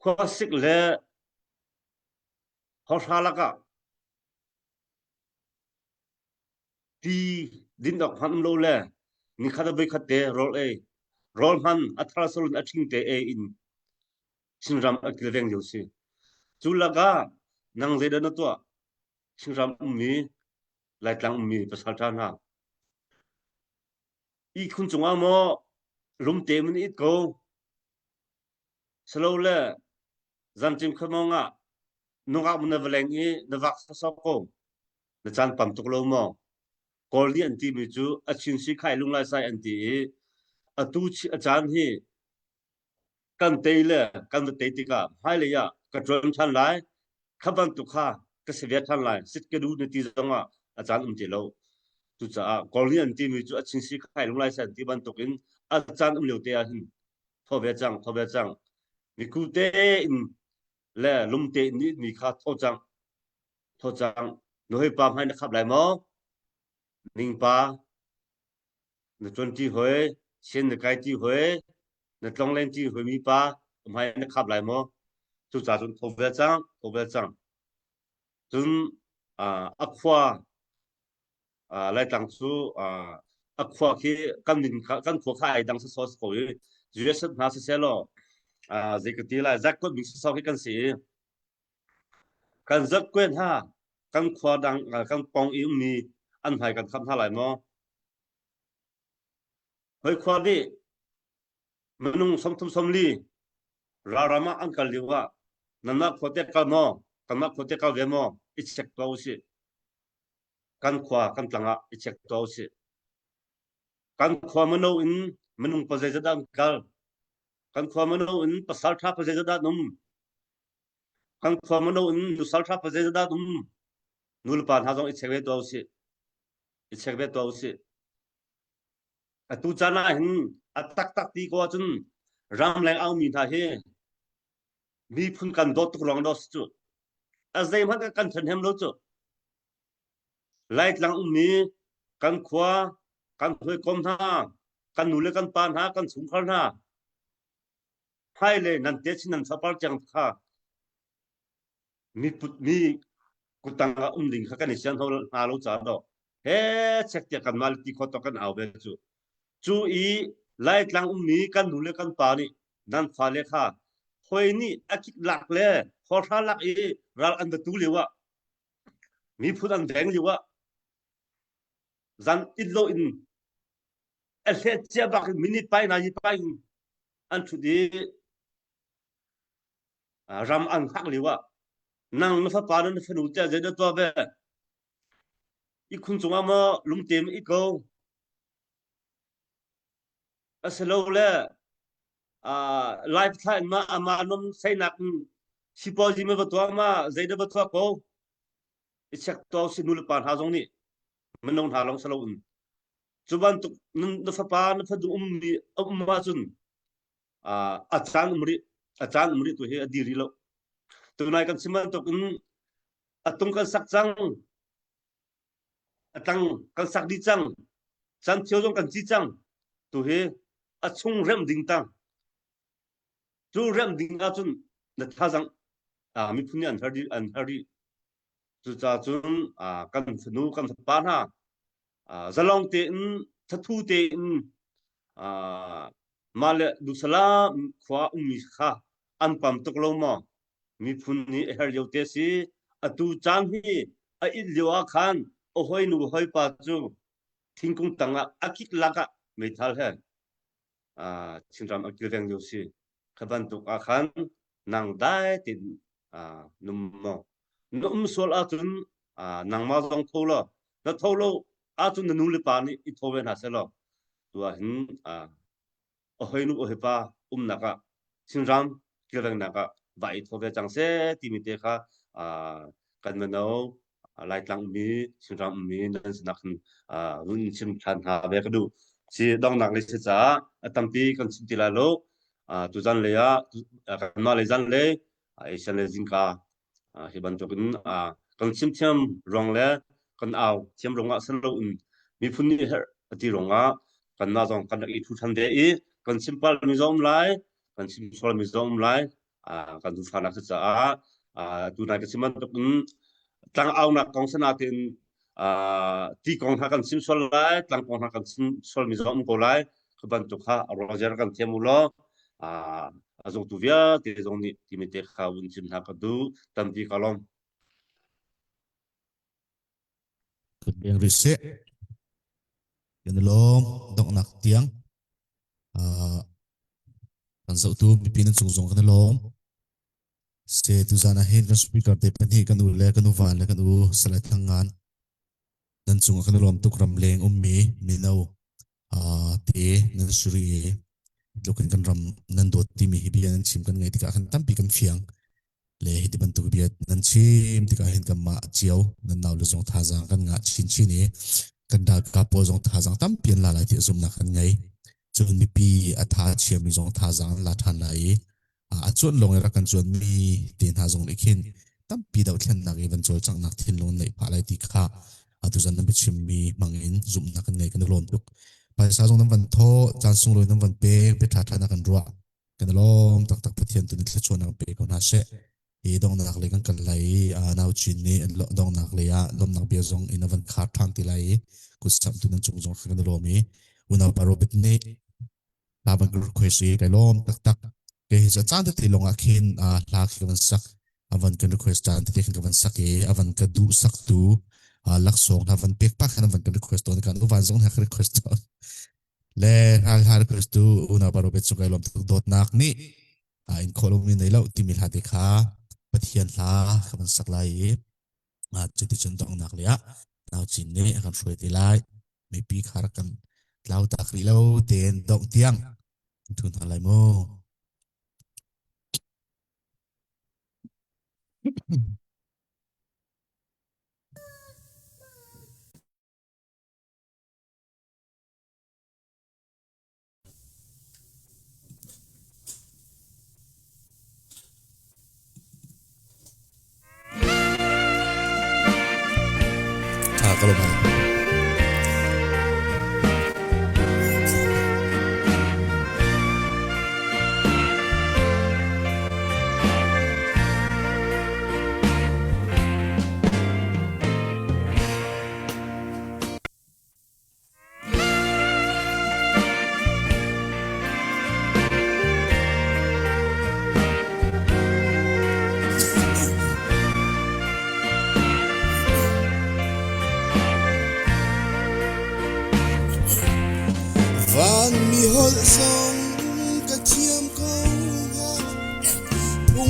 Khuasik le hawhra lakah ti din awk hmanh um lo le nikhat ah voikhat te rawl ei rawl hman a thar solin a ṭhing te ei in Chinram a kilveng lio si. Cu lakah nang zeidah na tuah? Chinram ummi Laitlang ummi pasalṭha hna. Ihkhun cungah maw lumte mun it ko Silole zancim khuamawng ah nungak na va leng i na vak sawsawh ko. Na caan pam tuk lo maw? Kawl nih an timi cu a chin si khai lunglai sai an ti i atu a caan hi kan tei le kan va tei tikah hmailei ah ka ṭuan ṭhan lai kha bantuk kha ka si ve ṭhan lai sit ka duh na ti zongah a caan um ti lo. Cucaah Kawl nih an timi cu a chin si khai lunglai sai an ti bantukin a caan um lio te ah hin tho ve cang tho ve cang miku te in le lum te in mi kha tho cang tho cang na hoi pa hmai na khap lai maw ning pa na tuan ti hoi sian na kai ti hoi na tlong len ti hoi mi pa hmai na khap lai maw cu ca cun tho ve cang tho ve cang cun a khua Laitlang cu a khua khi kan min kha kan khua kha ai dang sawsawh ko i US hna siseh law zei ka ti lai zakkut bik sawsawh khi kan si i kan zakkuen hna kan khua dang kan pong i ummi an hmai kan kham hna lai maw hoi khua nih minung 30 sawmli ralram ah an kal lio ah nanmah khua te kal maw kanmah khua te kal ve maw i check tuah usih kan khua kan tlang ah i check tuah usih. Kan khua mino in minung pa zeizat dah an kal? Kan khua mino in pasal ṭha pa zeizat dah an um? Kan khua mino in nusal ṭha pa zeizat dah an um? Nu le pa hna zong i check ve tuah usih. I check ve tuah usih. Atu caan ah hin a taktak ti ko ahcun ramleng aumi hna hi miphun kan dawt tuk ruang daw si cu. A zeihmanh kan ṭhahnem lo cu. Laitlang ummi kan khua, kan hawikom hna. Kan nu le kan pa hna, kan chungkhar hna, hmai le nan te chin nan fapar tiang kha mi put mi kutang ah um ding kha kan i sian hna lo ca do he chek tiah kan mal ti kho to kan au ve cu cu i Laitlang ummi kan nu le kan pa nih nan fale kha hoi nih a kik lak le hawhra lak i ral an va tu lio ah miphun an veng lio ah zan it lo in a hlet cia bak in minute pai na yi pai in an thut i ram an hak lio ah nang na fapa na fanu tiah zei dah tuah ve ihkhun cungah maw lungtem i ko asilole live thla in ma ama nom seinak sipuazi ma va tuah ma zei dah va tuah ko i check to si nu le pa hna zong nih minung hna long salo in cu bantuk na fapa na fanu um mi um ahcun a caan um rih a caan um rih tu hi a dir rih lo tunai kan chim bantuk in a tung kan sak cang a tang kan sak dih cang chan thio zong kan ci cang tu hi a chung rem ding tang cu rem ding ahcun na thazang miphun nih an har dih an har dih cucaah cun kan fanu kan fapa hna zalong tein thathu tein mah le duhsalam khua ummi kha an pam tuk lo maw miphun nih a her lio te si atu caan hi a it lio ah khan a hoi nu hoi pa cu thingkung tangah a kik lak ah meithal he Chinram a kilveng lio si kha bantuk ah khan nang dai tein num maw na um sual ahcun nangmah zong tho law na tho lo ahcun na nu le pa nih i tho ve hna seh law tu ah hin a hoi nu a hoi pa umnak ah Chinram kilvengnak ah va i tho ve cang seh timi te kha kan mino Laitlang ummi Chinram ummi nan sinak hin vun chim ṭhan hna ve ka duh. Si donghnak le si caah a tampi kan chim ti lai lo. Tuzan lei ah kanmah lei zan lei Asian le zingka hi bantukin kan chim thiam ruang le kan au thiam ruangah si loin miphun nih herh a ti ruangah kanmah zong kan rak i thu ṭhan ve i kan chim palmi zong um lai kan chim sualmi zong um lai kan duhfahnak si caah tunai ka chim bantuk in tlang aunak kong sanatin ti kong hna kan chim sual lai tlang kong hna kan chim sualmi zong um ko lai khi bantuk kha roger kan thiam u law a zungtu vialte zong nih timi te kha vun chim hna ka duh tampi ka lawm Kan beng rih seh. Kan lawm donghnak tiang kan zohtu mipi nan cung zong kan i lawm. Se tuzan ah hin kan speaker te pahnih kan u le kan u van le kan u Salai Thang Ngan nan cung ah kan i lawm tuk ramleng ummi mino te nan suri i tluk in kan ram nan dawt timi hi bia nan chim kan ngaih tikah khan tampi kan fiang le hi ti bantuk bia nan chim tikah hin kanmah cio nan nau le zong thazaang kan ngah chinchin i kan ralkap pawl zong thazaang tampi an la lai ti zumhnak kan ngei cun mipi a tha chiami zong thazaang an la ṭhan lai i a cuan lawng i rak kan cuanmi te hna zong nih khin tampi dohthlennak i van cawlcanghnak thinlung neih phah lai ti kha atu zan nan biachimmi hmang in zumhnak kan ngei kan i lawm tuk phaisa zong nan van thawh caan sunglawi nan van pek bia ṭha ṭha na kan ruah kan i lawm taktak Pathian tu nih thluachuahnak pe ko hna seh hi donghnak lei kan kal lai i nau chin nih donghnak lei ah lawmnak bia zong in a van khar ṭhan ti lai i kut samtu nan cung zong kan i lawm i unau pa Robert nih hla van request i kai lawm taktak ke hi caan tete lawng ah khin hla khi ka van sak a van kan request caan tete khin ka van sak i a van ka duh sak tu laksawng hla van pek pak khan a van kan request tawn kan uvan zong ha ka request tawn le hla hla request tu unau pa Robert cu kai lawm tuk dawtnak nih in khawh lomi nei lo timi hla te kha Pathian hla ka van sak lai i cuticun donghnak lei ah nau cin nih a kan hruai te lai mipi kha rak kan tlau tak rih lo tein dongh tiang kan thu hna lai mu. Tha ka lo mai.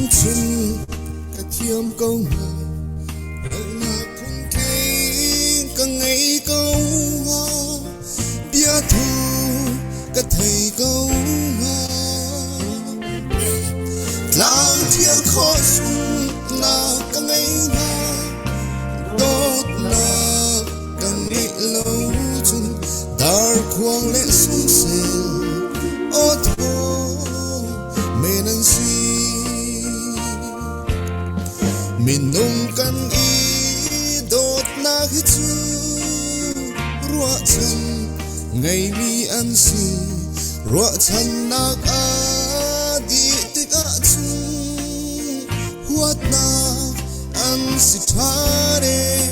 Phungchim ka thiam ko hnga, hngalhnak phuntling ka ngei ko hnga, biathu ka thei ko hnga. Tlang thial khawh sungnak ka ngei hnga, dawtnak ka ngeih lo cun darkhuang le sumsel aw thaw men an si. Minung kan i dawtnak hi cu ruahchan ngeimi an si. Ruahchannak a dih tikah cun huatnak an si ṭhan ee.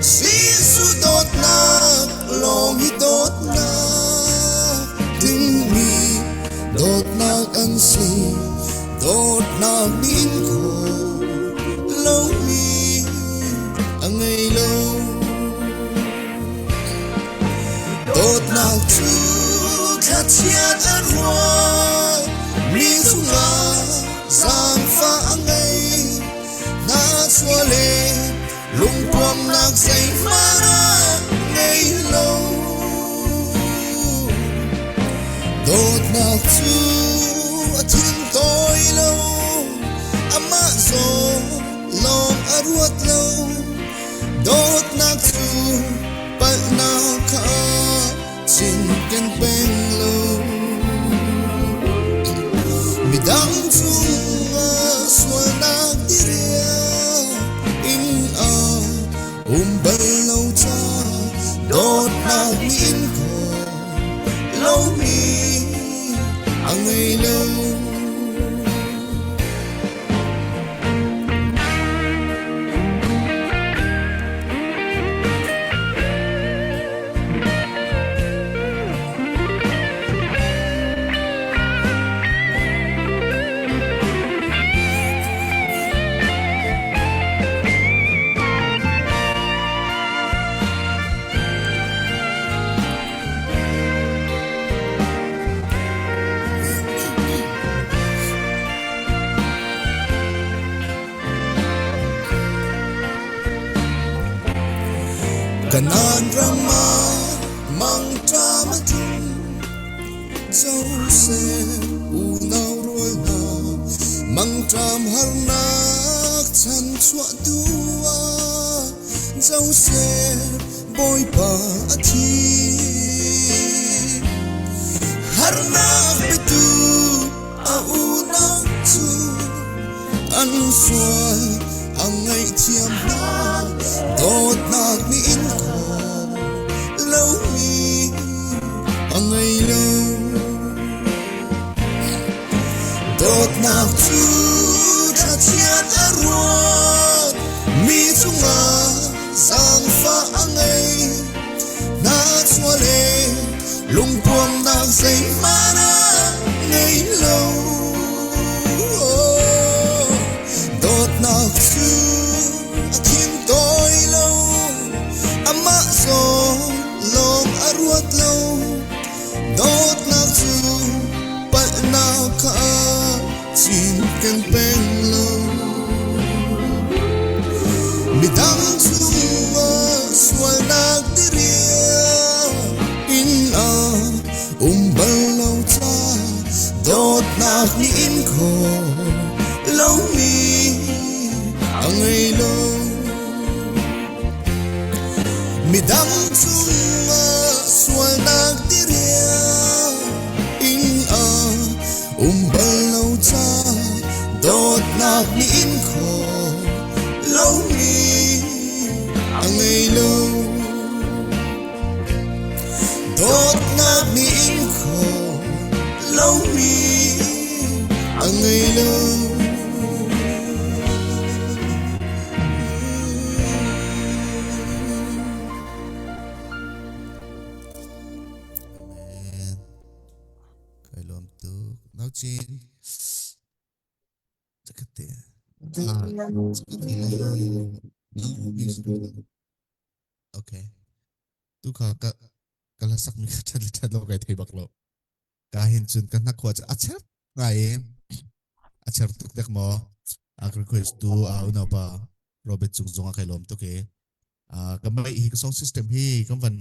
Jesuh dawtnak lawng hi dawtnak dingmi dawtnak an si. Dawtnak nih in khawh lomi a ngei lo. Dawtnak cu thlachiat a ruah mi cungah zaangfah a ngei. Hna le lungpuamnak zeihmanh a ngei lo. Dawtnak cu a thin tawi lo, amah zawn lawng a ruat lo. Dawtnak cu palhnak kha cinken peng lo. Midang cungah sualnak diriam in a um bal lo ca dawtnak nih in khawh lomi a ngei lo. Kanaan ram ah mangṭam a tlung, Josef unau rual hna, mangṭam harnak chanchuah tu ah Josef Bawipa a thi. Harnak petu a unau cu an sual a ngaihthiam hna dawtnak nih in khawh lomi a ngei lo dawtnak cu thlachiat a ruat mi cungah zaangfah a ngei na chuah le lungpuamnak zeihmanh a ngei lo. Dawtnak cu a thin tawi lo, amah zawn lawng a ruat lo. Dawtnak cu palhnak kha cinken peng lo. Midang cungah sualnak diriam in a um bal lo ca dawtnak nih in khawh lomi a ngei lo. Midang cungah sualnak diriam in a um bal lo ca dawtnak nih in khawh lomi a ngei lo. Dawtnak nih in khawh lomi a ngei lo. Amen. Kai lawm tuk. Nau Cin. Cakate. Okay. Tu kha ka ka la sak mi kha that le that lo kai thei bak lo. Ka hin cun ka hnakhua cu a chet ngai i. cher tuk dek maw? A request tu a unaupa Robert cung zong a kai lawm tuk e. Ka mai hi ka song system hi kan van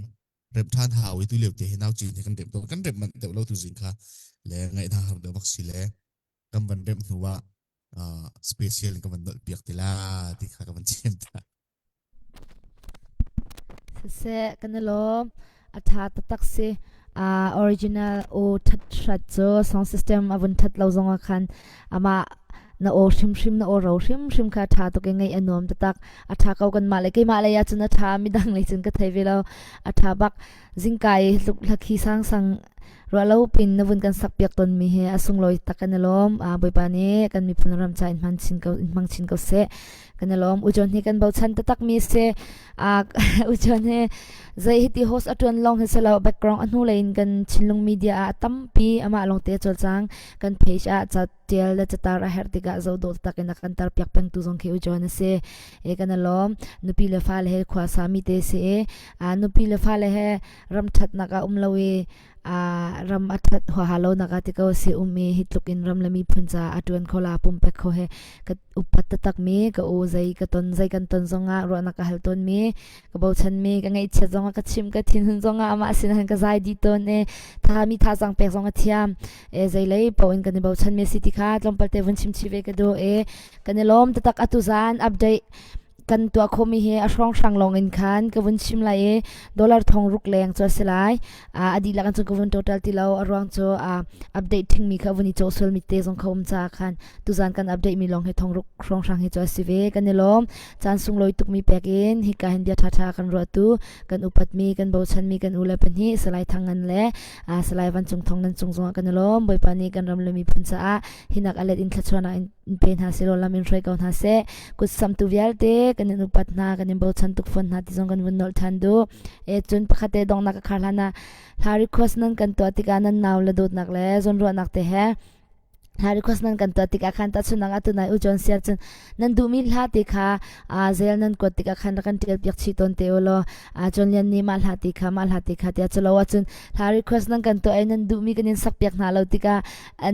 rem than hau i tu lio te hi nau cin hi kan rem kan rem man deuh lo tu zing kha le ngaih na har deuh bak si le kan van rem hnu ah special in kan van nolh piak ti la ti kha ka van chim ta. Siseh, kan i lawm. A ṭha taktak si. Uh, original aw ṭhat hrat cu sound system a vun ṭhat lo zongah khan amah na aw hrimhrim na aw ro hrimhrim kha ṭha tuk i ngaih a nuam taktak. A ṭha ko kanmah le keimah lei ah cun a ṭha midang lei cun ka thei ve lo. A ṭha bak. Zingka i tluk hlakhi sangsang ruah lo pin na vun kan sak piak ton mi hi a sunglawi tak kan i lawm. Uh, Bawipa nih kan miphun ram ca in hman chin ko in hmang chin ko seh. Kan i lawm. Ujon hi kan bochan taktak mi si. Uh, Ujon hi zei hiti host a tuan lawng hi si lo background a hnu lei in kan Chinlung media ah tampi amah lawng te cawlcang kan page ah ca tial le catar a herh tikah zo dawh tak in a kan tar piak peng tu zong khi Ujon a si. E kan i lawm. Nupi le fale he khua sa mi te si e. Uh, nupi le fale he ram thatnak ah um lo i ram a that huaha lo nak ah ti ko si um i hi tluk in ram le miphun ca a tuan kho la pumpek kho he ka upat taktak mi ka u zei ka ton zei kan ton zongah ruahnak ka hal tawn mi ka bochan mi ka ngaihchiat zongah ka chim ka thinhun zongah amah sin han ka zai di tawn e tha mi thazang pek zong a thiam e zei lei po in kan i bochan mi si ti kha tlawmpal te vun chim chi ve ka do e kan i lawm taktak atu zan update kan tuah khawhmi hi a hrawnghrang lawng in khan ka vun chim lai i dollar thong ruk leng cu a si lai. A dihlak in cun ka vun total ti lo. A ruang cu update thingmi kha vun i cawh sualmi te zong kha um caah khan tuzan kan update mi lawng hi thong ruk hrawnghrang hi cu a si ve. Kan i lawm. Caan sunglawi tukmi pek in hika hin bia ṭhaṭha kan ruahtu kan upatmi kan bochanmi kan u le pahnih Salai Thang Ngan le Salai Van Cung Thong nan cung zongah kan i lawm. Bawipa nih kan ram le miphun caah hinak a let in thluachuahnak in in pe hna seh law lam in hruai ko hna seh. Kut samtu vialte kan in upat hna, kan in bochan tuk fawn hna ti zong kan vun nolh ṭhan duh. E cun pakhat te donghnak ka khar hlan ah hla request nan kan tuah tikah nan nau le dawtnak le zawnruahnak te he hla request nan kan tuah tikah khan tahchunhnak ah tunai u John Sia cun nan duhmi hla te kha zel nan kuat tikah khan rak kan ṭial piak chih tawn te u law John Lian nih mah hla te kha mah hla te kha tiah culo ahcun hla request nan kan tuah i nan duhmi kan in sak piak hna lo tikah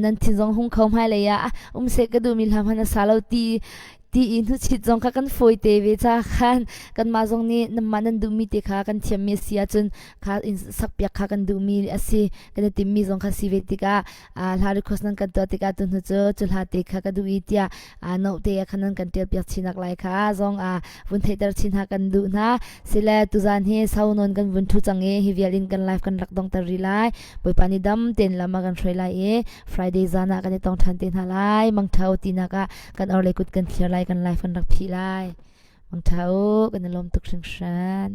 nan thin zong hung kho hmailei ah um seh ka duhmi hla hmanh a sa lo ti ti i hnuchit zong kha kan fawi te ve ca khan kanmah zong nih nanmah nan duhmi te kha kan thiammi a si ahcun kha in sakpiak kha kan duhmi a si kan i timmi zong kha si ve tikah hla request nan kan tuah tikah tu hnu cu cu hla te kha ka duh i tiah note te kha nan kan tial piak chinak lai kha zong vun theihter chin ha kan duh hna sile tuzan hi sau non kan vun thu cang i hi vial in kan live kan rak dongter rih lai Bawipa nih dam tein lam a kan hruai lai i Friday zan ah kan i tong ṭhan te hna lai. Mangṭha u tinak ah kan orhlei kut kan thlir lai, kan life kan rak phih lai. Mangṭha u, kan i lawm tuk hringhran.